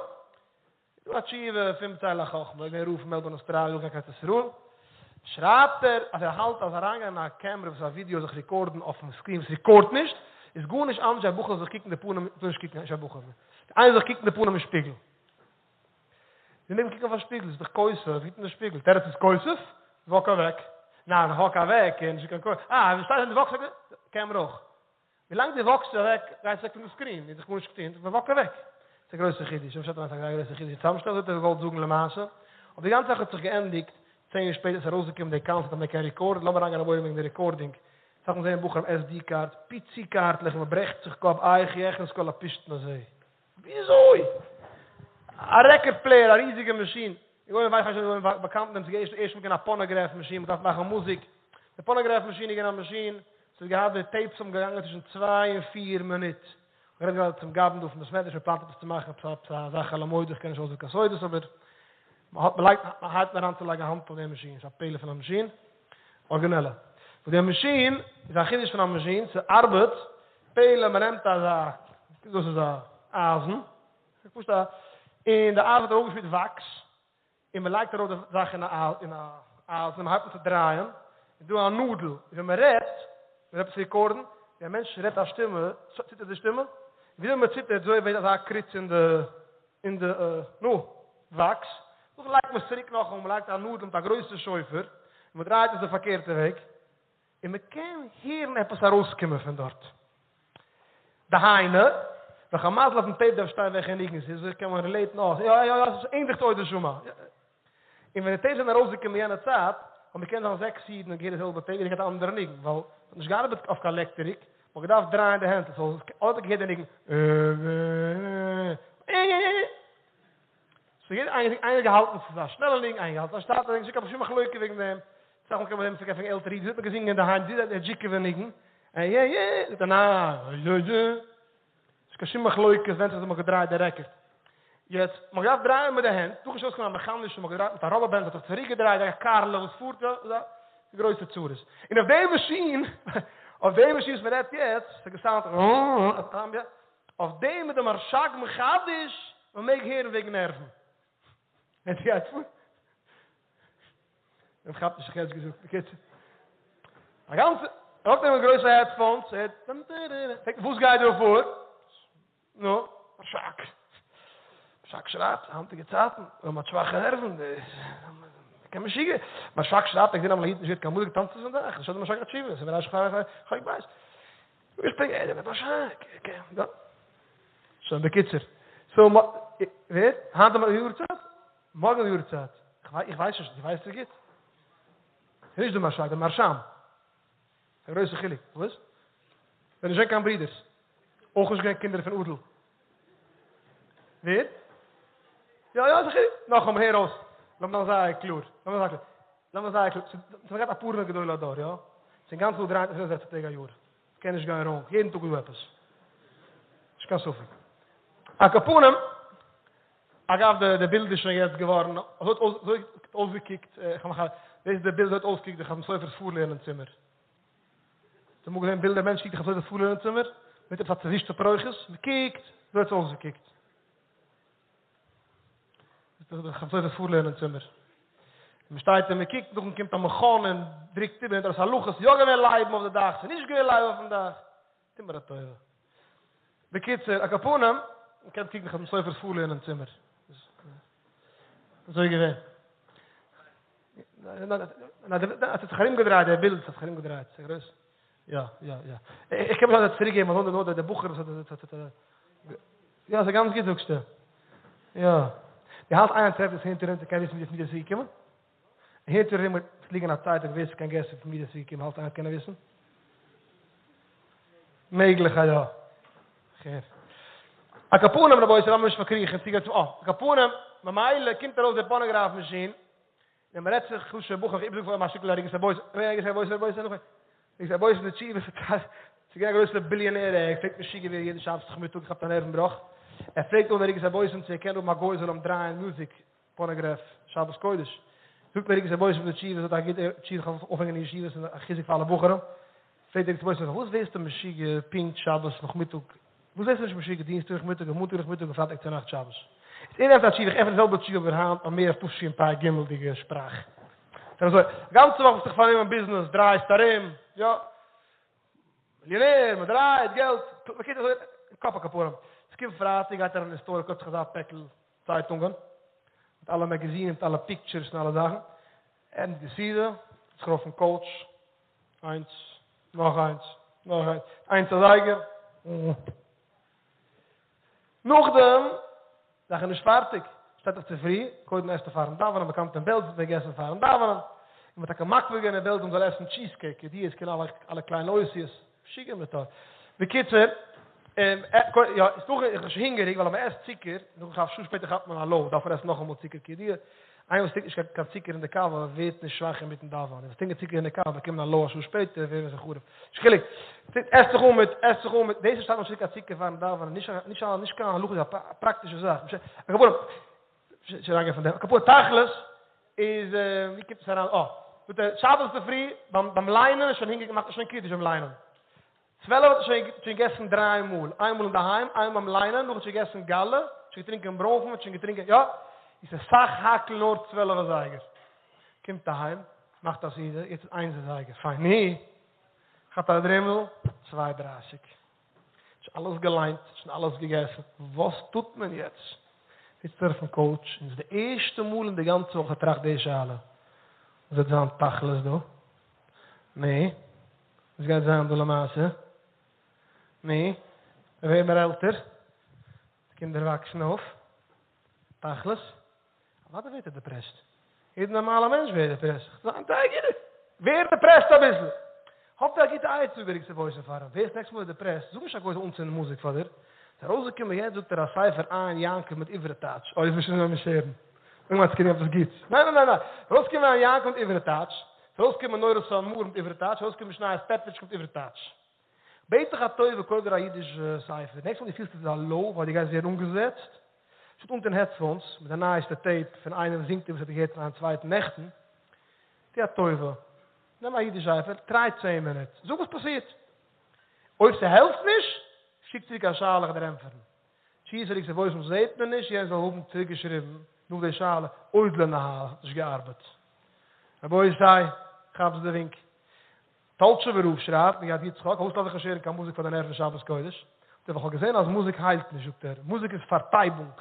דא א תשובה פון בצל החכמה, געווען רב פון מעלבורן אוסטראליע אויך קיין ארץ ישראל, שרייבט ער אז ער האלט אז אריינגיין אין א קעמרע וואס איז א ווידיאו זיך ריקארדן אויפן סקרין וואס ריקארדט נישט, איז גארנישט אנדערש ווי א בחור זיך קוקן די פנים, טאר נישט קוקן, נישט א בחור, איינער זיך קוקן די פנים אין שפיגל. זיי מעגן קוקן אויף א שפיגל, ס'איז דאך כוסף, קוקט אין די שפיגל, תירוץ איז כוסף, וואק אוועק, ניין וואק אוועק, נישט קיין כוסף, אה, ווען שטייסט און דו וואקסט אוועק, קעמרע אויך. ווילאנג דו וואקסט אוועק, גייסט אוועק פון די סקרין, איז דאך גארנישט געטון, וואק אוועק. ס'איז א גרויסע חידוש, אפשר האט ער א גרויסע חידוש צוזאמשטעל, אזוי האט ער געוואלט זאגן למעשה, אבער די גאנצע זאך האט זיך געענדיגט, צען יאר שפעטער איז ארויסגעקומען די קאנסעפט אז מען קען ריקארדן, לאמיר אריינגיין רבותי וועגן די ריקארדינג, אסאך מאל זעען בחורים SD קארדס, פיצי קארטלעך און מען ברעכט זיך קאפ, איך יכנס כל הפשתן הזה. וויאזוי? א רעקארד פלעיער, א ריזיגע מאשין, איך ווייס נישט אויב איר באקאנט מיט דעם, ס'איז געווען ערשט מאל געווען א פאנאגרעף מאשין, מ'דארף מאכן מוזיק, די פאנאגרעף מאשין איז געווען א מאשין, ס'האט געהאט די טעיפס האבן געגאנגען צווישן צוויי און פיר מינוט, איך רעד גראדע צום גבאי'ן דא פון בית מדרש, מ'פלאנט עפעס צו מאכן עפעס עפעס א זאך חול המועד, איך קען נישט אויסזאגן קיין סודות אבער מ'האט מ'לייגט מ'הייבט אן אריינצולייגן א האנט אויף די מאשין, ס'איז א פלא פון א מאשין, ארגינעלע. וואס די מאשין איז א חידוש פון א מאשין, ס'ארבעט פלא, מ'נעמט אזא, דאס איז א אייזן, פשוט א, און די אייזן האט ארויפגעשמירט וואקס, און מ'לייגט ארויף די זאך אין א אין א אייזן און מ'הייבט אן צו דרייען, איז דא א נאדל, און ווען מ'רעדט, מ'וויל עפעס רעקארדן, ווי א מענטש רעדט א שטימע, ציטערט די שטימע, וויאזוי מ'ציטערט אזוי ווערט אזא קריץ אין די אין די נו, וואקס. נאכדעם לייגט מען עס צוריק נאכאמאל, מען לייגט א נאדל מיט א גרויסע שופר, און מען דרייט עס די פארקערטע וועג, און מען קען הערן עפעס ארויסקומען פון דארט. דהיינו, נאך א מזל אויפן טעיפ דארף שטיין וועלכע ניגון ס'איז, אזוי קען מען רילעיטן, אה, יא יא יא, ס'איז ענדליך צו עוד אשמע. און ווען די טעיפס זענען ארויסגעקומען יענע צייט, האבן געקענט זיין זעקס אידן און געהערט די זעלבע טעיפ, יעדער געהאט א אנדערע ניגון, ווייל ס'האט נישט געארבעט אויף קיין לעקטעריק, מ'האט געדארפט דרייען די הענטל, סאו אדער האט געהערט די ניגון סאו יעדער איינער האט געהאלטן ס'איז א שנעלע ניגון, איינער געהאלטן א שטאטע ניגון, ס'איז נישט קיין שום מחלוקה וועגן דעם, אסאך מאל קען מען זען פון עלטערע אידן, ווי האט מען געזינגען אינדערהיים, די דזשיקעווע ניגון, זאגט ער ניין, נישט קיין שום מחלוקת ווענדט זיך ווי מ'האט געדרייט די רעקארד. יעצט, מ'האט געדארפט דרייען מיט די הענט, נאכנישט אויסגעקומען א מעכאנישע, מ'האט געדרייט מיט א ראבער בענד, ס'האט זיך צוריק געדרייט, א קארלע וואס פארט, יא, גרויסע צרות. און אויף די מאשין, אויף די מאשין וואס מ'רעדט יעצט, ס'האט געסאונדט אויף דעם איז די מהרש"ג מחדש, מ'מעג הערן וועגן נערוון. ווען ס'גייט פאר. איך כאפ נישט איך האב יעצט געזאגט בקיצור. א גאנצע ער האט נעמען גרויסע העדפאונס ער פרעגט וואס גייט דא פאר? נו, מהרש"ג. מהרש"ג שרייבט היינטיגע צייטן ווען מ'האט שוואכע נערוון קען משוגע. מהרש"ג שרייבט ער האט געזען אמאל א איד נישט געהערט קיין מוזיק טאנצן פון זאך, נישט אז מהרש"ג א תשובה, ס'איז מרש ח ח בית. איך פרעג ער איז מהרש"ג. יא. שוין בקיצור. סאו ווער? היינט האט מען יארצייט? מארגן איז יארצייט. איך ווייס נישט, דו ווייסט עס גוט? ס'איז נישט די מהרש"ג, די מהרש"ם. א גרויסע חילוק. וואס? זענען נישט געווען קיין ברידערס. אויך נישט געווען קינדער פון אדל. ווער? יא יא זיכער. נאכאמאל הער אויס. לאמיר זיין זייער קלאר. לאמיר זיין קלאר. לאמיר זיין קלאר. ס'איז געהאט אפאר גדולי הדור, יא? ס'איז גאנץ דא 365 טעג א יאר. קען נישט גיין ראנג, יעדן טאג איז דא עפעס. נישט קיין ספק. על כל פנים, אגב די די בילד איז שוין יעצט געווארן, אזוי האט אזוי האט אויסגעקוקט, איך מאך א, דאס איז די בילד אזוי האט אויסגעקוקט די חתם סופר'ס פארלערנען צימער. האסט אמאל געזען בילדער מענטש קוקט די חתם סופר'ס פארלערנען צימער? מיט עפעס א צעווישטע פרוכת, מ'קוקט, אזוי האט עס אויסגעקוקט. דאס איז די חתם סופר'ס פארלערנען צימער. מען שטייט און מען קוקט, נאכדעם קומט א מכון און דרוקט איבער און דאס הלכה, ס'איז יא געווען לייבן אויף די דאך, ס'איז נישט געווען לייבן אויפן דאך. טו מיר א טובה. בקיצור, על כל פנים, מען קען קוקן חתם סופר'ס פארלערנען צימער. אזוי געווען. עס האט זיך ארומגעדרייט דער בילד, עס האט זיך ארומגעדרייט, ס'איז גרויס. יא, יא, יא. איך קען נישט צוריק געבן, אזוי נאר דער בחור וואס האט האט האט יא, ס'איז גאנץ גוט זאגסטו. יא. דו האלט איינער טרעפט עס הינטער אונז, קען וויסן ווי דאס איז געקומען? הינטער אים ליגן א צייטונג ווער ס'קען געסן פון ווי דאס איז געקומען, האלט איינער קען וויסן? מעגליך אז יא. כ'הער. על כל פנים רבותי, לאמיר נישט פארקריכן, צוגיין צום אה. על כל פנים, ממילא קומט ארויס דער פאנאגראף מאשין, און מ'רעדט זיך חשוב'ע בחור, איך איבערזאגן פאר אים א שטיקל עריגת הבושם, עריגת הבושם, רבותי, נאך עריגת הבושם די תשובה, ס'איז געווען א גרויסער ביליאנער, ער פלעגט משוגע ווערן יעדן שבת נאכמיטאג, געכאפט א נערוון בראך, ער פרעגט אן עריגת הבושם צו ער קען האבן א גוי זאל אים דרייען מוזיק, פאנאגרעף, שבת קודש. זאגט מיר עריגת הבושם די תשובה, זאגט א גוטע תשובה, איך האב אויפהענגען אין ישיבות און א חיזוק פאר אלע בחורים, פרעגט עריגת הבושם פארוואס ווערסטו משוגע פונקט שבת נאכמיטאג, וואס ווערסטו נישט משוגע דינסטאג נאכמיטאג און מאנטאג נאכמיטאג און פרייטאג צונאכט שבת? איז ער ענטפערט א תשובה, איך ענטפער די זעלבע תשובה אבער היינט נאר מער אויף תשפ"ג'דיגע שפראך. ס'איז אזוי, גאנצע וואך ביסטו פארנומען ביזנעס, דרייסט ארום, יא, מיליאנער, מען דרייט געלט, בקיצור אזוי, קאפ א כפרה. ס'קומט פרייטאג גייט אריין אין סטאר קויפט זיך אזא פעקל צייטונגען, מיט אלע מעגעזינען, מיט אלע פיקטשערס און אלע זאכן, ענדיגט די סעודה, זיצט זיך ארויף אויפן קאוטש, איינס, נאך איינס, נאך איינס, איינס אזייגער, נאכדעם, זאך איז נישט פארטיג, שטייט אויף צופרי, קודם עסט ער פארן דאווענען, באקאנט אין בעלז האט מען געגעסן פארן דאווענען, און מען האט טאקע מקפיד געווען אין בעלז מען זאל עסן טשיז קעיק, כידוע איז קען אלע אלע קליינע אותיות, משוגע מטורף. בקיצור, יא, איז נאך איך בין שוין הונגעריג ווייל אז מען עסט צוקער, נאך א שעה שפעטער כאפט מען א לאו, דארף מען עסן נאכאמאל צוקער כידוע, איינער וואס טרינקט נישט קיין צוקער אין די קאווע ווערט נישט שוואך אינמיטן דאווענען, וואס טרינקען צוקער אין די קאווע באקומען א לאו א שעה שפעטער ווערן זיי חרוב. נישט חילוק. עסט זיך אן מיט, עסט זיך אן מיט, דאס שטייט נישט קיין צוקער פארן דאווענען, נישט נישט נישט קיין הלכה, איז א פראקטישע זאך. על כל פנים, נישט אריינגיין פון דעם. על כל פנים תכלית איז, ווי קומט עס אריין? אה, זאגט ער, שבת צופרי ביים ביים ליינען איז שוין הונגעריג מאכט ער שוין קידוש ביים ליינען. צוועלף האט ער שוין שוין געגעסן דריי מאל, איין מאל אינדערהיים, איין מאל ביים ליינען, נאך האט שוין געגעסן גאלע, שוין געטרינקען ברוינפן, האט שוין געטרינקען, יא, איז עס סך הכל נאר צוועלף אזייגער. קומט אהיים, מאכט א סעודה, יעצט איז איינס אזייגער, פיין, נו, כאפט א דרימל, צוויי דרייסיג. שוין אלעס געליינט, שוין אלעס געגעסן, וואס טוט מען יעצט? זיצט ער אויפן קאוטש און ס'איז די ערשטע מאל אין די גאנצע וואך ער טראכט די שאלה, וואס וועט זיין תכלית דא? נו? וואס גייט זיין דא למעשה? נו? מיר ווערן מיר עלטער, די קינדער וואקסן אויף, תכלית? אוודאי ווערט ער דעפרעסט. יעדער נארמאלער מענטש ווערט דעפרעסט. ווער דעפרעסט אביסל. האב דיר א גוטע עצה זאגט דער יקותיאל פאר אים. ווערסט נעקסט מאל דעפרעסט, זאג נישט א גוי זאל אנצינדן מוזיק פאר דיר. ס'איז ארויסגעקומען יעצט זאגט ער א ספר עין יעקב מיט עברי טייטש. אוי איז שוין נישט הערן. אנגעהויבן צו קריגן עפעס גוטס. ניין ניין ניין ניין. ארויסגעקומען עין יעקב מיט עברי טייטש. ס'איז ארויסגעקומען נורא סאמאר מיט עברי טייטש. ארויסגעקומען משניות פעטריטש מיט עברי טייטש. בעט דיך א טובה קויף דיר א אידיש ספר, נעקסט מאל דו פילסט עס איז א לאו ווייל דו גייסט ווערן אנגעזעצט, שטאט אנטון העדפאונס מיט די נייעסטע טעיפ פון איינער וואס זינגט וואס האט געהערט פון איין צווייטן נעכטן, טו א טובה, נעם א אידיש ספר, טריי צען מינוט, זאג וואס פאסירט. אויב ס'העלפט נישט, שיק צוריק א שאלה איך וועל דיר ענטפערן. תשובת היקותיאל וואויסמעיל זעהט מען נישט, יענער זאל האבן צוריק געשריבן נאך די שאלה, עוד לנהל, האט נישט געארבעט. רבותי, כאפטס די ווינק. טאלטשעווער רב שרייבט אין יד יצחק, פארוואס לאז איך נישט הערן קיין מוזיק פאר די נערוון שבת קודש? זאגט ער, ווייל כ'האב געזען אז מוזיק היילט נישט, זאגט ער, מוזיק איז פארטייבונג,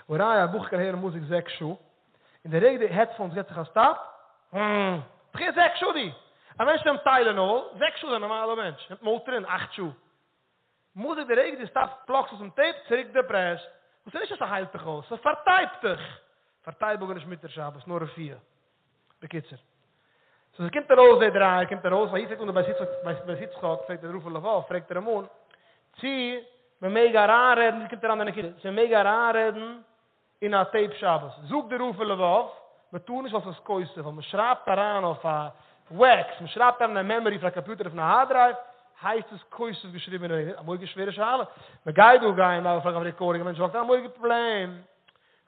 והראיה א בחור קען הערן מוזיק זעקס שעה, און די רגע די העדפאונס געט זיך א סטאפ, הום, איך הער זעקס שעה די! א מענטש נעמט טיילענאל, זעקס שעה איז א נארמאלער מענטש, נעמט מאטרין, אכט שעה. מוזיק די רגע דו סטאפסט פלאגסט אויס דעם טעיפ צוריק דעפרעסט, וואס איז נישט אז ס'היילט דיך אויס, ס'פארטייבט דיך! פארטייבונג איז נישט מותר שבת, נאר רפואה. בקיצור. סאו ס'קומט ארויס די דרייער קומט ארויס, ווייל פרעגט אן די בית יצחק, בית יצחק פרעגט דער רב פון לבוב פרעגט ער אים אן, צי מ'מעג אריינרעדן, ווי קומט אריין די נקודה, צו מ'מעג אריינרעדן אין א טעיפ שבת, זאגט דער רב פון לבוב, מען טאר נישט ווייל ס'איז כותב, ווייל מען שרייבט אריין אויף א וועקס, מען שרייבט אריין אין א מעמארי פון א קאמפיוטער אויף א הארד דרייוו, הייסט עס כותב געשריבן אין א מורא'דיגע שווערע שאלה, מען גייט דא גיין אויף א רעקארדינג, א מענטש וואקט אריין, א מורא'דיגע פראבלעם,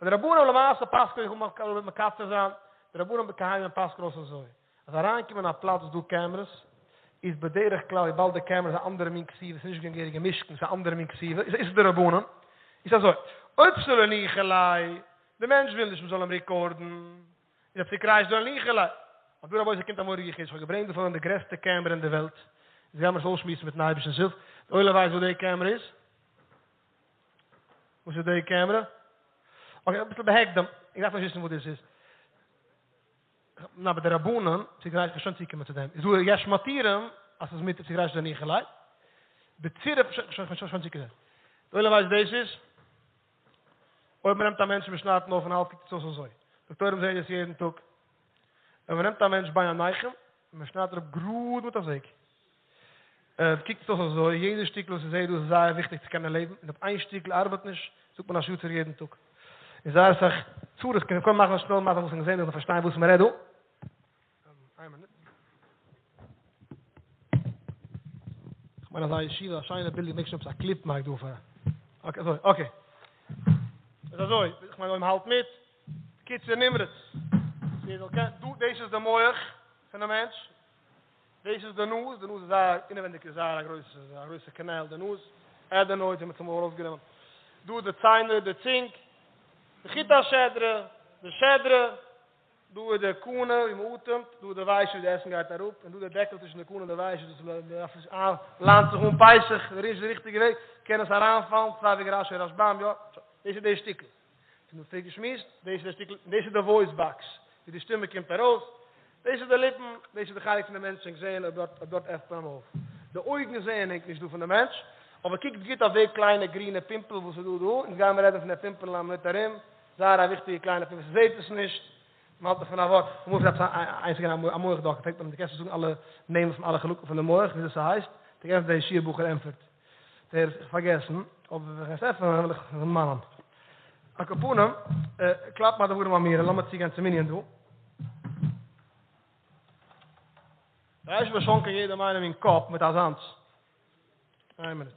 די רבנים למעשה פסק'נען, איך וויל מקצר זיין, די רבנים בכהנים פסק'נען אויס אזוי, אז אריינקומען אין א פלאץ וואס דא קעמרעס, איז בדרך כלל וויבאלד די קעמרע איז א אנדערע מין כתיבה, ס'איז נישט קיין געהעריגע משכן, ס'איז א אנדערע מין כתיבה, איז איסור דרבנן, איז אזוי, אויב ס'לא ניחא ליה, די מענטש וויל נישט מ'זאל אים ריקארדן, איז א צוקרייש דלא ניחא ליה. אבער דא רבותי קומט א מורא'דיגע חידוש, כ'האב געברענגט דא פאר די גרעסטע קעמרע אין די וועלט, יעצט גיימער עס אויסשמועסן מיטן אייבערשטנ'ס הילף, די עולם ווייסט וואס די קעמרע איז? וואס איז די קעמרע? אקעי, אביסל בהקדם, איך דארף נישט וויסן וואס דאס איז. נאר ביי די רבנן, צוגרייט איך שוין צוקומען צו דעם, איז דא יש מתירים אז ס'איז מותר צוגרייט דניחא ליה, בצירוף, שוין שוין שוין צוקומען. די עולם ווייסט וואס דאס איז? אויב מ'נעמט א מענטש און מ'שניידט אים אויפן האלז קוקט עס אויס אזוי. דאקטוירים זעען דאס יעדן טאג. ווען מ'נעמט א מענטש בין העיניים און מ'שניידט אראפ גראד מיט א זעג, קוקט עס אויס אזוי, יעדע שטיקל וואס מ'זעט דא איז זייער וויכטיג צו קענען לעבן, און אויב איין שטיקל ארבעט נישט, זאגט מען א שעה צוריק יעדן טאג. און זייער אסאך צרות קען קודם מאכן שנעל מאכן וואס מ'זעט דא פארשטיין וואס מ'רעדט דא. איין מינוט. כ'מיין אזא ישיבה, א שיינע בילדינג מעג שוין עפעס א קליפ מייק דא פאר. אקעי אזוי, אקעי. איז אזוי, כ'מיין אויב מ'האלט מיט. קיצור נמרץ. דא דאס איז די מח פונעם מענטש. דאס איז די נאז, די נאז איז זייער אינעווענדיג איז זייער א גרויסע א גרויסע קאנעל די נאז, עדענוידס האט מען צומאל ארויסגענומען, דא איז די ציינער, די צונג, די חוט השדרה, די שדרה, דא איז די קנה ווי מען אטעמט, דא איז די וויישע ווי די עסן גייט אראפ, און דא די דעקל צווישן די קנה און די וויישע דאס מען דארף נישט איין ליינט זיך אן פסח, די רישט די ריכטיגע וועג, קען עס אריינפאלן, צוויי וועג רשי רשבם, יא, דאס איז די שטיקל. פון דא פריער געשמועסט, דאס איז די שטיקל, דאס איז די וואויס באקס, ווי די שטימע קומט ארויס, דאס איז די ליפן, דאס איז די חלק פון די מענטש ענק זעען אויב דארט אויב דארט עפנט מען אים אויף. די אויגן זעען ענק נישט דא פון די מענטש, אבער קוקט גוט אויף די קליינע גרינע פימפל וואס איז דא דא, אונז גיימער רעדן פון די פימפל אין א מינוט ארום, זייער א וויכטיגע קליינע פימפל, ס'זעט עס נישט, מ'האלט דאך פון א ווארט, אמאל פלעגט עפעס איינס געווען א מח דאקטער, פרעגט מען אים דו קענסט נישט זאגן אלע נעמען פון אלע חלקים פון די מח וויאזוי ס'הייסט, האט ער געענטפערט דער ישיבה בחור ענטפערט. דער איך פארגעסן, אבער ווען איך עס עפענען וועל איך דערמאנען. על כל פנים, קלאפ מה דברים אמורים, לאמיר צוגיין צום ענין דא. דער אייבערשטער באשאנקען יעדעם איינעם אין קאפ מיט אזאנס. איין מינוט.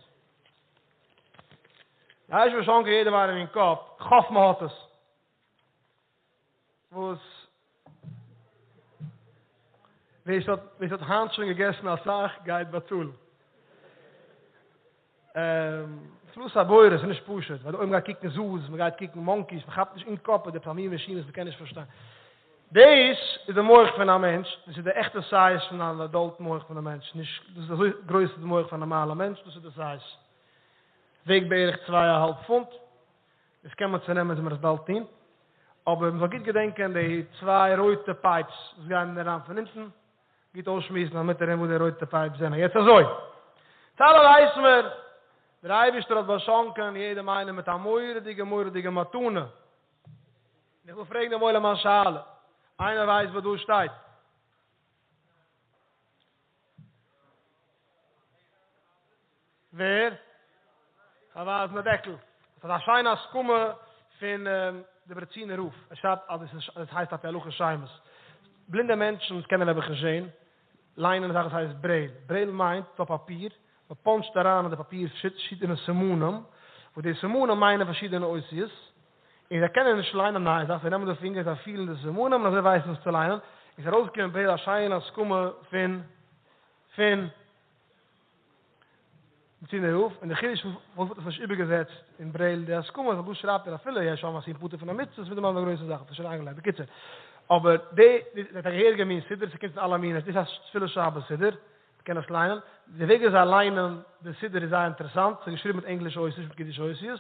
דער אייבערשטער באשאנקען יעדעם איינעם אין קאפ, כ'האף מ'האט עס. וואס ווער ס'האט ווער ס'האט היינט שוין געגעסן אסאך גייט באצאלן. פלוס א בורא ס'איז נישט פשוט ווייל אויב מ'גייט קוקן זו'ס מ'גייט קוקן מאנקיס מ'כאפט נישט אין קאפ איז עפעס א מין מאשין וואס מ'קען נישט פארשטיין. דאס איז די מח פון א מענטש, דאס איז די עכטע סייז פון אן אדאלט מח פון א מענטש, נישט דאס איז אזוי גרויס איז די מח פון א נארמאלע מענטש, דאס איז די סייז. וועגט בערך צוויי א האלב פונט. דאס קען מען צונעמען זאל מען עס באלד טון. אבער מ'זאל גוט געדענקען די צוויי רויטע pipes וואס גייען אריין פון אונטן, גוט אויסשמועסן אז מיט ארום וואס די רויטע pipes זענען. יעצט אזוי, אונז אלע ווייסן מיר, דער אייבערשטער האט באשאנקען יעדעם איינעם מיט א מורא'דיגע מורא'דיגע מתנה. און איך וויל פרעגן דעם עולם א שאלה, איינער ווייסט וואס דא שטייט? ווער? כ'וועל ווייזן די דעקל. עס איז א שיינע הסכמה פון דעברעצינער רב. ער שרייבט אז עס איז הייסט על פי הלכה שמות. בלינדע מענטשן וואס קענען נעבעך נישט זען, ליינען א זאך וואס הייסט ברעיל. ברעיל מיינט ס'דא פאפיר, מען פאנטשט אריין אין די פאפיר פארשידענע סימנים, וואס די סימנים מיינען פארשידענע אותיות, און זיי קענען נישט ליינען נייע זאך, זיי נעמען די פינגער זיי פילן די סימנים און אזוי ווייסן וואס צו ליינען, איז ארויסגעקומען ברעיל א שיינע הסכמה פון פון דעברעצינער רב, און די חידוש פארוואס האט עס נישט איבערגעזעצט אין ברעיל די הסכמה, ווייל דא שרייבט ער אפילו יש שם עשין פטור פון א מצוה, ס'איז מיט דעם א גרויסע זאך, האט ער שוין איינגעלייגט, בקיצור, אבער די די האט א געהעריגע מין סידור, ס'קומט פון אלע מינות, דאס הייסט תפילת שבת סידור, מ'קען עס ליינען, די וועג וויאזוי זיי ליינען די סידור איז זייער אינטערעסאנט, ס'איז געשריבן מיט ענגלישע אותיות נישט מיט אידישע אותיות,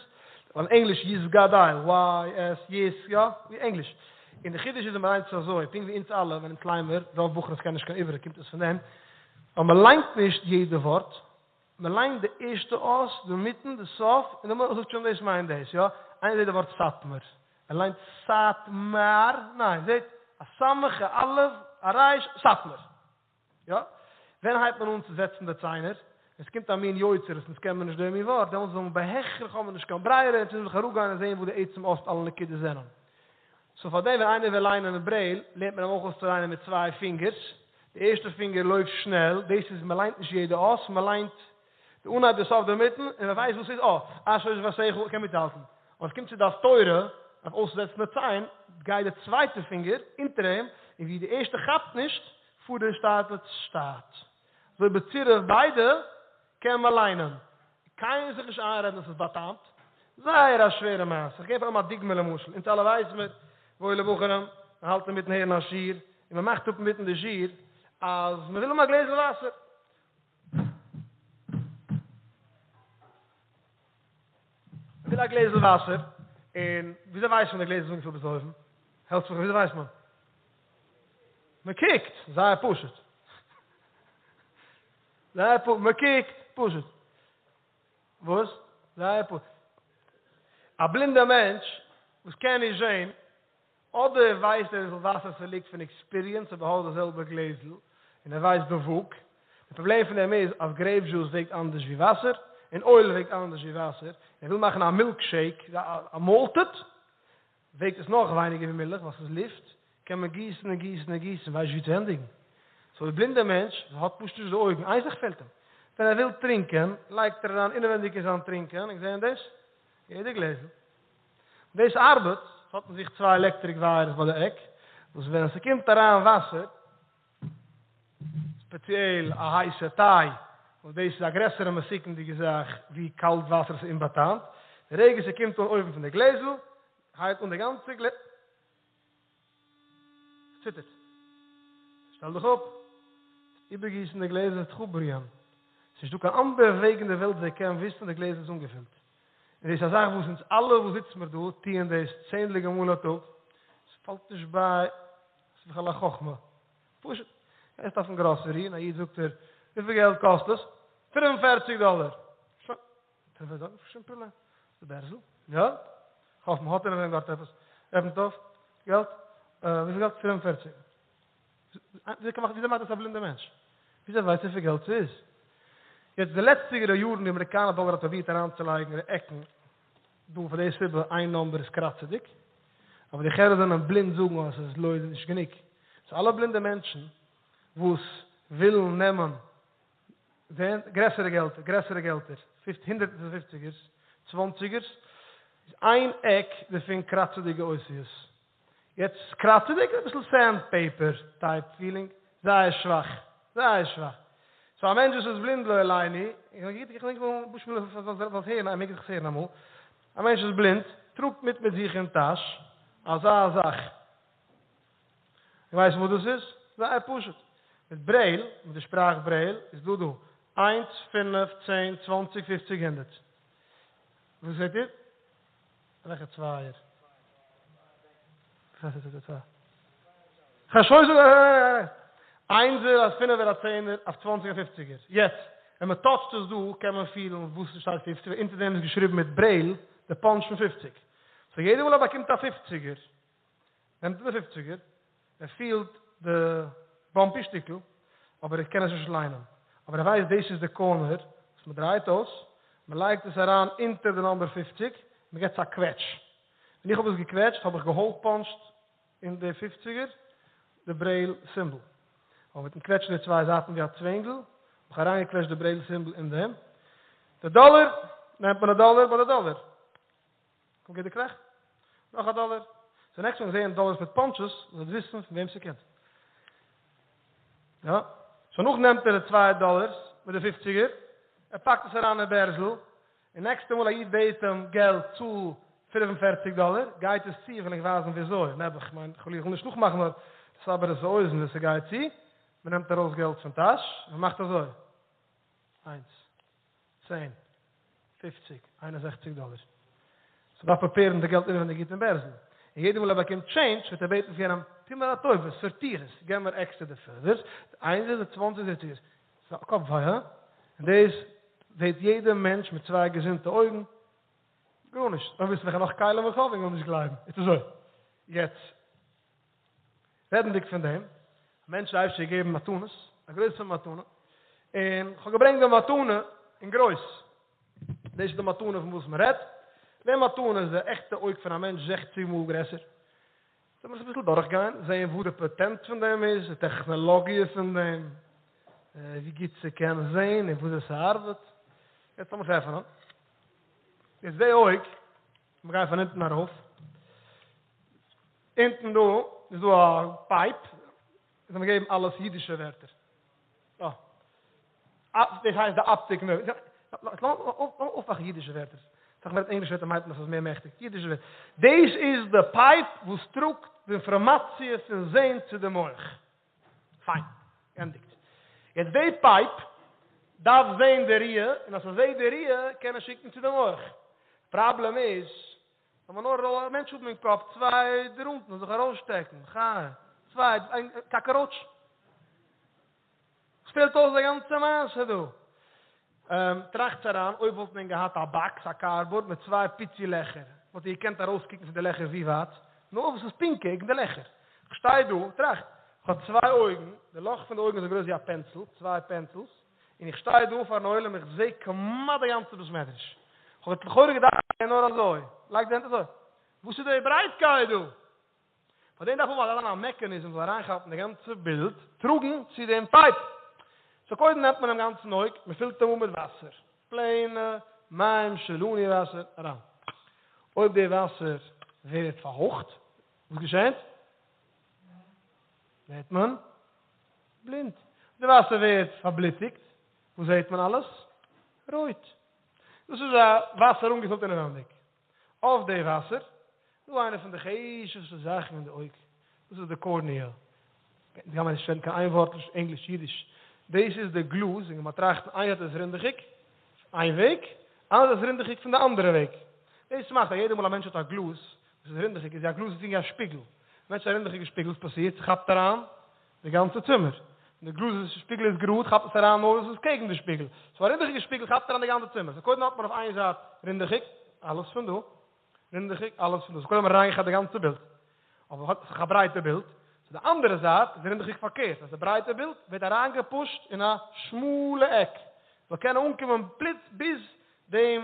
ווייל אין ענגליש יתגדל, YS, יס, יא, ווי ענגליש. און די חידוש איז אז מ'ליינט עס אזוי, פונקט ווי אונז אלע ווען אונז ליינען מיר, רוב בחורים קענען נישט קיין עברית קומט עס פון דעם, ווייל מ'ליינט נישט יעדע ווארט, מ'ליינט די ערשטע אות, די מיטן, די סוף, און דערנאך זאגט שוין דאס מיינט דאס, יא? איינער זעט די ווארט סאטמאר, ער ליינט סאטמאר? ניין, זעט א סמך, א אלף, א רייש, סאטמאר. יא? ווען הייבט מען אן צו זעצן די ציינער? ווען ס'קומט א מין יוצר וואס אונז קען מיר נישט דעם מין ווארט, דעמאלטס זאל מען בהכרח האבן נישט קיין ברירה, אונז מוזן זיך אראפגיין און זען וואס די עצם אות אלע נקודות זענען. so פארדעם ווען איינער וויל ליינען אין ברעיל, לערנט מען אים אויך אויס צו ליינען מיט צוויי פינגערס, די ערשטע פינגער לויפט שנעל, דאס איז מען ליינט נישט יעדע אות, מען ליינט די אנהייב די סוף די מיטן, און מען ווייסט וואס ס'איז, אה, אשר ישבתך, קען מיטהאלטן. אבער עס קומט צו דעת תורה, דארף אויסזעצן די ציין, גייט די צווייטע פינגער אונטער אים, און ווי די ערשטע כאפט נישט, פארט דער שטאט שטאט. אזוי בצירוף ביידע קען מען ליינען. קיינער זיך נישט איינרעדן אז ס'איז באטאמט. זייער א שווערע מעשה. איך געב פאר א דוגמא למשל, אונז אלע ווייסן מיר, וואוילע בחורים, מען האלט אינמיטן הערן א שיעור, און מען מאכט אפ אינמיטן די שיעור אז מען וויל האבן א גלעזל וואסער. מען וויל א גלעזל וואסער, און וויאזוי ווייסט מען די גלעזל איז אנגעפילט ביז אויבן? העלפט מיך, וויאזוי ווייסט מען? מען קוקט, זייער פשוט. זייער פשוט, מען קוקט, פשוט. וואס? זייער פשוט. א בלינדער מענטש וואס קען נישט זען, אדער ווייסט ער וויפיל וואסער ס'ליגט פון experience אויב ער האט די זעלבע גלעזל, און ער ווייסט די וואג. די פראבלעם פון דעם איז אז grape juice וועגט אנדערש ווי וואסער, און oil וועגט אנדערש ווי וואסער, און ער וויל מאכן א milk shake, א malted, וועגט עס נאך ווייניגער ווי מילך ווייל ס'איז לופט, קען מען גיסן און גיסן און גיסן, ווייסט ווי צו ענדיגן. so די בלינדע מענטש האט פשוט נישט די אויגן, איין זאך פעלט אים, ווען ער וויל טרינקען לייגט ער אריין אינעווענדיג אין זיין טרינקען, און זעהן דאס? יעדע גלעזל. דאס ארבעט, ס'האט אין זיך צוויי electric wires ביי די עק, וואס ווען ס'קומט אריין וואסער, ספעציעל א הייסע טיי, וואס דאס איז א גרעסערע מסוכנ'דיגע זאך ווי קאלט וואסער וואס איז אומבאטאמט, די רגע ס'קומט אן אויבן פון די גלעזל, הייבט אן די גאנצע גלעזל, ס'ציטערט. שטעל דיך אפ. איבערגיסן די גלעזל וועט זיך אפבריען. ס'נישט דא קיין אנדערע וועג אין די וועלט זיי קענען וויסן די גלעזל איז אנגעפילט. און דאס איז א זאך וואס אונז אלע וואס זיצן מיר דא טוען דאס צענדליגע מאל א טאג. ס'פאלט נישט ביי. ס'איז בכלל א חכמה. פשוט. גייסט אויפן גראסערי און א איד זאגט דיר, וויפיל געלט קאסט עס? 45 דאלער. שוין. 45 דאלער? שוין פראבלעם. די בערזל. יא? כ'האף מ'האט אינעווייניג דארט עפעס. עפנט אויף. געלט. וויפיל געלט? 45. וויאזוי מאכט דאס א בלינדע מענטש? וויאזוי ווייסט וויפיל געלט ס'איז? יעצט די לעצטיגערע יארן די אמעריקאנער דאלער האט פרובירט אריינצולייגן די עקן דא פאר די סיבה איין number איז קראצעדיג אבער די חברה זענען בלינד זאגן אז ס'איז לויז נישט גענוג so אלע בלינדע מענטשן וואס ווילן נעמען גרעסערע געלטער גרעסערע געלטער הונדערט און פופציגערס צוואנציגערס איז איין עק דערפון קראצעדיגע אותיות יעצט קראצעדיג אביסל sand paper type feeling, זייער שוואך, זייער שוואך. so א מענטש וואס איז בלינד לא עלינו, איך געדענק זאלסט הערן, ער מעג זיך עס הערן אמאל, א מענטש איז בלינד, טראגט מיט מיט זיך אין טאש אזא זאך, איר ווייסט וואס דאס איז? זייער פשוט, מיט ברעיל, מיט די שפראך ברעיל, איז דא דא, איינס, פינף, צען, צוואנציג, פופציג, הונדערט. וואס זעט איר? וועלכע צווייער? כ'וועל שוין זאגן איינזער, א פינעווער, א צענער, א צוואנציגער, א פופציגער. יעצט, ווען מען טאטשט עס דא קען מען פילן וואס עס שטייט פופציג, ווייל אונטער דעם איז געשריבן מיט ברעיל די פאנטש פון פופציג. סאו יעדע מאל ער באקומט א פופציגער, נעמט ער די פופציגער, ער פילט די באמפי שטיקל, אבער ער קען עס נישט ליינען. אבער ער ווייסט דאס איז די קארנער וואס מען דרייט אויס, מען לייגט עס אריין אונטער די נאמבער פופציג, מען געט עס א קוועטש. ווען איך האב עס געקוועטשט האב איך געהאול-פאנטשט אין די פופציגער די ברעיל סימבאל. אבער מיטן קוועטשן די צוויי זייטן ווי א צווענגל, האב איך אריינגעקוועטשט די ברעיל סימבאל אין דעם. די דאלער, נעמט מען א דאלער ביי די דאלער. קומט גוט די קרעכט. נאך א דאלער. סאו נעקסט מאל זעהן דאלערס מיט פאנטשעס, זאלט וויסן פון וועם ס'קומט. יא. סאו נאך נעמט ער די צוויי דאלערס מיט די פופציגער, ער פאקט עס אריין אין בערזל, און נעקסטע מאל א איד בעט אים געלט צאל 45 דאלער, גייט עס צו, איך וועל ענק ווייזן וויאזוי, נעבעך, איך מיין, חלילה איך וויל נישט נאכמאכן נאר לסבר את האוזן ווי ס'גייט צו, מ'נעמט ארויס געלט פון טאש, און מ'מאכט אזוי, איינס. צען, פופציג, 61 דאלער. סאו דארף פרעפערן די געלט אינעווענדיג גוט אין בערזל. און יעדע מאל ער באקומט טשעינדזש וועט ער בעטן פון יענעם, טו מיר א טובה, סארטיר עס, געב מיר עקסטער די פינפערס, די איינזערס, די צוואנציגערס, די דרייסיגערס. ס'איז א קאפ וויי, הא? און דאס זעט יעדע מענטש מיט צוויי געזונטע אויגן. גארנישט. אויב ווילסט וועלכע נאך כלים איך האב, איך וועל נישט גלייבן. איז אזוי. יעצט. רעדנדיג פון דעם, א מענטש האט דער אייבערשטער געגעבן מתנות, א גרויסע מתנה, און כ'האב געברענגט די מתנה אין גרויס, דאס איז די מתנה פון וואס מען רעדט, די מתנה איז די עכטע אויג פון א מענטש זעכציג מאל גרעסער, לאמיר עס אביסל דורכגיין, זען וואס די פאטענט פון דעם איז, די טעכנעלאגיע פון דעם, ווי גוט ס'קען זען און וויאזוי ס'ארבעט, יעצט לאמיר עס עפענען, יעצט די אויג, מיר גייען פון אונטן ארויף. אונטן דא איז דא א פייפ, זיי האבן געגעבן אלעס אידישע ווערטער. אה. דאס הייסט די אפטיק נערוו. לאמיר אויפמאכן אידישע ווערטער. סאך מער ענגלישע ווערטער מיינט מען אז ס'איז מער מעכטיג. אידישע ווערטער. דאס איז די פייפ וואס טראגט די אינפארמאציע פון זען צו די מח. פיין. געענדיגט. יעצט די פייפ דארף זען די ראיה, און אז ס'זעט די ראיה קען עס שיקן צו די מח. פראבלעם איז, לאמיר נאר א מענטש האבן אין קאפ צוויי דראטן זיך ארויסשטעקן, חי, צוויי, קאקעראוטש. וואס פעלט אויס די גאנצע מעשה דא? טראכטס אריין, אויב וואלט מען געהאט א באקס, א קארדבארד, מיט צוויי פיצי לעכער, וואלט איר געקענט ארויסקוקן פון די לעכער ווי ווייט? נאר וואס איז פונקט קעגן די לעכער. כ'שטיי דא, טראכט, כ'האב צוויי אויגן, די לאך פון די אויגן איז אזוי גרויס ווי א פענסיל, צוויי פענסילס, און איך שטיי דא פארן עולם איך זע כמעט די גאנצע בית מדרש. כ'וואלט לכאורה געדארפט גיין נאר אזוי, לייג די הענט אזוי. וואס איז די ברייטקייט דא? פאר דעם דארף האבן אזא מעקאניזם זאל אריינכאפן די גאנצע בילד, טראגן צו דעם פייפ. סאו קודם נעמט מען דעם גאנצן אויג, מען פילט אים אן מיט וואסער, פלעין מים שלנו וואסער, אריין. אויב די וואסער ווערט פארהויכט, וואס געשענט? ווערט מען בלינד. די וואסער ווערט פארבלוטיגט, וואס זעט מען אלעס? רויט. דאס איז א וואסער אנגעפילט אינעווענדיג. אויף די וואסער, דא איינע פון די חשוב'סטע זאכן אין די אויג, דאס איז די קארניע. גיי מיר נישט רעדן קיין איין ווארט נישט ענגליש אידיש. דאס איז די גלאז, און מיר טראכטן איין זייט איז רינדעכיג, איין וועג, אנדערע איז רינדעכיג פון די אנדערע וועג. דאס מאכט אז יעדע מאל א מענטש האט א גלאז וואס איז רינדעכיג, איז א גלאז איז ווי א שפיגל. א מענטש האט א רינדעכיגע שפיגל, וואס פאסירט? ס'כאפט אריין די גאנצע צימער. ווען די גלאז איז שפיגל איז גראד כאפט עס אריין נאר וואס איז קעגן די שפיגל. סאו א רינדעכיגע שפיגל כאפט אריין די גאנצע צימער. סאו קודם האט מען אויף איין זייט רינדעכיג, אלעס פון דא, רינדעכיג, אלעס פון דא. סאו קודם האט מען אריינגעכאפט די גאנצע בילד. אבער האט זיך א ברייטע בילד. צו די אנדערע זייט איז רינדעכיג פארקערט, אז די ברייטע בילד ווערט אריינגעפושט אין א שמאלע עק. זאל קענען אנקומען פליץ ביז דעם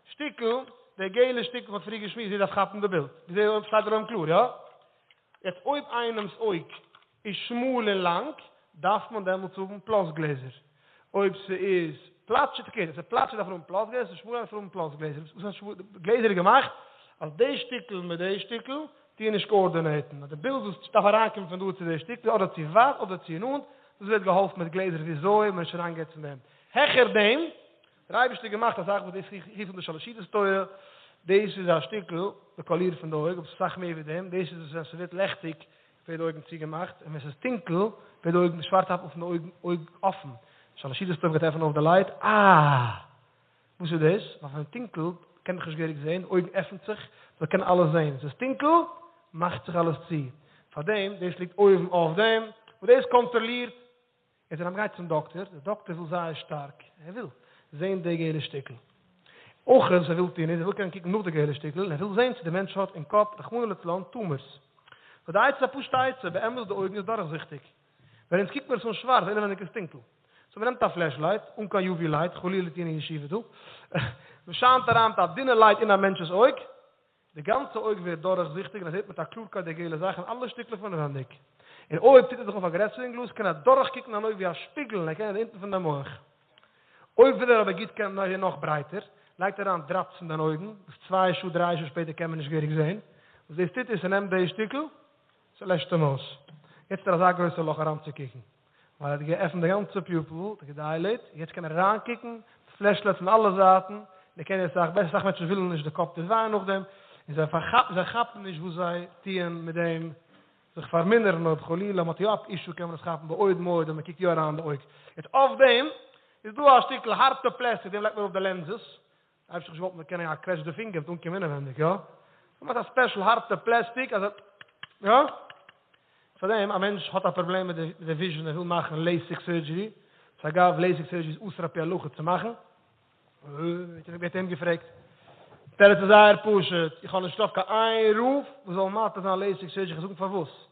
שטיקל, די געלע שטיקל וואס מ'האט פריער געשמועסט ווי דארף כאפן די בילד. וויאזוי שטייט דער עולם קלאר, יא? יעצט אויב איינעמס אויג איז שמאל און לאנג, דארף מען דעמאלטס האבן פלאס גלעזער. אויב ס'איז פלאטשיג, פארקערט, אויב ס'איז פלאטשיג דארף מען האבן פלאס גלעזער, ס'איז שמאל דארף מען האבן פלאס גלעזער. וואס הייסט שמאל? גלעזער איז געמאכט אז די שטיקל מיט די שטיקל טוען נישט קאארדינעיטן, אז די בילד וואס דארף אריינקומען פון דא צו די שטיקל, אדער צו ווייט אדער צו נאנט, דאס ווערט געהאלפן מיט גלעזער וויאזוי מען איז שוין אריינגערעדט פון דעם. העכער דעם דער אייבערשטער האט געמאכט א זאך וואס דאס רופט מען די שלש סעודות תורה, דאס איז א שטיקל די קאליר פון די אויג, אבער ס'איז אסאך מער ווי דעם, דאס איז ווען ס'ווערט לעכטיג ווערט די אויגן צוגעמאכט, און ווען ס'איז טונקל ווערט די אויגן די שווארצע אפעל פון די אויגן אויג אפן, שלש סעודות תורה גייט עפענען אויף די לייט, אה! וואס איז דאס? ווייל ווען טונקל מ'קען דאך נישט געהעריג זען, אויגן עפנט זיך, מ'זאל קענען אלעס זען, ס'איז טונקל, מאכט זיך אלעס צו, פארדעם דאס ליגט אויבן אויף דעם, וואס דאס קאנטראלירט. יעצט ווען מ'גייט צום דאקטער, דער דאקטער וויל זייער שטארק, ער וויל זען די געלע שטיקל. אויך וואס ער וויל טון איז, ער וויל קענען קוקן נאך די געלע שטיקל, און ער וויל זען צו די מענטש האט אין קאפ, רחמנא לצלן, tumors. סאו די עצה איז א פשוטע עצה, באמת די אויגן איז דורכזיכטיג. ווען אונז קוקט מיר עס אן שווארץ, אינעווייניג איז טונקל. סאו מ'נעמט א flashlight, אן קיין UV light, חלילה טון אין ישיבה דא, מ'שיינט אריין מיט א דינע light אין א מענטש'ס אויג, די גאנצע אויג ווערט דורכזיכטיג און ער זעט מיט א קלארקייט די געלע זאך און אלע שטיקלעך פון אינווענדיג. און אויב טוט ער זיך אויף א גרעסערן גלאז קען ער דורכקוקן אן אויג ווי א שפיגל און ערקענען די אונטן פון די מח. אויב וויל ער אבער גוט קענען זען נאך ברייטער, לייגט ער אריין drops אין דיין אויגן, וואס צוויי שעה דריי שעה שפעטער קען מען נישט געהעריג זען. וואס דאס טוט איז ס'נעמט די שטיקל, ס'לעשט אים אויס. יעצט האט ער אזא גרויסע לאך אריינצוקוקן. ווייל ער האט געעפנט די גאנצע pupil, האט ער גע dilate, יעצט קען ער אריינקוקן, flashlight פון אלע זייטן, און ער קען יעצט אסאך בעסער, אסאך מענטשן ווילן נישט די קאפ טוט וויי נאכדעם, און זיי פארכאפן, זיי כאפן נישט וואס זיי טוען מיט דעם זיך פארמינערן, אויב חלילה מען האט יא א issue קען מען עס כאפן בעוד מועד ווען מען קוקט יא אריין אין די אויג. יעצט אויף דעם איז דא א שטיקל הארטע פלעסטיק, דעם לייגט מען ארויף די lenses, אייבערשטער נישט געוואלט מען קענען א קוועטש די פינגער מיט אנקומען אינעווענדיג יא? מ'מאכט א special הארטע פלעסטיק אז יא? פאר דעם א מענטש האט א פראבלעם מיט די vision ער וויל מאכן LASIK surgery, וואס אגב LASIK surgery איז אסור על פי הלכה צו מאכן, ווערט אים געפרעגט, תירוץ איז זייער פשוט, איך האב נישט געטראפן קיין איין רב וואס זאל מתיר זיין LASIK surgery, איך וועל זאגן פארוואס,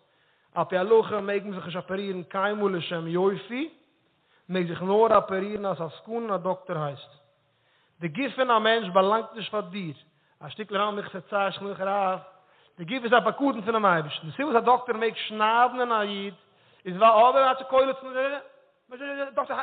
על פי הלכה מעג מען זיך נישט אפערירן קיינמאל לשם יופי, מעג זיך נאר אפערירן אז א סכנה און א דאקטער הייסט. די גוף פון א מענטש באלאנגט נישט פאר דיר. א שטיקל רמב ם הלכות צער שולחן ערוך הרב, די גוף איז א פקדון פונעם אייבערשטן, די סיבה וואס א דאקטער מעג שניידן אין א איד איז ווייל אדער ער האט צו קוילעצן דאקטער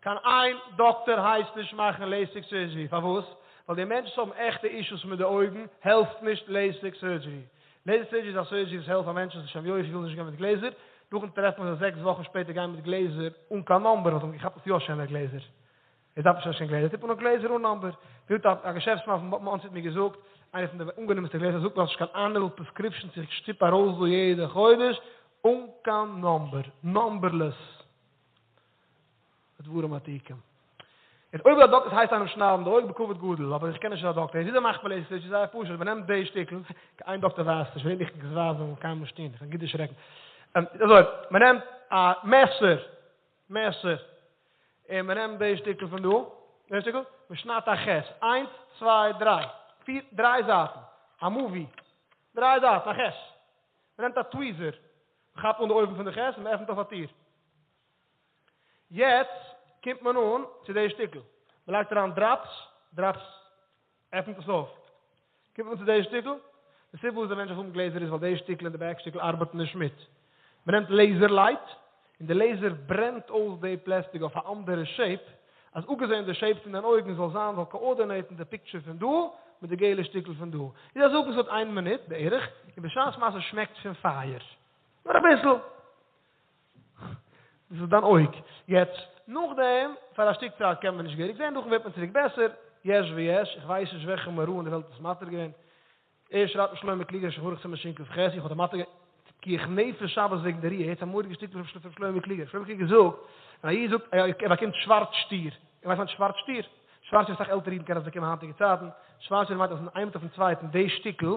קיין איין דאקטער הייסט נישט מאכן LASIK surgery, פארוואס? ווייל די מענטשן וואס האבן עכטע אישוס מיט די אויגן העלפט נישט LASIK surgery. LASIK surgery איז א surgery וואס העלפט פאר מענטשן וואס לשם יופי ווילן נישט גיין מיט גלעזער, נאכדעם טרעפט מען זיי זעקס וואכן שפעטער גיין מיט גלעזער אן קיין number ווייל זיי האבן געכאפט אז ס'איז יא שענער גלעזער. ער דארף נישט קיין גלעזער, טוט מען נאר גלעזער אן number. ווי האט א געשעפטסמאן פון מאנסי האט מיר געזאגט, איינער פון די אנגענומענסטע גלעזער זאגט מיר האסט נישט קיין annual prescription צו איך שטופ ארויס דא יעדע חודש אן קיין number, numberless. ודברים עתיקים. יעצט אויב א דאקטער הייסט איינעם שניידן די אויג בכבוד גדול, אבער איך קען נישט אזא דאקטער, וויאזוי מאכט מען LASIK surgery? זייער פשוט, מען נעמט די שטיקל, קיין איין דאקטער ווייסט נישט, ווען איך קען עס ווייזן וואלט איך קיינמאל נישט טון, איך וועל גוט דערשרעקן. אזוי, מען נעמט א מעסער, מעסער, און מען נעמט די שטיקל פון דא, די שטיקל, מען שניידט א ח', איינס, צוויי, דריי, פיר, דריי זייטן, א movie, דריי זייטן, א ח', מען נעמט א tweezer, מען כאפט אן די אויבן פון די ח' און מען עפנט אויף א טיר. יעצט קומט מען אן צו די שטיקל, מען לייגט אריין drops, drops עפנט עס אויף, קומט מען צו די שטיקל, די סיבה וואס די מענטש דארף האבן גלעזער איז ווייל די שטיקל און די back שטיקל ארבעטן נישט מיט. מען נעמט laser light, און די laser ברענט אויס די פלעסטיק אויף א אנדערע shape, אז אפגעזען די shape פון דיין אויגן זאל זיין זאל coordinate ן די picture פון דא מיט די געלע שטיקל פון דא. איז אז זאגן ס'האט איין מינוט בערך, און בשעת מעשה שמעקט פון פייער. נאר אביסל. דאס איז דיין אויג. יעצט, נאכדעם, פאר א שטיק צייט קען מען נישט געהעריג זען, נאכדעם ווערט מען צוריק בעסער, יש ויש, איך ווייס נישט וועלכע מראה אין די וועלט האט עס מתיר געווען. ער שרייבט אין שלמה קלוגער שולחן ערוך סימן שכ"ח, איך האב מתיר געווען פיקוח נפש שבת וועגן די ראיה, הערטס א מורא'דיגע שטיקל פון שלמה קלוגער, שלמה קלוגער זאגט, ווען א איד זאגט ער באקומט שווארץ שטיר, איר ווייסט מיינט שווארץ שטיר? שווארץ שטיר אסאך עלטערע אידן קענען עס באקומען היינטיגע צייטן, שווארץ שטיר מיינט אז פון איין מינוט אויפן צווייטן די שטיקל,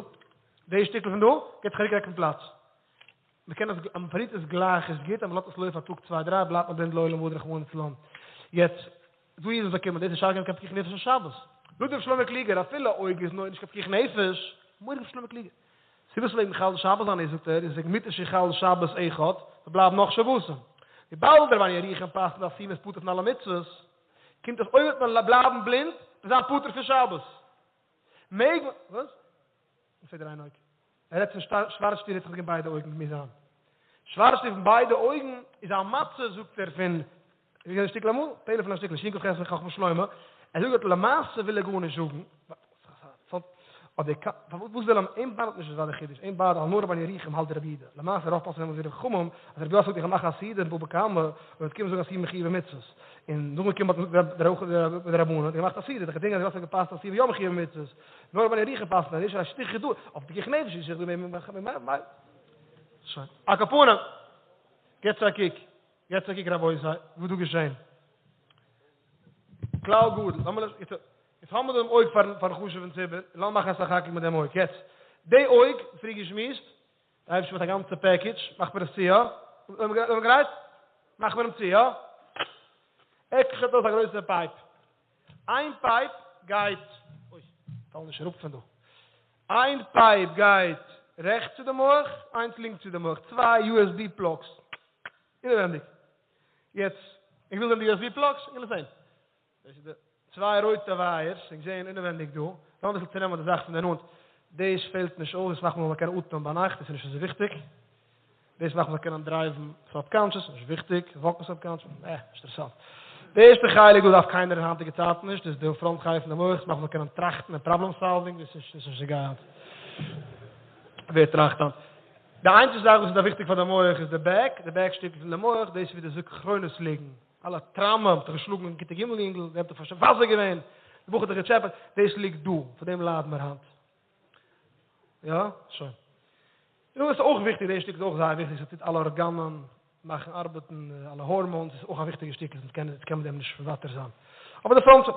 די שטיקל פון דא, געט זיך א רוק אוועק פון פלאץ. מען קען עס, אז מען פארלירט עס גלייך איז גוט, אז מען לאזט עס לויפן א טאג צוויי דריי בלייבט מען בלינד לעולם ועד רחמנא לצלן. יעצט, דא איז עס באקומען, דאס איז שייך געווען קיין פיקוח נפש אין שבת. זאגט ר' שלמה קלוגער, אפילו אויג איז נאר נישט קיין פיקוח נפש, מורא'דיג ר' שלמה קלוגער. סיבה וואס מען מעג מחלל שבת זיין איז, זאגט ער, איז וועגן מותר שיחלל שבת אחד, ס'בלייבן נאך שבתים. וויבאלד דער רבינו ירוחם פסק'נט אז סומא איז פטור פון אלע מצוות, קומט אויס אויב וועט מען בלייבן בלינד, וועט זיין פטור פון שבת. מעג מען, וואס? וואס פרעגט דער איין אויג? ער רעדט פון שווארץ שטיר רעדט זיך אין ביידע אויגן מוז זיין שווארץ שטיר פון ביידע אויגן איז א מצה זאגט ער פון ווי געזען שטיקל אמאל טעלעפאן א שטיקל שינקל פרעסן חכמת שלמה ער זאגט דארט למעשה וויל ער גארנישט זאגן אבער פארוואס וויל אים אים באדערט נישט אזא חידוש אים באדערט אז נאר רבן ירוחם האלט רבי יהודה למעשה רוב פוסקים זענען ווי רבי חמם אז רבי יוסף זאגט איך מאך א סעודה אין בבא קמא און וועט קומען זאגן אז ס'איז מחויב במצוות און נאכדעם קומט דער רבנן האט געמאכט א סעודה דאך געדינגען אז יוסף האט געפאסט אז ס'איז יא מחויב במצוות נאר רבן ירוחם פאסט נישט א שטיק דא אויף פיקוח נפש איז דא מער שוין על כל פנים געטס א קוק געטס א קוק רבותי וואס דא געשען כלל גדול לאמיר. יעצט האבן מיר דעם אויג פארן פארן חשוב'ן ציבור, און לאמיר מאכן א סך הכל מיט דעם אויג. יעצט, די אויג, פרי געשמועסט, די אייבערשטער מאכט א גאנצע package, מאכט מיר עס צו, יא? זענען מיר גרייט? מאכט מיר אים צו, יא? ער קוקט אויס א גרויסע pipe. איין pipe גייט, אוי, פאל נישט אראפ פון דא. איין pipe גייט רעכטס צו די מח, איינס לינקס צו די מח, צוויי USB plugs אינעווענדיג. יעצט, איך וויל זען די USB plugs, איך וויל עס זען. דאס איז די צוויי רויטע wires, איך זע אינעווענדיג דא. לאמיר אביסל צונעמען די זאך פון די נאנט. דאס פעלט נישט אויס, דאס מאכט מען זאל קענען אטעמען ביינאכט, דאס איז נישט אזוי וויכטיג. דאס מאכט מען זאל קענען דרייוון subconscious, נישט וויכטיג, וואקן subconscious, אה, נישט אינטערעסאנט. די ערשטע חלק דא דארף קיינער אין היינטיגע צייטן נישט, דאס איז די front חלק פון די מח, דאס מאכט מען זאל קענען טראכטן און problem solving, דאס איז נישט נוגע היינט. ווער טראכט היינט? די איינציגסטע זאך וואס איז דא וויכטיג פאר די מח איז די back, די back שטיקל פון די מח, דאס איז ווי די זכרונות ליגן. אלע טראומא, מ'האט דיך געשלאגן אין כיתה ג' יונגל, ווער האט דיך פארשעמט, וואסער געווען, די בחור האט דיך געטשעפעט, דאס ליגט דא, פאר דעם ליידן מיר היינט. יא? שוין. נו, עס איז אויך וויכטיג, די שטיק איז אויך זייער וויכטיג, ס'טוט אלע ארגאנען מאכן ארבעטן, אלע hormones, איז אויך א וויכטיגע שטיקל, זינט קען קען מען דעם נישט מוותר זיין. אבער די front,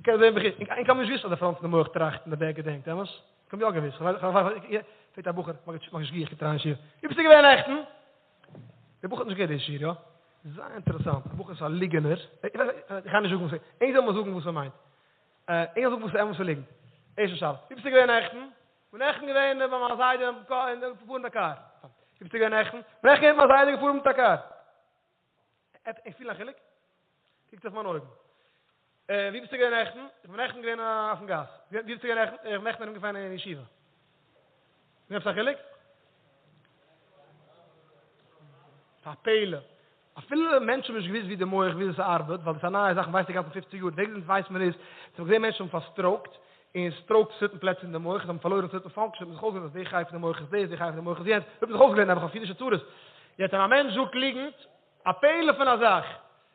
קען זען בכי, איך האב נישט געוויסט אז די front פון די מח טראכט און די back געדענקט, אמת? איך האב יא געוויסט, פרעגט א בחור, מאך שגיח, קומט אריין אין שיעור, ווי ביסטו געווען נעכטן? דער בחור האט נישט געהערט די שיעור, יא? זייער אינטערעסאנט, א בחור איז א ליגענער, איך גיי נישט זאגן וואס ער, ענק זאלן מיר זאגן וואס ער מיינט. ענק זאלן זאגן וואס איז אמת און ליגנט. ערשטע שאלה, ווי ביסטו געווען נעכטן? כ'בין נעכטן געווען ביי מיין זיידע געפארן מיט א קאר. ווי ביסטו געווען נעכטן? כ'בין נעכטן געווען מיט מיין זיידע געפארן מיט א קאר. איך פיל א חילוק? קוקט אויף מיינע אויגן. ווי ביסטו געווען נעכטן? איך בין נעכטן געווען אויפן גאס. ווי ביסטו געווען נעכטן? איך בין נעכטן ארומגעפארן אין ישיבה. איז עפעס א חילוק? ס'איז א פלא. אפילו מענטשן האבן נישט געוואוסט ווי די מח וויאזוי ס'ארבעט, ווייל דאס איז א נייע זאך, מ'ווייסט די גאנצע פופציג יאר, וועגן דעם ווייסט מען איז, ס'האבן געזען מענטשן האבן פארסטראוקט, און stroke certain פלעצער אין די מח, זיי האבן פארלוירן certain function, האט מען זיך אויסגעלערנט אז די חלק פון די מח איז דאס, די חלק פון די מח איז יענץ, האט מען זיך אויסגעלערנט נעבעך אויף אידישע צרות. יעצט ווען א מענטש זאגט ליגנט, א פלא פון א זאך,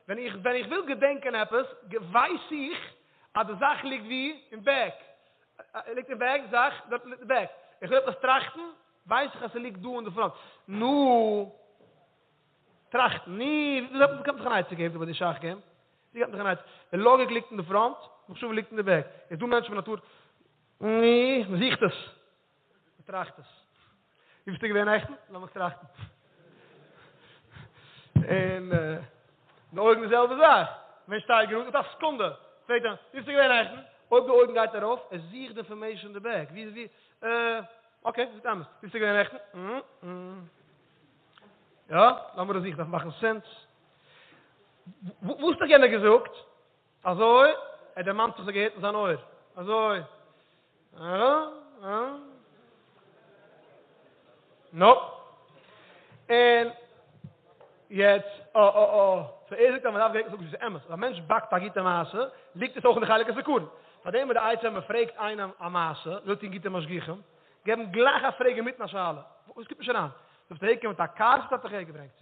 ווען איך ווען איך וויל געדענקען עפעס, ווייס איך אז די זאך ליגט ווי? אין back. ליגט אין back, די זאך דארט ליגט אין back. איך וויל עפעס טראכטן, ווייס איך אז ס'ליגט דא אין די front. נו. טראכטן, נו, ווי אזוי קען מען זיך אן עצה געבן איבער די שאך game? ווי קען מען זיך אן עצה? די לאגיק ליגט אין די front, מחשבה ליגט אין די back. איז דא מענטשן פון נאטור, נו, מען זוכט עס, מען טראכט עס. ווי ביסטו געווען נעכטן? לאמיך טראכטן. און די אויגן די זעלבע זאך. מענטש שטייט גראד, מיט א סעקונדע, פרעגט ער, ווי ביסטו געווען נעכטן? אויב די אויגן גייט ארויף, ער זוכט די information אין די back. ווי, ווי, okay, זאגט אמת. ווי ביסטו געווען נעכטן? יא, לאמיר עס זיך דארף מאכן sense. וואס האט דיך יענער געזאגט? אזוי, ער דערמאנט זיך ס'האט געהערט אין זיין אויער. אזוי. אה, אה. נו. און יעצט, אה, אה, אה. so ער זאגט אז מ'דארף געדענקען זאגן וואס איז אמת. אז א מענטש באקט א גוטע מעשה, ליגט עס אויך אין די חלק הזכרון. פארדעם איז די עצה ווען מ'פרעגט איינעם א מעשה, ווילט איר גוטע משגיחים, געבן גלייך א פרעג אינמיטן א שאלה, וואס קומט נישט אריין? דו ביסט אהערגעקומען מיט א קאר וואס האט דיך אהערגעברענגט?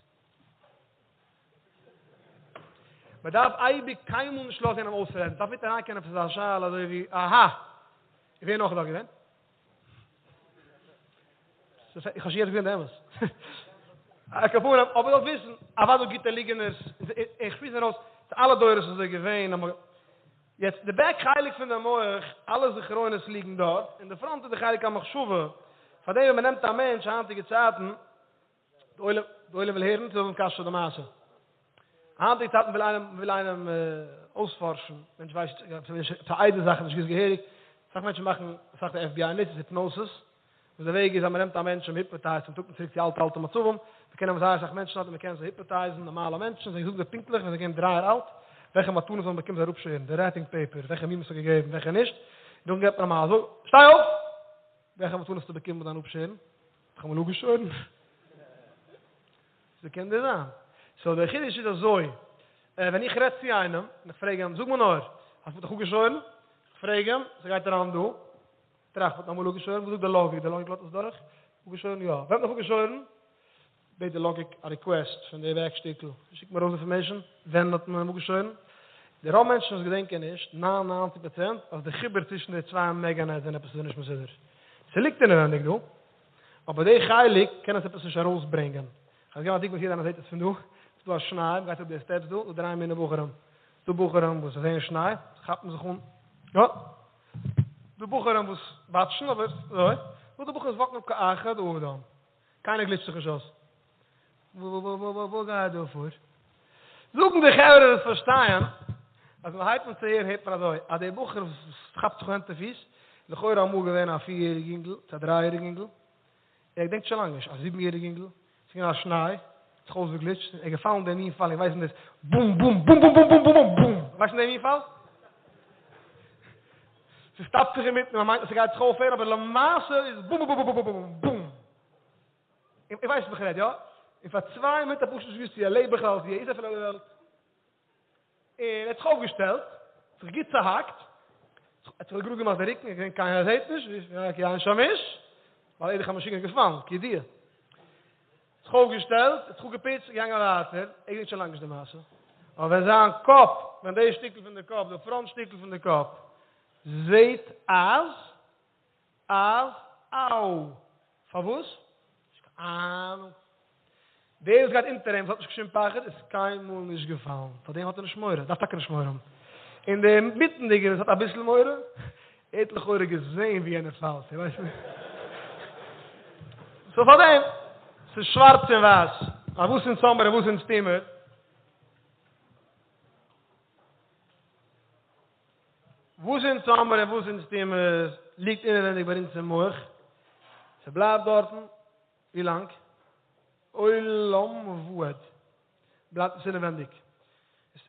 מען דארף אייביג קיינמאל נישט לאזן יענעם אויסרעדן, דארף מיט אריינקומען עפעס אזא שאלה אזוי ווי אהא, איך ווער נאך דא געווען? איך האב שוין יעצט געזען די אמת. א כפרה, אבער דארפסט וויסן, אוודאי גוטע ליגענערס, איך שפריץ ארויס, צו אלע דורות איז אזוי געווען, יעצט די back חלק פון די מח, אלע זכרונות ליגן דארט, און די front איז די חלק המחשבה, פארדעם ווען מען נעמט א מענטש היינטיגע צייטן, די עולם די עולם וויל הערן צו האבן קשיא די מעשה, היינטיגע צייטן וויל איינעם וויל איינעם אויספארשן, מענטש ווייסט פאר איידער זאכן נישט געוואוסט געהעריג, אסאך מענטשן מאכן אסאך די FBI נוצט hypnosis, וואס די וועג איז אז מען נעמט א מענטש און מען היפנאטייזט אים, טראגט אים צוריק צו אלטע אלטע מצבים, מען קען נעמען זייער אסאך מענטשן דארט און מען קען זיי היפנאטייזן, נארמאלע מענטשן, זיי זאגן זיי פונקטליך ווען זיי געווען 3 יאר אלט, וועלכע מתנות זיי האבן באקומען זיי אראפשערן, די wrapping paper, וועלכע מומעס האט געגעבן, וועלכע נישט, נאכדעם געבט מען אים א זאג, שטיי אויף! וועלכע מתנות האסטו באקומען מיט דיין אפשערן? איך האב אמאל אפגעשוירן? אזוי קען דאס זיין. so דער חידוש איז אזוי, ווען איך רעד צו איינעם, און איך פרעג אים, זאג מיר נאר, האסט מיך אפגעשוירן? איך פרעג אים, ס'גייט אריין דא, טראכט, מ'האט אמאל אפגעשוירן? וואס זאגט די לאגיק? די לאגיק לאזט עס דורך? אפגעשוירן? יא. ווען האט מען אפגעשוירן? בעט די לאגיק א request פון די back שטיקל, שיק מיר ארויס information, ווען האט מען אפגעשוירן? די רוב מענטשן וואס געדענקען נישט, 99%, אז די חיבור צווישן די צוויי מעגאנעט זענען עפעס נישט מסודר. ס'ליגט אינעווענדיג דא, אבער די חלק קען עס עפעס נישט ארויסברענגען. כ'האב געגעבן א דוגמא וואס יעדער איינער זעט עס פון דא, ס'איז דא א שניי, מ'גייט אראפ די steps דא, דא דריי מיני בחורים. ס'דא בחורים וואס זעען שניי, כאפן זיך אן. יא, דא בחורים וואס וואטשן אבער אזוי, דא די בחורים וואס וואקן אפ כאחד האדם, קיינער גליטשט זיך נישט אויס. וואס גייט דא פאר? זאגן די חברה וואס פארשטייען אז מען הייבט אן צו הערן הערט מען אזוי אז דער בחור וואס כאפט זיך הענט און פיס, לכאורה אמאל געווען א פיר יעריג אינגל צו א דריי יעריג אינגל, ער געדענקט שוין לאנג נישט, א זיבן יעריג אינגל, ס'איז געווען א שניי, האט זיך אויסגעגליטשט, ער איז געפאלן דעם מין פאל, איר ווייסט דאס בום בום בום בום בום בום בום בום בום, ווייסט דעם מין פאל? ס'סטאפט זיך אינמיטן, מען מיינט אז ס'גייט זיך אויפהערן, אבער למעשה איז בום בום בום בום בום בום בום. איר ווייסט וואס איך רעד, יא? און פאר צוויי מינוט האט ער פשוט נישט געוואוסט צו ער לעבט בכלל, צו ער איז אפילו אויף די וועלט. און ער האט זיך אויפגעשטעלט, זיך גוט צוהאקט, האט זיך גראד געמאכט די רוקן, ער האט געזען קיינער זעט נישט, כי אין שם איש, ווייל ער איז דאך א משוגענער געפאלן, כידוע. זיך אויפגעשטעלט, האט זיך אפגעפוצט, געגאנגען ווייטער, ער געדענקט שוין לאנג נישט די מעשה. אבער ווען זיין קאפ, ווען די שטיקל פון די קאפ, די פראנט שטיקל פון די קאפ, זעט אז אז אאו. פארוואס? נישט קיין אהנונג. דער וואס גייט אונטער אים וואס האט נישט קיין שום פחד איז קיינמאל נישט געפאלן. פאר דעם האט ער נישט מורא. דארף טאקע נישט מורא האבן. און דער מיטנדיגער וואס האט אביסל מורא, ער האט לכאורה געזען ווי יענער פאלט. איר ווייסט נישט. סאו פאר דעם, ס'איז שווארץ און ווייס. א וואס אונז האמער און וואס אונז טוהמער. וואס אונז האמער און וואס אונז טוען מיר ליגט אינעווענדיג ביי אונז אין מח, ס'בלייבט דארטן ווי לאנג? עולם ועד בלייבט עס אינעווענדיג.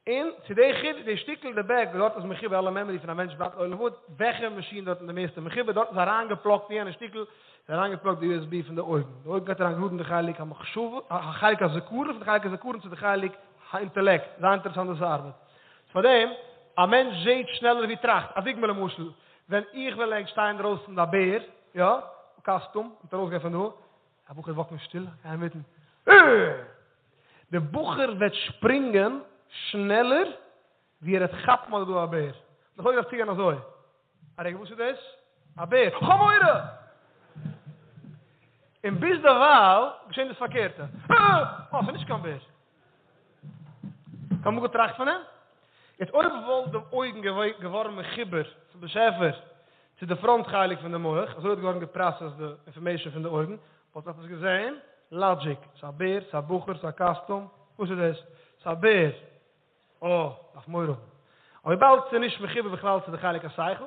און צו די חיד די שטיקל די בעק וואס דארט איז מחובר אלע מעמארי פון א מענטש בלייבט לעולם ועד, וועלכע מאשין דארט איז די מערסטע מחובר, דארט איז אריינגעפלאגט אין יענע שטיקל איז אריינגעפלאגט די usb פון די אויגן, די אויגן גייט אריין גראד אין די חלק המחשבה, החלק הזכרון, פון די חלק הזכרון צו די חלק האינטעלעקט, זייער אינטערעסאנט ווי ס'ארבעט. פארדעם, א מענטש זעהט שנעלער ווי טראכט. א דוגמא למשל, ווען איך וועל ענק שטיין אינדרויסן א בער, יא, קאסטום, און ארויסגיין פון דא, א בחור וואקט נישט שטיל, גיי אינמיטן, אה! דער בחור וועט שפרינגען שנעלער ווי ער וועט כאפן אז דא א בער. לכאורה דארף צוגיין אזוי. א רגע, וואס איז דאס? א בער. כ'האב מורא! און ביז דערווייל געשען דאס פארקערטע. אה! אה, ס'איז נישט קיין בער. כ'האב אמאל געטראכט פון דעם. יעצט אויב וואלט די אויגן געווארן מחובר צום באשעפער, צו די פראנט חלק פון די מח, אזוי וואלט געווארן געפראסעסט די אינפארמעישאן פון די אויגן, וואלט מען עפעס געזען? לאגיק. ס'איז א בער, ס'איז א בחור, ס'איז א קאסטום. וואס איז דאס? ס'איז א בער. אה, דארף מורא האבן. אבער וויבאלד ס'איז נישט מחובר בכלל צו די חלק השכל,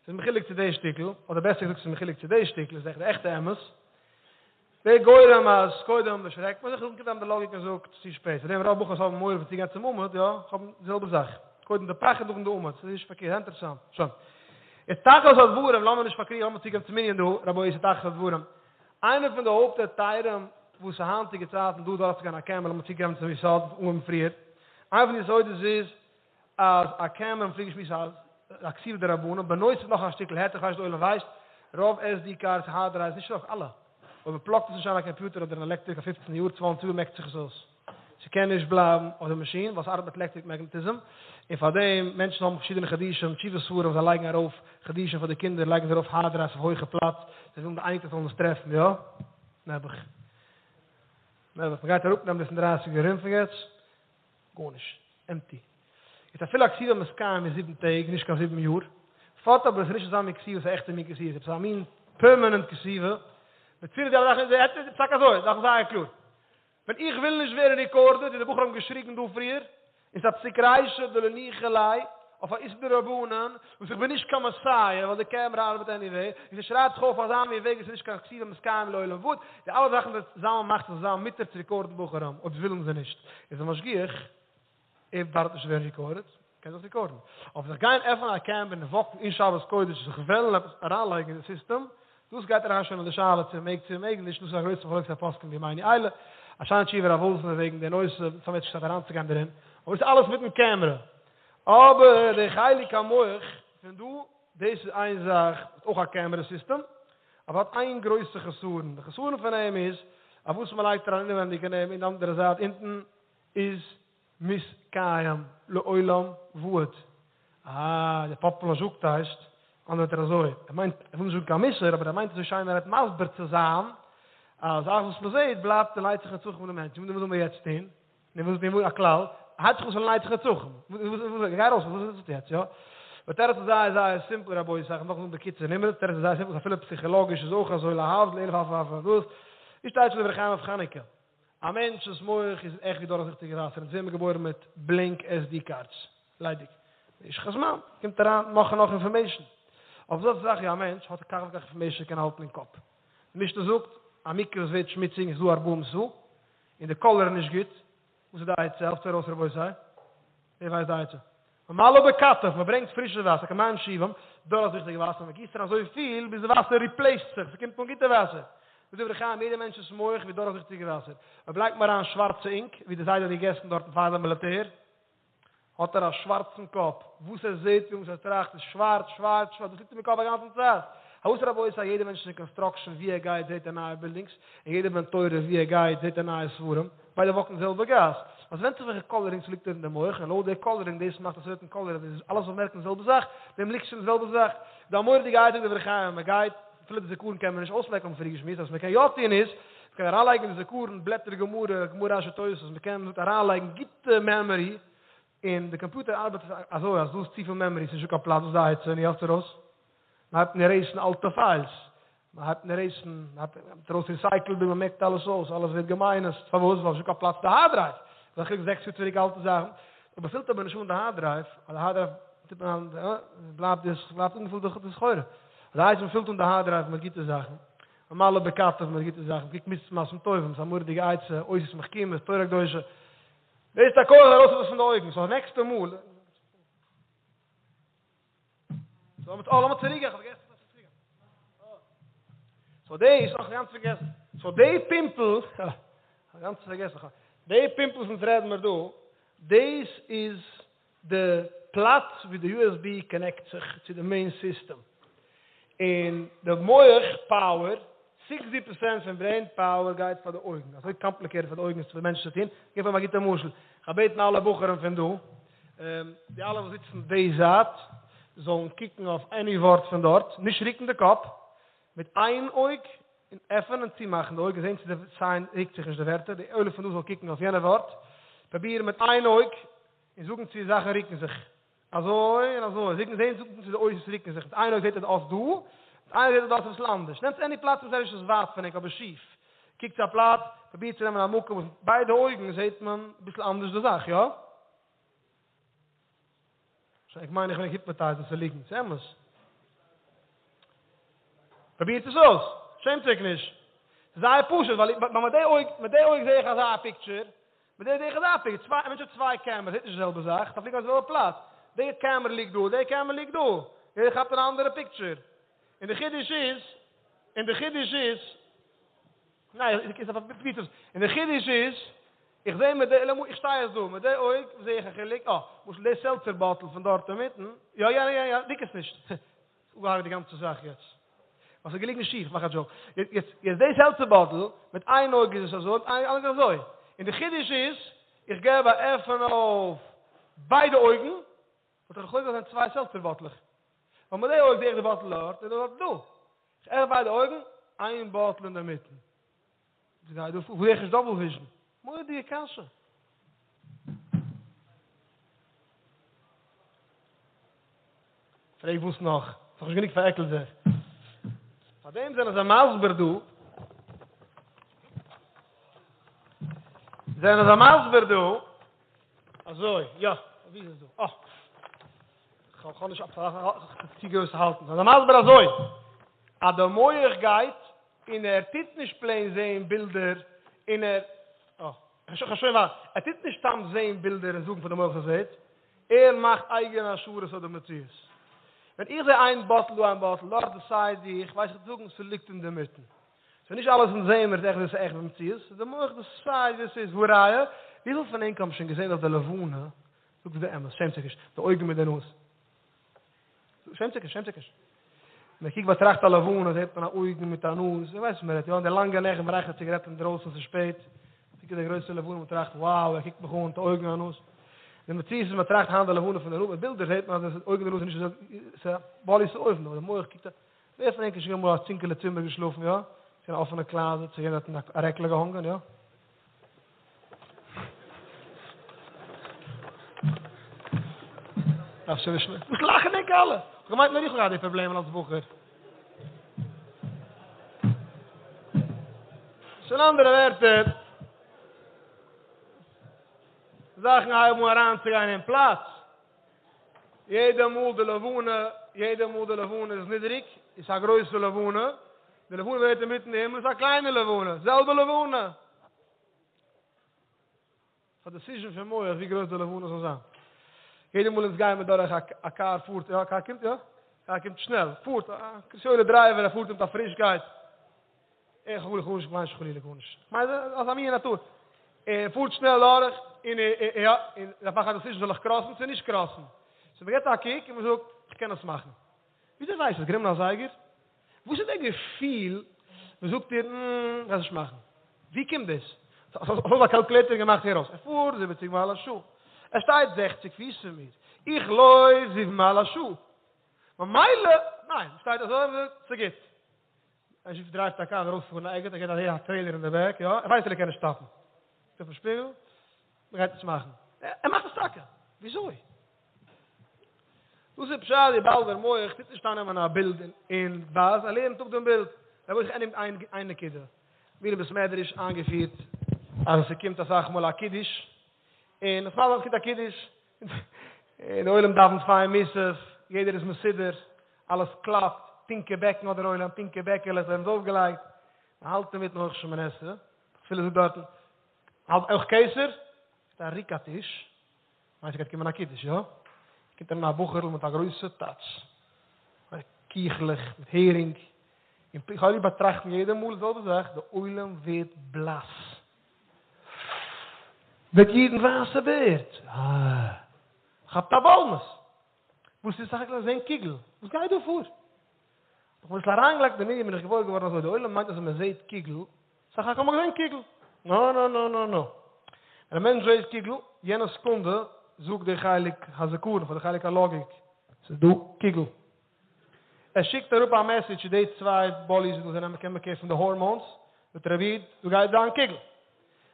ס'איז מחולק צו די שטיקל, אדער בעסער געזאגט ס'איז מחולק צו די שטיקל, איז עכט די עכטע אמת. דער גורם אז קודם דערשרעקט מען זיך, נאכדעם קומט אן די לאגיק און זאגט, צו שפעט. פאר דעם רוב בחורים האבן מורא פון צוגיין צום עמוד, יא, האבן די זעלבע זאך. קודם די פחד נאכדעם די עמוד. ס'איז נישט פארקערט. אינטערעסאנט. שוין. איז תכלית הדברים, לאמיר נישט פארקריכן, לאמיר צוגיין צום ענין דא, רבותי, תכלית הדברים. איינע פון די הויפט היתרים וואס אין היינטיגע צייטן דא דורכצוגיין א קעמערע, לאמיר צוגיין צום יסוד, אנגעהויבן פריער, איינע פון די יסודות איז אז א קעמערע, מ'פלעגט שמועסן אז א כתיבה דרבנן, בנוסף נאך א שטיקל היתר, כ'ווייס נישט די עולם ווייסט, רוב SD קארדס, הארד דרייווס, נישט רוב, אלע, אויב מ'פלאגט עס נישט אריין א קאמפיוטער אדער אן עלעקטריק פאר פופצן יאר, צוואנציג יאר מעקט זיך עס אויס. ס'קען נישט בלייבן אויף די מאשין ווייל ס'ארבעט מיט עלעקטריק מעגנעטיזם, און פארדעם מענטשן האבן פארשידענע חידושים, תשובה ספרים, זיי לייגן ארויף חידושים פאר די קינדער, לייגן זיי ארויף הארד דרייווס אויף הויכע פלאץ, זיי ווילן די אייניקלעך זאלן עס טרעפן, יא? נעבעך. נעבעך. מ'גייט אראפנעמען דאס אין דרייסיג יאר ארום פון יעצט. גארנישט. עמפטי. איז אפילו א כתיבה מתקיים אין זיבן טעג, נישט קיין זיבן יאר. פארט אבער עס איז נישט אזא מין כתיבה, עס איז א עכטע מין כתיבה, עס איז עפעס א מין פערמענענט כתיבה. מיט פילע די אלע זאכן, איז פסק אזוי, זאכן זייער קלאר. ווען איך וויל נישט ווערן ריקארדעד, ווי די בחורים האבן געשריגן דא פריער, און ס'איז א פסיק רישא דלא ניחא ליה, אויף א איסור דרבנן, וואס איך בין נישט קיין מסייע, ווייל די קעמרע ארבעט עניוועי, און ס'שרייבט זיך אויף אזא מין וועג וואס איז נישט קיין כתיבה מתקיים לעולם ועד, די אלע זאכן וואס זלמן מאכט זאל זיין מותר צו ריקארדן בחורים, אויב ווילן זיי נישט, איז די משגיח, ער דארף נישט ווערן ריקארדעד, קען זיך ריקארדן. אבער זיך גיין עפענען א קעמרע און וואקן אין שבת קודש זיך וועלן עפעס אריינלייגן אין די סיסטעם, דאס גייט אריין שוין אין די שאלה צו מ'מעג צו מ'מעג נישט, דאס איז א גרויסע מחלוקת הפוסקים בימינו אלה, א שיינע תשובה רב וואלזנער וועגן די נושא, ס'האט מיר נישט צייט אריינצוגיין דערין, אבער דאס איז אלעס מיטן קעמרע. אבער די חלק המח פון דא, דאס איז איין זאך, האט אויך א קעמרע סיסטעם, אבער האט איין גרויסע חסרון, די חסרון פון אים איז אז וואס מ'לייגט אריין אינעווענדיג אין אים אין די אנדערע זייט אונטן איז מתקיים לעולם ועד. אה, דער פאפלאר זאגט הייסט, אנדערט ער אזוי, ער מיינט, ער וויל נישט זאגן קיין מוסר, אבער ער מיינט אזוי שיינערהייט מסביר צו זיין, אז אלעס וואס מען זעט בלייבט אין לנצח נצחים פון די מענטשן, וואס זאל מען יעצט טון? נו, וואס, נו, א כלל, הייבט זיך אויס אין לנצח נצחים, וואס, וואס, גיי ארויס, וואס ווילסטו יעצט, יא? די תירוץ איז זייער זייער סימפל רבותי, איך נאך זאגן בקיצור נמרץ, תירוץ איז זייער סימפל, אפילו פסיכאלאגיש איז אויך אזוי, להבדיל אלף אלפי אלפי הבדלות, ווי שטייט שוין דברי חיים אויף חנוכה? א מענטש'ס מח איז עכט ווי דורכזיכטיגע וואסער, אונז ווערן מיר געבוירן מיט בלענק SD cards, ליידיג. במשך הזמן קומט אריין נאך און נאך information. אויף אזא זאך ווי א מענטש האט כך וכך information קען האלטן אין קאפ. די משנה זאגט, א מקווה וואס ווערט שמוציג איז דא ארבעים סאה, און די קאלער איז נישט גוט, וואס איז די עצה? העלפטס ארויס רבותי. ווער ווייסט די עצה? ממלא בכתף, מען ברענגט פרישע וואסער, כמים שאובים, דורכזיכטיגע וואסער, מען גיסט אריין אזוי פיל ביז די וואסער replace ט זיך, ס'קומט אן גוטע וואסער. זאגט דברי חיים, יעדער מענטש'ס מח ווי דורכזיכטיגע וואסער. אויב לייגט מען אריין שווארצע ink, ווי די זיידע האט געגעסן דארטן פאר די מיליטער, האט ער א שווארצן קאפ, וואס ער זעט און וואס ער טראכט איז שווארץ, שווארץ, שווארץ, דאס ליגט אים אין קאפ א גאנצן צייט. הויז רבותי, יעדער מענטש איז אין construction, ווי ער גייט זעט ער נייע בילדינגס, און יעדער בן תורה ווי ער גייט זעט ער נייע ספרים, ביידע walk ן די זעלבע גאס. נאר ס'ווענדט זיך וועלכע coloring ס'ליגט אין די מח, און לויט די coloring דאס מאכט א certain color אז דאס אלעס זאל מערקן די זעלבע זאך, דעם ליגט שוין די זעלבע זאך. די מורא'דיגע עצה דברי חיים, מען גייט, אפילו די זיכרון קען מען נישט אויסמעקן האבן פריער געשמועסט, וואס מען קען יא טון איז, מען קען אריינלייגן אין די זיכרון בלעטער גמרא, גמרא רשי תוס', מען קען אריינלייגן גוטע memory, און די קאמפיוטער ארבעט אזוי אז דא איז צופיל memory, ס'נישט דא קיין פלאץ, וואס איז די עצה? און העלפט ארויס? מען הייבט אן erase ן אלטע files, מען הייבט אן erase ן, מען הייבט ארויס recycle bin, מען מעקט אלעס אויס, אלעס ווערט געמיינוסט, פארוואס? ווייל ס'נישט דא קיין פלאץ די hard drive, וועלכע ליגט זעקס יאר צוריק אלטע זאכן, אויב מען פילט אבער נישט אן די hard drive, אז די hard drive טוט מען אן, בלייבט דאס, בלייבט אנגעפילט די סחורה, אז די הייסט מען פילט אן די hard drive מיט גוטע זאכן, ממלא בכתף מיט גוטע זאכן, קוק מצוות מעשים טובים, ס'איז א מורא'דיגע עצה, אותיות מחכימות, תורה קדושה, דאס איז א כח ארויס פון די אויגן, so נעקסטע מאל. so לאמיר אה לאמיר צוריק גיין, כ'האב פארגעסן צו צוריק גיין. so דעיס, אה כ'האב גאנץ פארגעסן. so דעי פימפל, כ'האב גאנץ פארגעסן, דעי פימפל וואס אונז רעדן מיר דא, דעיס איז די פלאץ ווי די USB connect זיך צו די main system. און די מח power, sixty percent פון brain power גייט פאר די אויגן, אזוי complicated פאר די אויגן עס פאר די מענטש צו טון, איך געב א גוטע משל, איך בעטן אלע בחורים פון דא, די אלע וואס זיצן די זייט, זאלן קוקן אויף any ווארט פון דארט, נישט רוקן די קאפ, מיט איין אויג, און עפענען און צומאכן די אויג און זען צו די sign רוקט זיך נישט די ווערטער, די עולם פון דא זאל קוקן אויף יענע ווארט, פרובירן מיט איין אויג, און זאגן צו זאכן רוקן זיך. אזוי און אזוי, זאגן זעהן זאגן צו די אותיות רוקן זיך, מיט איין אויג זעהט ער די אות דא, מיט איין אויג זעהט ער די אות אביסל אנדערש, נעמטס any פלאץ וואס איז נישט ווייט פון ענק אבער שיף, קוקטס א פלאץ, פרובירט צו נעמען א מקום וואס מיט ביידע אויגן זעהט מען אביסל אנדערש די זאך, יא? שוין איך מיין איך בין hypnotized און ס'ליגנט, ס'אמת. פרובירט עס אויס, שעמט זיך נישט. ס'איז זייער פשוט, ווייל מיט די אויג, מיט די אויג זעה איך אזא picture, מיט די זעה איך אזא picture, צוויי, א מענטש האט צוויי cameras, זעט נישט די זעלבע זאך, דארף ליגן אויף די זעלבע פלאץ. די קעמערע ליגט דא, די קעמערע ליגט דא. יעדער כאפט אן אנדערע picture. און די חידוש איז, און די חידוש איז, ניין, איך איך פרובירט עס, און די חידוש איז, איך זעה מיט די, למשל, איך שטיי יעצט דא, מיט די אויג זעה איך א חילוק, אה, למשל די seltzer bottle פון דארט אינמיטן, יא יא יא יא, ליגט עס נישט. אפגעהאקט די גאנצע זאך יעצט. ווייל ס'איז געליגן שיף, מאך א joke. יעצט יעצט די seltzer bottle, מיט איין אויג איז עס אזוי, מיט איין אויג איז אזוי. און די חידוש איז, איך געב א עפען אויף ביידע אויגן, וואלט איך לכאורה געזען צוויי seltzer באטלעך. ווייל מיט די אויג זעה איך די bottle דארט און די bottle דא. איך עפן ביידע אויגן, איין bottle אינדערמיטן. וואס גייט דא פאר? וואו זעה איך נישט double vision? מורא'דיגע קשיא. פרעג וואס נאך? ס'איז נאך נישט גענוג פארעקלט זיך. פאר דעם זענען זיי מסביר דא. זענען זיי מסביר דא. אזוי, יא, ווי איז עס דא? אה. כ'האב נישט צו גרויס האלטן. זענען זיי מסביר אזוי. אז די מח גייט און ער טוט נישט plain זעהן בילדער און ער אה. כ'האב שוין ווייל ער טוט נישט סתם זעהן בילדער און זאגן פאר די מח ער זעהט. ער מאכט אייגענע השערות אויף די מציאות. ווען איך זע איין bottle דא איין bottle דארט decide איך ווייס איך זאגן ס'ליגט אינדערמיטן. ס'איז נישט אלעס אונז זעהן מיר איז עכט ווי ס'איז עכט במציאות, ס'איז די מח decide ווי ס'איז. והא ראיה, וויפיל פון ענק האבן שוין געזעהן אויף די לבנה, זאגטס די אמת, שעמט זיך נישט, די אויגן מיט די נאז. שעמט זיך נישט, שעמט זיך נישט. מען קוקט באטראכט א לבנה זעט מען א אויגן מיט א נאז, איך ווייס וואס מען רעדט, יא, אין די לאנגע נעכט מען רייכערט ציגארעטן אינדרויסן ס'איז שפעט, קוקט די גרויסע לבנה מען טראכט wow ער קוקט מיך אן מיט אויגן און א נאז. די מציאות איז מען טראכט היינט די לבנה פון די נאז, מיט בילדער זעט מען אז די אויגן און די נאז איז נישט אזוי, ס'איז א באלי ס'איז אויבן, אבער די מח קוקט א, ווער פון ענק איז שוין געווען אמאל א טונקעלע צימער געשלאפן, יא? ס'איז געווען א אפענע closet, ס'איז געווען דארטן א רעקלע געהאנגען, יא? דארף שוין נישט מער. וואס לאכן ענק אלע? כ'האב געמיינט נאר איך האב געהאט די פראבלעמען אלס בחור. סאו אין אנדערע ווערטער, זאכן הייבן אן אריינצוגיין אין פלאץ. יעדע מאל די לבנה, יעדע מאל די לבנה איז נידעריג, איז א גרויסע לבנה, די לבנה ווערט אינמיטן די הימל איז א קליינע לבנה, זעלבע לבנה. ס'איז א דעסיזשען פון מח ווי גרויס די לבנה זאל זיין. יעדע מאל אונז גייען מיר דורך א קאר פארט, יא א קאר קומט יא? קאר קומט שנעל, פארט, א קרית יואל'ער דרייווער ער פארט מיט א פרישקייט, איך האב גארנישט, כ'מיין נישט חלילה גארנישט, כ'מיין אזא מין נאטור, ער פארט שנעל דורך, און יא, און דארף מאכן א דעסיזשען זאל איך קראסן צו נישט קראסן, סאו מ'געט א קוק און מ'זאגט איך קען עס מאכן. וויאזוי ווייסט עס? גענומען א זייגער? וואס איז דער געפיל וואס זאגט דיר מ, כ'גיי עס נישט מאכן? ווי קומט דאס? האסט א קאלקולעיטער געמאכט הער אויס, ער פארט זיבעציג מייל א שעה, ער שטייט זעכציג פיס פון מיר, איך לויף זיבן מייל א שעה, ממילא, ניין, שטייט אזוי און זאגט ס'גוט. א מענטש דרייווט א קאר ארויס פון עגעט, ער געט אהער א טרעילער אין די בעק, יא, ער ווייסט אז ער קען נישט סטאפן. קוקט אויפן שפיגל, מ'גייט עס מאכן. ער מאכט עס טאקע. וויאזוי? דאס איז פשט וויבאלד דער מח טוט נישט אננעמען א בילד און ווייז, ער לערנט אפ דעם בילד. רבותי איך ענדיג מיט איין נקודה. מיר אין בית מדרש איינגעפירט אז ס'קומט אסאך מאל א קידוש, און אסאך מאל קומט א קידוש, און די עולם דאווענט פיין מוסף, יעדער איז מסודר, אלעס קלאפט, פינקע בעקן האט דער עולם, פינקע בעקעלעך זיי האבן עס אויפגעלייגט, מען האלט אינמיטן הויך שמונה עשרה, אפילו זאגט דארטן האלב אויך כתר, מיט א ריק א טיש, מיינסט ס'גייט קומען א קידוש, יא? קומט אריין א בחור'ל מיט א גרויסע טאץ, מיט קיכלעך, מיט הערינג, און איך האב ליב באטראכטן יעדע מאל די זעלבע זאך, די עולם ווערט בלאס. ווערט אידן ווייסע בערד, אה, כאפט א באלמעס, וואס איז סך הכל זעהן קוגל, וואס גייט דא פאר? נאך אביסל אריינגעלייגט אין די מידיע בין איך געוואויר געווארן אזוי, די עולם מיינט אז ווען מען זעהט קוגל, סך הכל מ'האט געזעהן קוגל, נא נא נא נא נא, ווען א מענטש זעהט קוגל, יענע סעקונדע זאגט די חלק הזכרון פאר די חלק הלאגיק, ס'איז דא קוגל. ער שיקט אראפ א מעסעדזש צו די צוויי באליס וואס זענען קעמיקער פון די הארמאנס, זאגט רבי דא גייט זיין קוגל.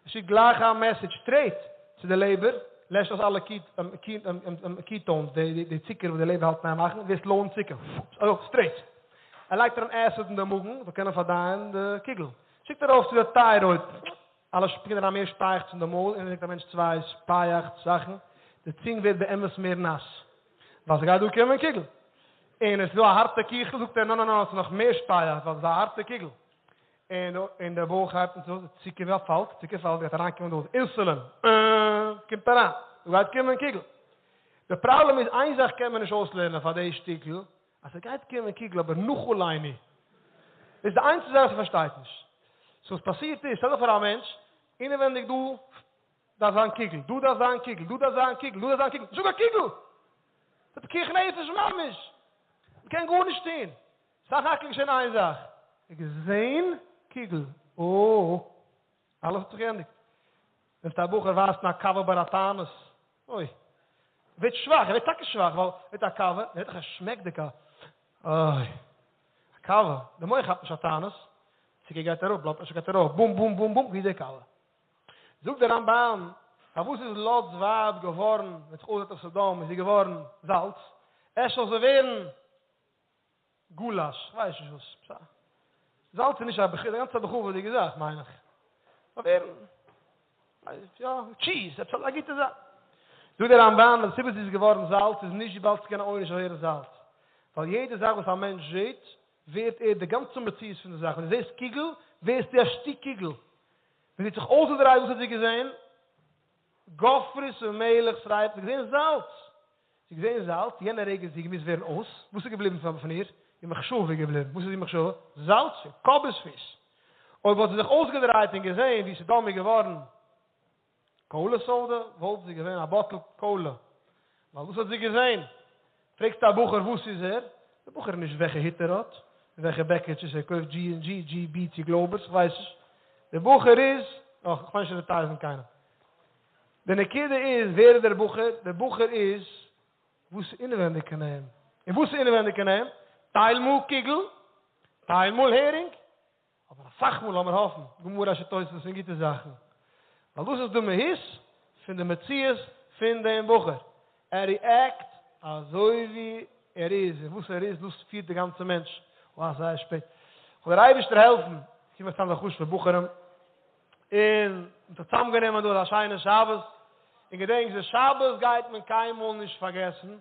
ער שיקט גלייך א מעסעדזש סטרעיט צו די לעבער, לעשט אויס אלע קיטאונס, די צוקער וואס די לעבער האלט אין איין מאכן, ווערסט לאו אין צוקער, אזוי סטרעיט. ער לייגט אריין עסיד אין די מאגן, זאל קענען פארדייען די קוגל. שיקט ארויף צו די טיירויד, אלע שפרינגען אריין מער שפייעכץ אין די מויל, און זעט א מענטש צוויי שפייעכץ זאכן, די צונג ווערט באמת מער נאס, ווייל ס'גייט דא קומען קוגל, און עס איז דא א הארטע קיכל, זאגט ער נא נא נא ס'איז נאך מער שפייעכץ ווייל ס'איז א הארטע קוגל, און און דער בויך הייבט אן צו, די צוקער פאלט, צוקער פאלט, גייט אריינקומען דא אינסולין, אה, קומט אריין, דא גייט קומען קוגל. די פראבלעם איז איין זאך קען מען נישט אויסלערנען פאר די שטיקל, אז ס'גייט קומען קוגל אבער נאך עלינו. דאס איז די איינציגסטע זאך וואס ער פארשטייט נישט. סאו וואס פאסירט איז, שטעל דיך פאר א מענטש, אינעווענדיג דא דארף זיין קוגל, דא דארף זיין קוגל, דא דארף זיין קוגל, דא דארף זיין קוגל, נישטא קיין קוגל! ס'איז פיקוח נפש ממש! מ'קען גארנישט טון! סך הכל געשען איין זאך, ער האט געזען קוגל, אוי! אלעס האט זיך געענדיגט. נעמסט א בחור ווייזט אים א קאווע ביי א תענית, אוי. ווערט שוואך, ער ווערט טאקע שוואך, ווייל מיט א קאווע, ער האט דאך א שמעק די קאווע, אוי. א קאווע, די מח כאפט נישט א תענית, צוקער גייט אראפ, בלאד פרעשור גייט ארויף, בום בום בום בום, ווי איז די קאווע? זאגט דער רמב"ן, פארוואס איז לוט'ס ווייב געווארן, ווען זיך אויסגעדרייט אויף סדום איז זי געווארן זאלץ, אפשר זאל זי ווערן גולאש, כ'ווייס נישט וואס, סא זאלץ איז נישט א בכ, די גאנצע בכבוד'יגע זאך מיין איך. אבער, יא, טשיז, עפעס אזא גוטע זאך. זאגט דער רמב"ן, די סיבה זי איז געווארן זאלץ איז נישט וויבאלד ס'קען א עונש אויף ווערן זאלץ. ווייל יעדע זאך וואס א מענטש זעט, ווערט ער די גאנצע מציאות פון די זאך. ווען דו זעסט קוגל, ווערסטו א שטיק קוגל. ווען זי האט זיך אויסגעדרייט וואס האט זי געזען? גופרית ומלח שריפה, זי האט געזען זאלץ. זי האט געזען זאלץ, יענע רגע איז זי געמוזט ווערן אויס, וואס איז געבליבן פון איר? איר מחשבה איז געבליבן, וואס איז איר מחשבה? זאלץ פון קאבעס פיש. אויב וואלט זי זיך אויסגעדרייט און געזען ווי סדום איז געווארן קאלע סאדע, וואלט זי געווען א באטל קאלע. ווייל וואס האט זי געזען? פרעגסטו א בחור וואס איז ער? דער בחור איז נישט וועלכע הוט ער האט, און וועלכע בעקיטשעס ער קויפט, דזשי ענד דזשי, דזשי בי צו גלאובערס, כ'ווייס נישט. דער בחור איז, אה, כ'מיין נישט אדווערטייזן קיינעם. די נקודה איז, ווער איז דער בחור? דער בחור איז וואס איז אינעווענדיג אין אים. און וואס איז אינעווענדיג אין אים? טייל מאל קוגל, טייל מאל הערינג, אבער אסאך מאל, לאמיר האפן, גמרא שטויסן פון גוטע זאכן. ווייל דאס איז די מהות פון די מציאות פון דעם בחור. ער ריעקט. אזוי ווי ער איז און וואס ער איז, דאס פירט די גאנצע מענטש. וואו זייער שפעט. זאל דער אייבערשטער העלפן, קומען סתם די חשוב'ע בחורים, און מ'האט זיך צוזאמגענומען דא אזא שיינע שבת, און געדענק די שבת גייט מען קיינמאל נישט פארגעסן,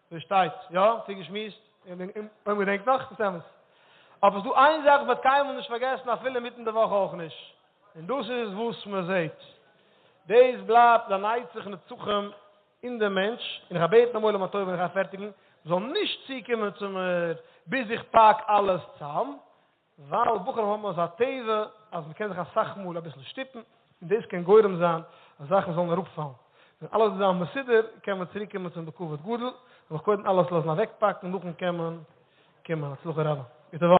אזוי שטייט, יא? צו געשמועסט, אויב מ'געדענקט נאך, ס'איז אמת. אבער ס'איז דא איין זאך וואס מ'וועט קיינמאל נישט פארגעסן אפילו אינמיטן די וואך אויך נישט, און דאס איז וואס מ'זעט. דאס בלייבט לנצח נצחים אין דעם מענטש, און איך גיי בעטן דעם עולם א טובה און איך גיי פערטיגן, מ'זאל נישט צוקומען צו מיר ביז איך פאק אלעס צאם, ווייל בחורים האבן אזא טבע אז מ'קען זיך אסאך מאל אביסל שטופן, און דאס קען גורם זיין אז זאכן זאלן אראפפאלן. ווען אלעס וועט זיין מסודר קען מען צוריק קומען צום בכבוד גדול, זאל איך קודם אלעס לאזן אוועקפאקן נאכן קען מען קומען. הצלחה רבה. גוטע וואך.